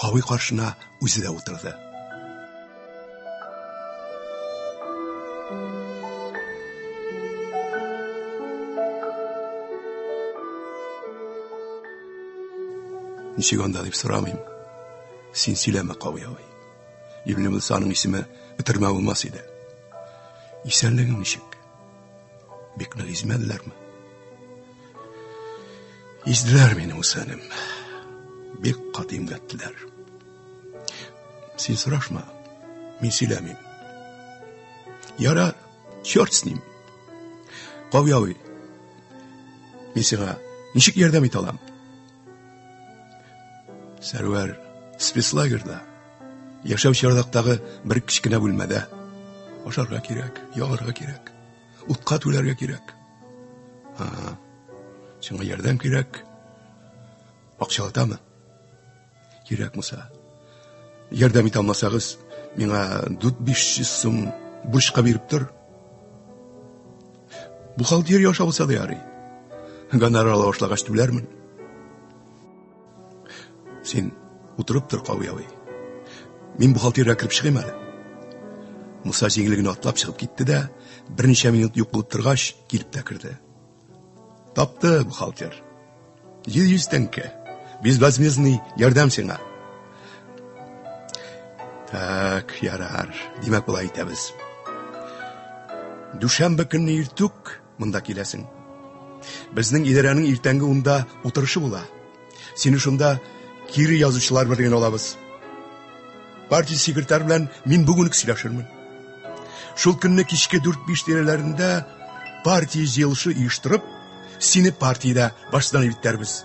[SPEAKER 2] Кавый каршына үзе дә утырды. Ничек анда дип сорамыйм. Син сөйләмә, Кавый абый. Юньле булса аның исеме бетермә булмас иде. Исәнлегең ничек? Бик нык измәделәрме? Изделәр мине, Мусаным. Бик каты имгәттеләр. Син сорашма, мин сөйләмим. Ярар, черт с ним. Кавый абый, мин сиңа ничек ярдәм итә алам? Сәрвәр спецлагерьда, яшәү чардактагы бер кечкенә бүлмәдә. Ашарга кирәк, ягарга кирәк, утка түләргә кирәк. Ага. Сиңа ярдәм кирәк. Акчалатамы? Кирәк, Муса. Ярдәм итә алмасагыз, миңа 4-500 сум бурычка биреп тор. Бухгалтерия аша булса да ярый. Гонорар ала башлагач түләрмен. Син утырып тор, Кави абый. Мин бухгалтериягә кереп чыгыйм әле. Муса җиңел генә атлап чыгып китте дә, берничә минут юк булып торгач, килеп тә керде. Тапты бухгалтер. 700 тәңкә. Безвозмездный ярдәм сиңа. Так, ярар. Димәк, болай итәбез. Дүшәмбе көнне иртүк монда киләсең. Безнең идарәнең иртәнге унда утырышы була. Сине шунда кире язучылар берлегенә алабыз. Партия секретарь белән мин бүген үк сөйләшермен. Шул көнне кичке 4-5 тирәләрендә партия җыелышы оештырып, сине партиядә баштан итәрбез.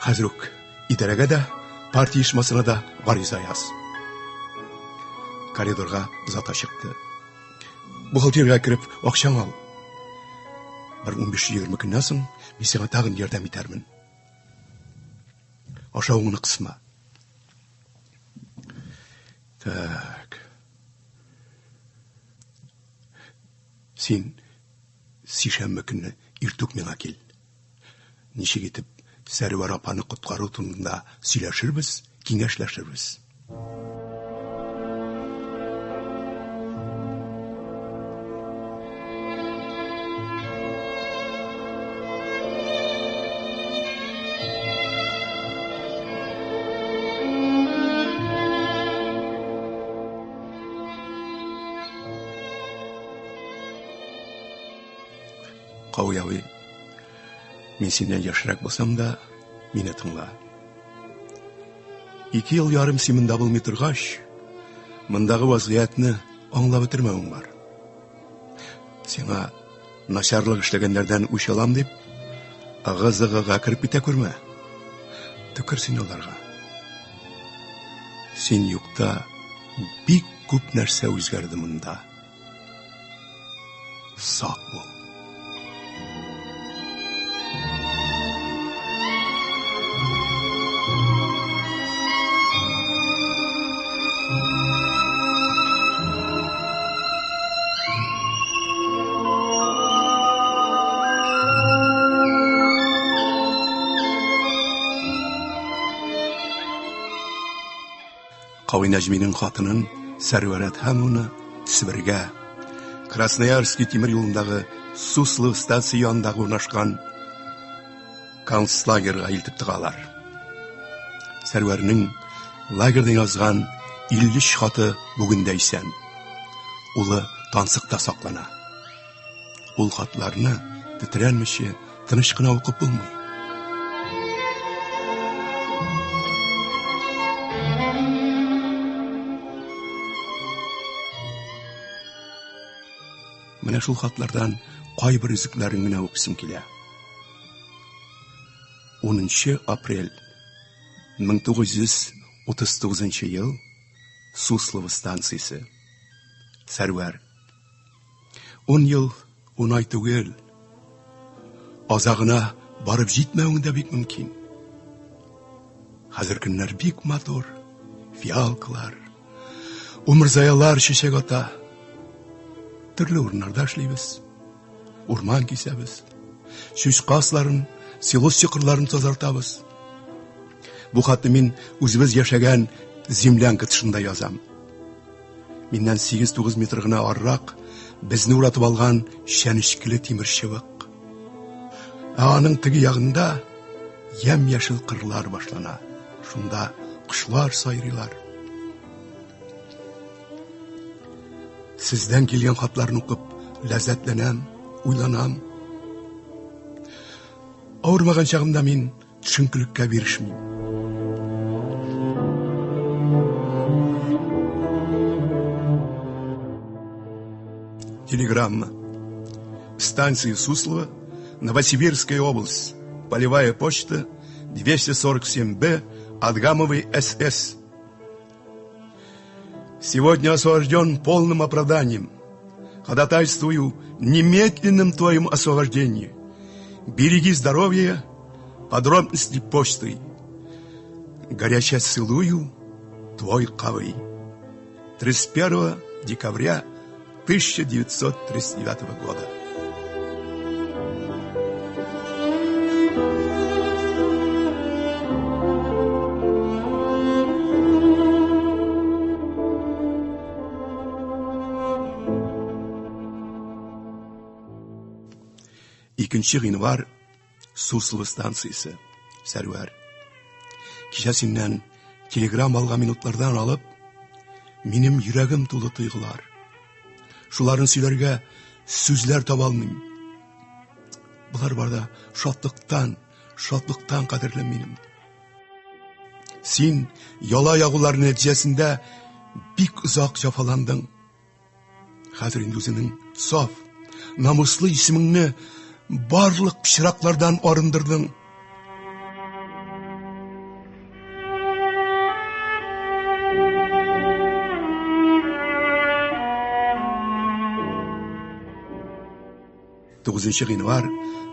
[SPEAKER 2] Хәзер үк идарәгә дә, партия оешмасына да гариза яз. Коридорга озата чыкты. Бухгалтериягә кереп, акчаң ал. Бер 15-20 көннән соң мин сиңа тагын ярдәм итәрмен. Ашавыңны кысма. Так. Син сишәмбе көнне иртүк миңа кил. Ничек итеп Сәрвәр апаны коткару турында сөйләшербез, киңәшләшербез. Кауи абый, мин синнән яшьрәк булсам да, мине тыңла. Ике ел ярым син монда булмый торгач, мондагы вазгыятьне аңлап бетермәвең бар. Сиңа начарлык эшләгәннәрдән үч алам дип, ыгы-зыгыга кереп китә күрмә. Төкер син аларга. Син юкта бик күп нәрсә үзгәрде монда. Сак бул. Кави Нәҗминең хатынын Сәрвәр Әдһәмовны Себергә, Красноярский тимер юлындагы Суслов станция янындагы урнашкан концлагерьга илтеп тыгалар. Сәрвәрнең лагерьда язган 53 хаты бүген дә исән. Улы тансыкта саклана. Ул хатларны тетрәнмичә тыныч кына укып булмый. Менә шул хатлардан кайбер өзекләрен генә укысым килә. 10 апрель 1939 ел Суслово станциясе. Сәрвәр. Ун ел, ун ай түгел. Азагына барып җитмәвең дә бик мөмкин. Хәзер көннәр бик матур. Фиалкалар, умырзаялар чәчәк ата. Төрле урыннарда эшлибез. Урман кисәбез. Чучка асларын, силос чокырларын тазартабыз. Бу хатны мин үзебез яшәгән землянка тышында язам. Миннән 8-9 метр гына арырак безне уратып алган чәнечкеле тимер чыбык. Ә аның теге ягында ямь-яшел кырлар башлана. Шунда кошлар сайрыйлар. Сездән килгән хатларны укып ләззәтләнәм, уйланам. Авырмаган чагымда мин төшенкелеккә бирешмим. Телеграмма. Станция Суслова, Новосибирская область. Полевая почта 247Б, Адгамовый СС. Сегодня освобожден полным оправданием. Ходатайствую немедленным твоим освобождении. Береги здоровье, подробности почтой. Горячо целую, твой Кавый. 31 декабря 1939 года. Икенче гыйнвар Суслово станциясе. Сәрвәр. Кичә синнән телеграмм алган минутлардан алып, минем йөрәгем тулы тойгылар. Шуларын сөйләргә сүзләр таба алмыйм. Болар бар да шатлыктан, шатлыктан кадерле минем. Син яла ягулар нәтиҗәсендә бик озак җафаландың. Хәзер инде үзеңнең саф, намуслы исемеңне барлык пычраклардан арындырдың. Тугызынчы гыйнвар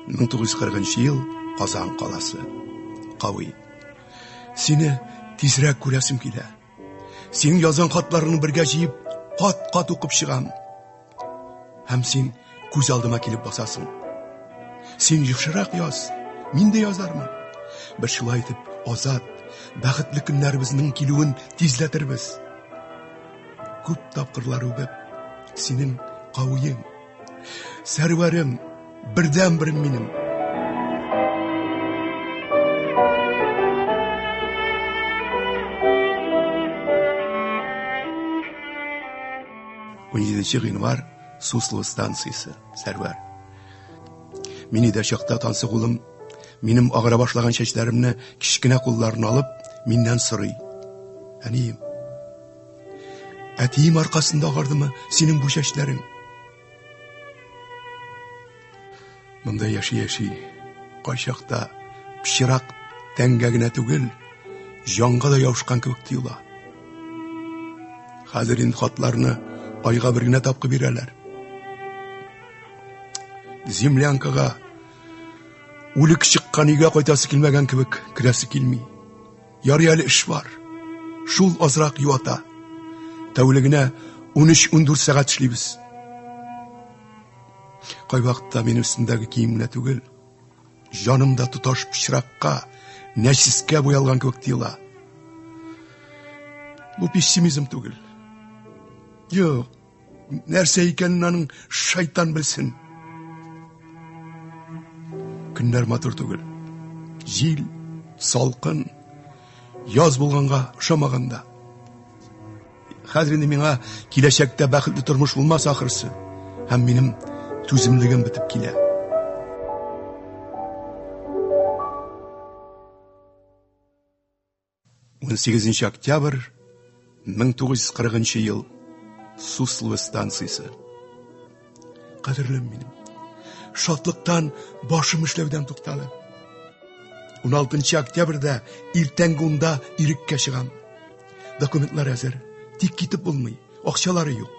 [SPEAKER 2] 1940 ел Казан каласы. Кави. Сине тизрәк күрәсем килә. Синең язган хатларыңны бергә җыеп, кат-кат укып чыгам. Һәм син күз алдыма килеп басасың. Син ешрак яз, мин дә язармын. Без шулай итеп азат, бәхетле көннәребезнең килүен тизләтербез. Күп тапкырлар үбеп, синең кавыең, Сәрвәрем, бердәнберем минем. Унҗиденче гыйнвар, Суслово станциясе, Сәрвәр. Мин өйдә чакта Тансык улым минем агара башлаган чәчләремне кечкенә кулларына алып, миннән сорый. Әнием, әтием аркасында агардымы синең бу чәчләрең? Монда яши-яши, кайчакта пычрак тәнгә генә түгел, җанга да ябышкан кебек тоела. Хәзер инде хатларны айга бер генә тапкыр бирәләр. Землянкага үлек чыккан өйгә кайтасы килмәгән кебек керәсе килми. Ярый әле эш бар. Шул азрак юата. Тәүлегенә 13-14 сәгать эшлибез. Кайвакытта минем өстемдәге кием генә түгел, җаным да тоташ пычракка, нәҗескә буялган кебек тоела. Бу пессимизм түгел. Юк, нәрсә икәнен аның шайтан белсен. Көннәр матур түгел. Җил, салкын, яз булганга ошамаганда. Хәзер инде миңа киләчәктә бәхетле тормыш булмас ахрысы. Һәм минем түземлегем бетеп килә. 18 октябрь 1940 ел. Суслово станциясе. Кадерлем минем. Шатлыктан башым эшләүдән туктады. 16 октябрьдә иртәнге унда иреккә чыгам. Документлар әзер. Тик китеп булмый. Акчалары юк.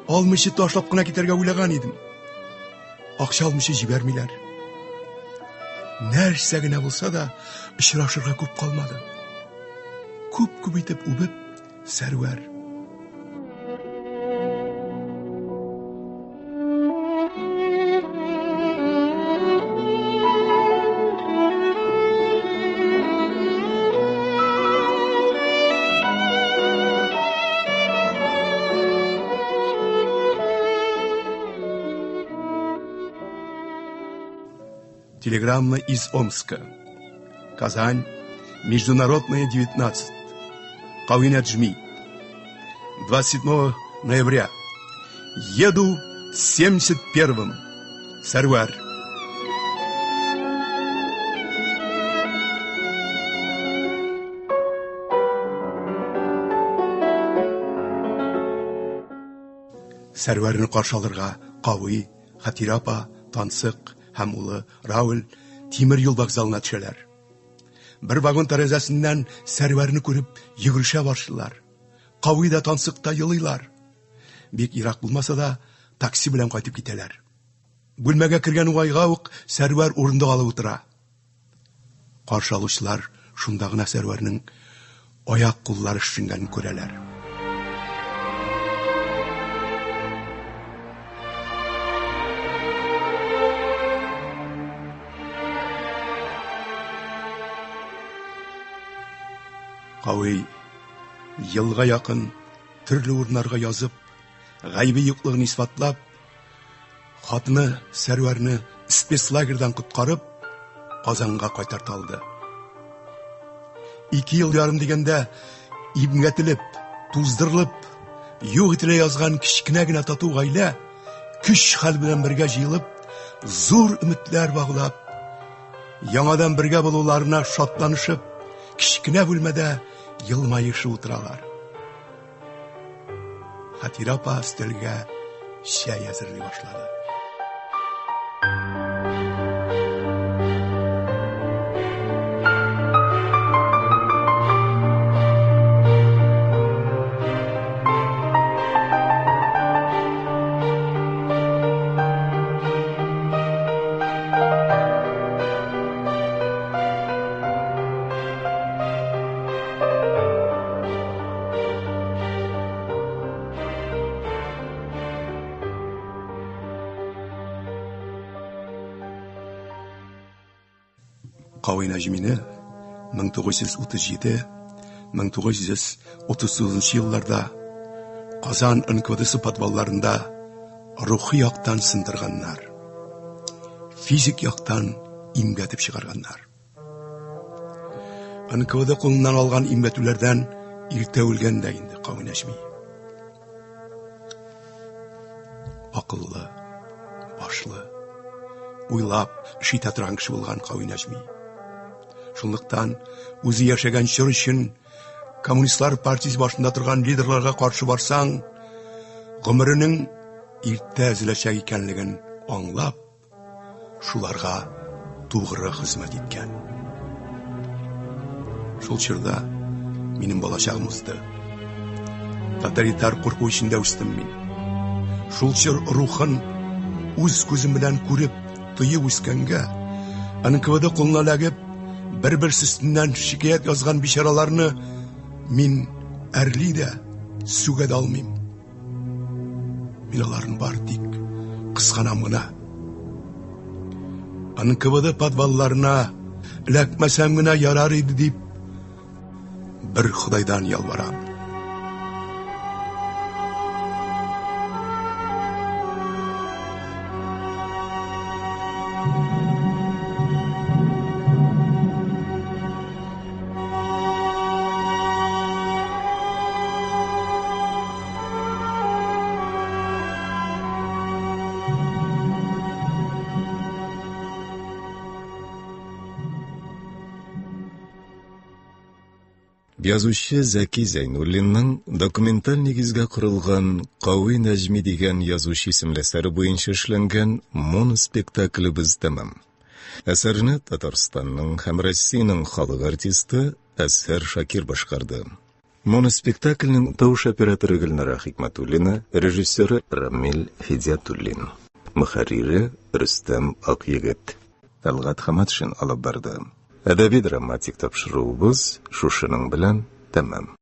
[SPEAKER 2] Алмыйча ташлап кына китәргә уйлаган идем. Акча алмыйча җибәрмиләр. Нәрсә генә булса да, очрашырга күп калмады. Күп-күп итеп үбеп, Сәрвәр. Телеграмма из Омска. Казань. Международная, 19. Кави Нәҗми. 27 ноября. Еду 71-м. Сәрвәр. Сәрвәрне каршы алырга Кави, Хәтирә апа, Тансык һәм улы Рауль тимер юл вокзалына төшәләр. Бер вагон тәрәзәсеннән Сәрвәрне күреп йөгерешә башлыйлар. Кави да Тансык та елыйлар. Бик ерак булмаса да, такси белән кайтып китәләр. Бүлмәгә кергән уңайга ук Сәрвәр урындык алып утыра. Каршы алучылар шунда гына Сәрвәрнең аяк-куллары шешенгәнен күрәләр. Кави елга якын төрле урыннарга язып, гаебе юклыгын исбатлап, хатыны Сәрвәрне спецлагерьдан коткарып, Казанга кайтарта алды. Ике ел ярым дигәндә, имгәтелеп, туздырылып, юк ителә язган кечкенә генә тату гаилә көч-хәл белән бергә җыелып, зур өметләр баглап, яңадан бергә булуларына шатланышып, кечкенә бүлмәдә елмаешып утыралар. Хәтирә апа өстәлгә чәй әзерли башлады. Кави Нәҗмине 1937-1939 елларда Казан НКВДсы подвалларында рухи яктан сындырганнар, физик яктан имгәтеп чыгарганнар. НКВД кулыннан алган имгәтүләрдән иртә үлгән дә инде Кави Нәҗми. Акыллы, башлы. уйлап эш итә торган кеше булган Кави Нәҗми. Шунлыктан үзе яшәгән чор өчен коммунистлар партиясе башында торган лидерларга каршы барсаң, гомеренең иртә өзеләчәк икәнлеген аңлап, шуларга тугры хезмәт иткән. Шул чорда минем балачагым узды. Тоталитар курку эчендә үстем мин. Шул чор рухын үз күзем белән күреп, тоеп үскәнгә, НКВД кулына эләгеп, бер-берсе өстеннән шикаять язган бичараларны мин әрли дә, сүгә дә алмыйм. Мин аларны бары тик кызганам гына. НКВД подвалларына эләкмәсәм генә ярар иде дип бер Ходайдан ялварам.
[SPEAKER 1] Язучы Зәки Зәйнуллинның документаль нигезгә корылган Кави Нәҗми дигән язучы исемле әсәре буенча эшләнгән моноспектаклебез тәмам. Әсәрне Татарстанның һәм Россиянең халык артисты Әзһәр Шакир башкарды. Моноспектакльнең тавыш операторы Гөлнара Хикмәтуллина, режиссеры Рамил Хидиятуллин, мөхәррире Рөстәм Акъегет. Тәлгать Хаматшин алып барды. Әдәби-драматик тапшыруыбыз шушының белән тәмам.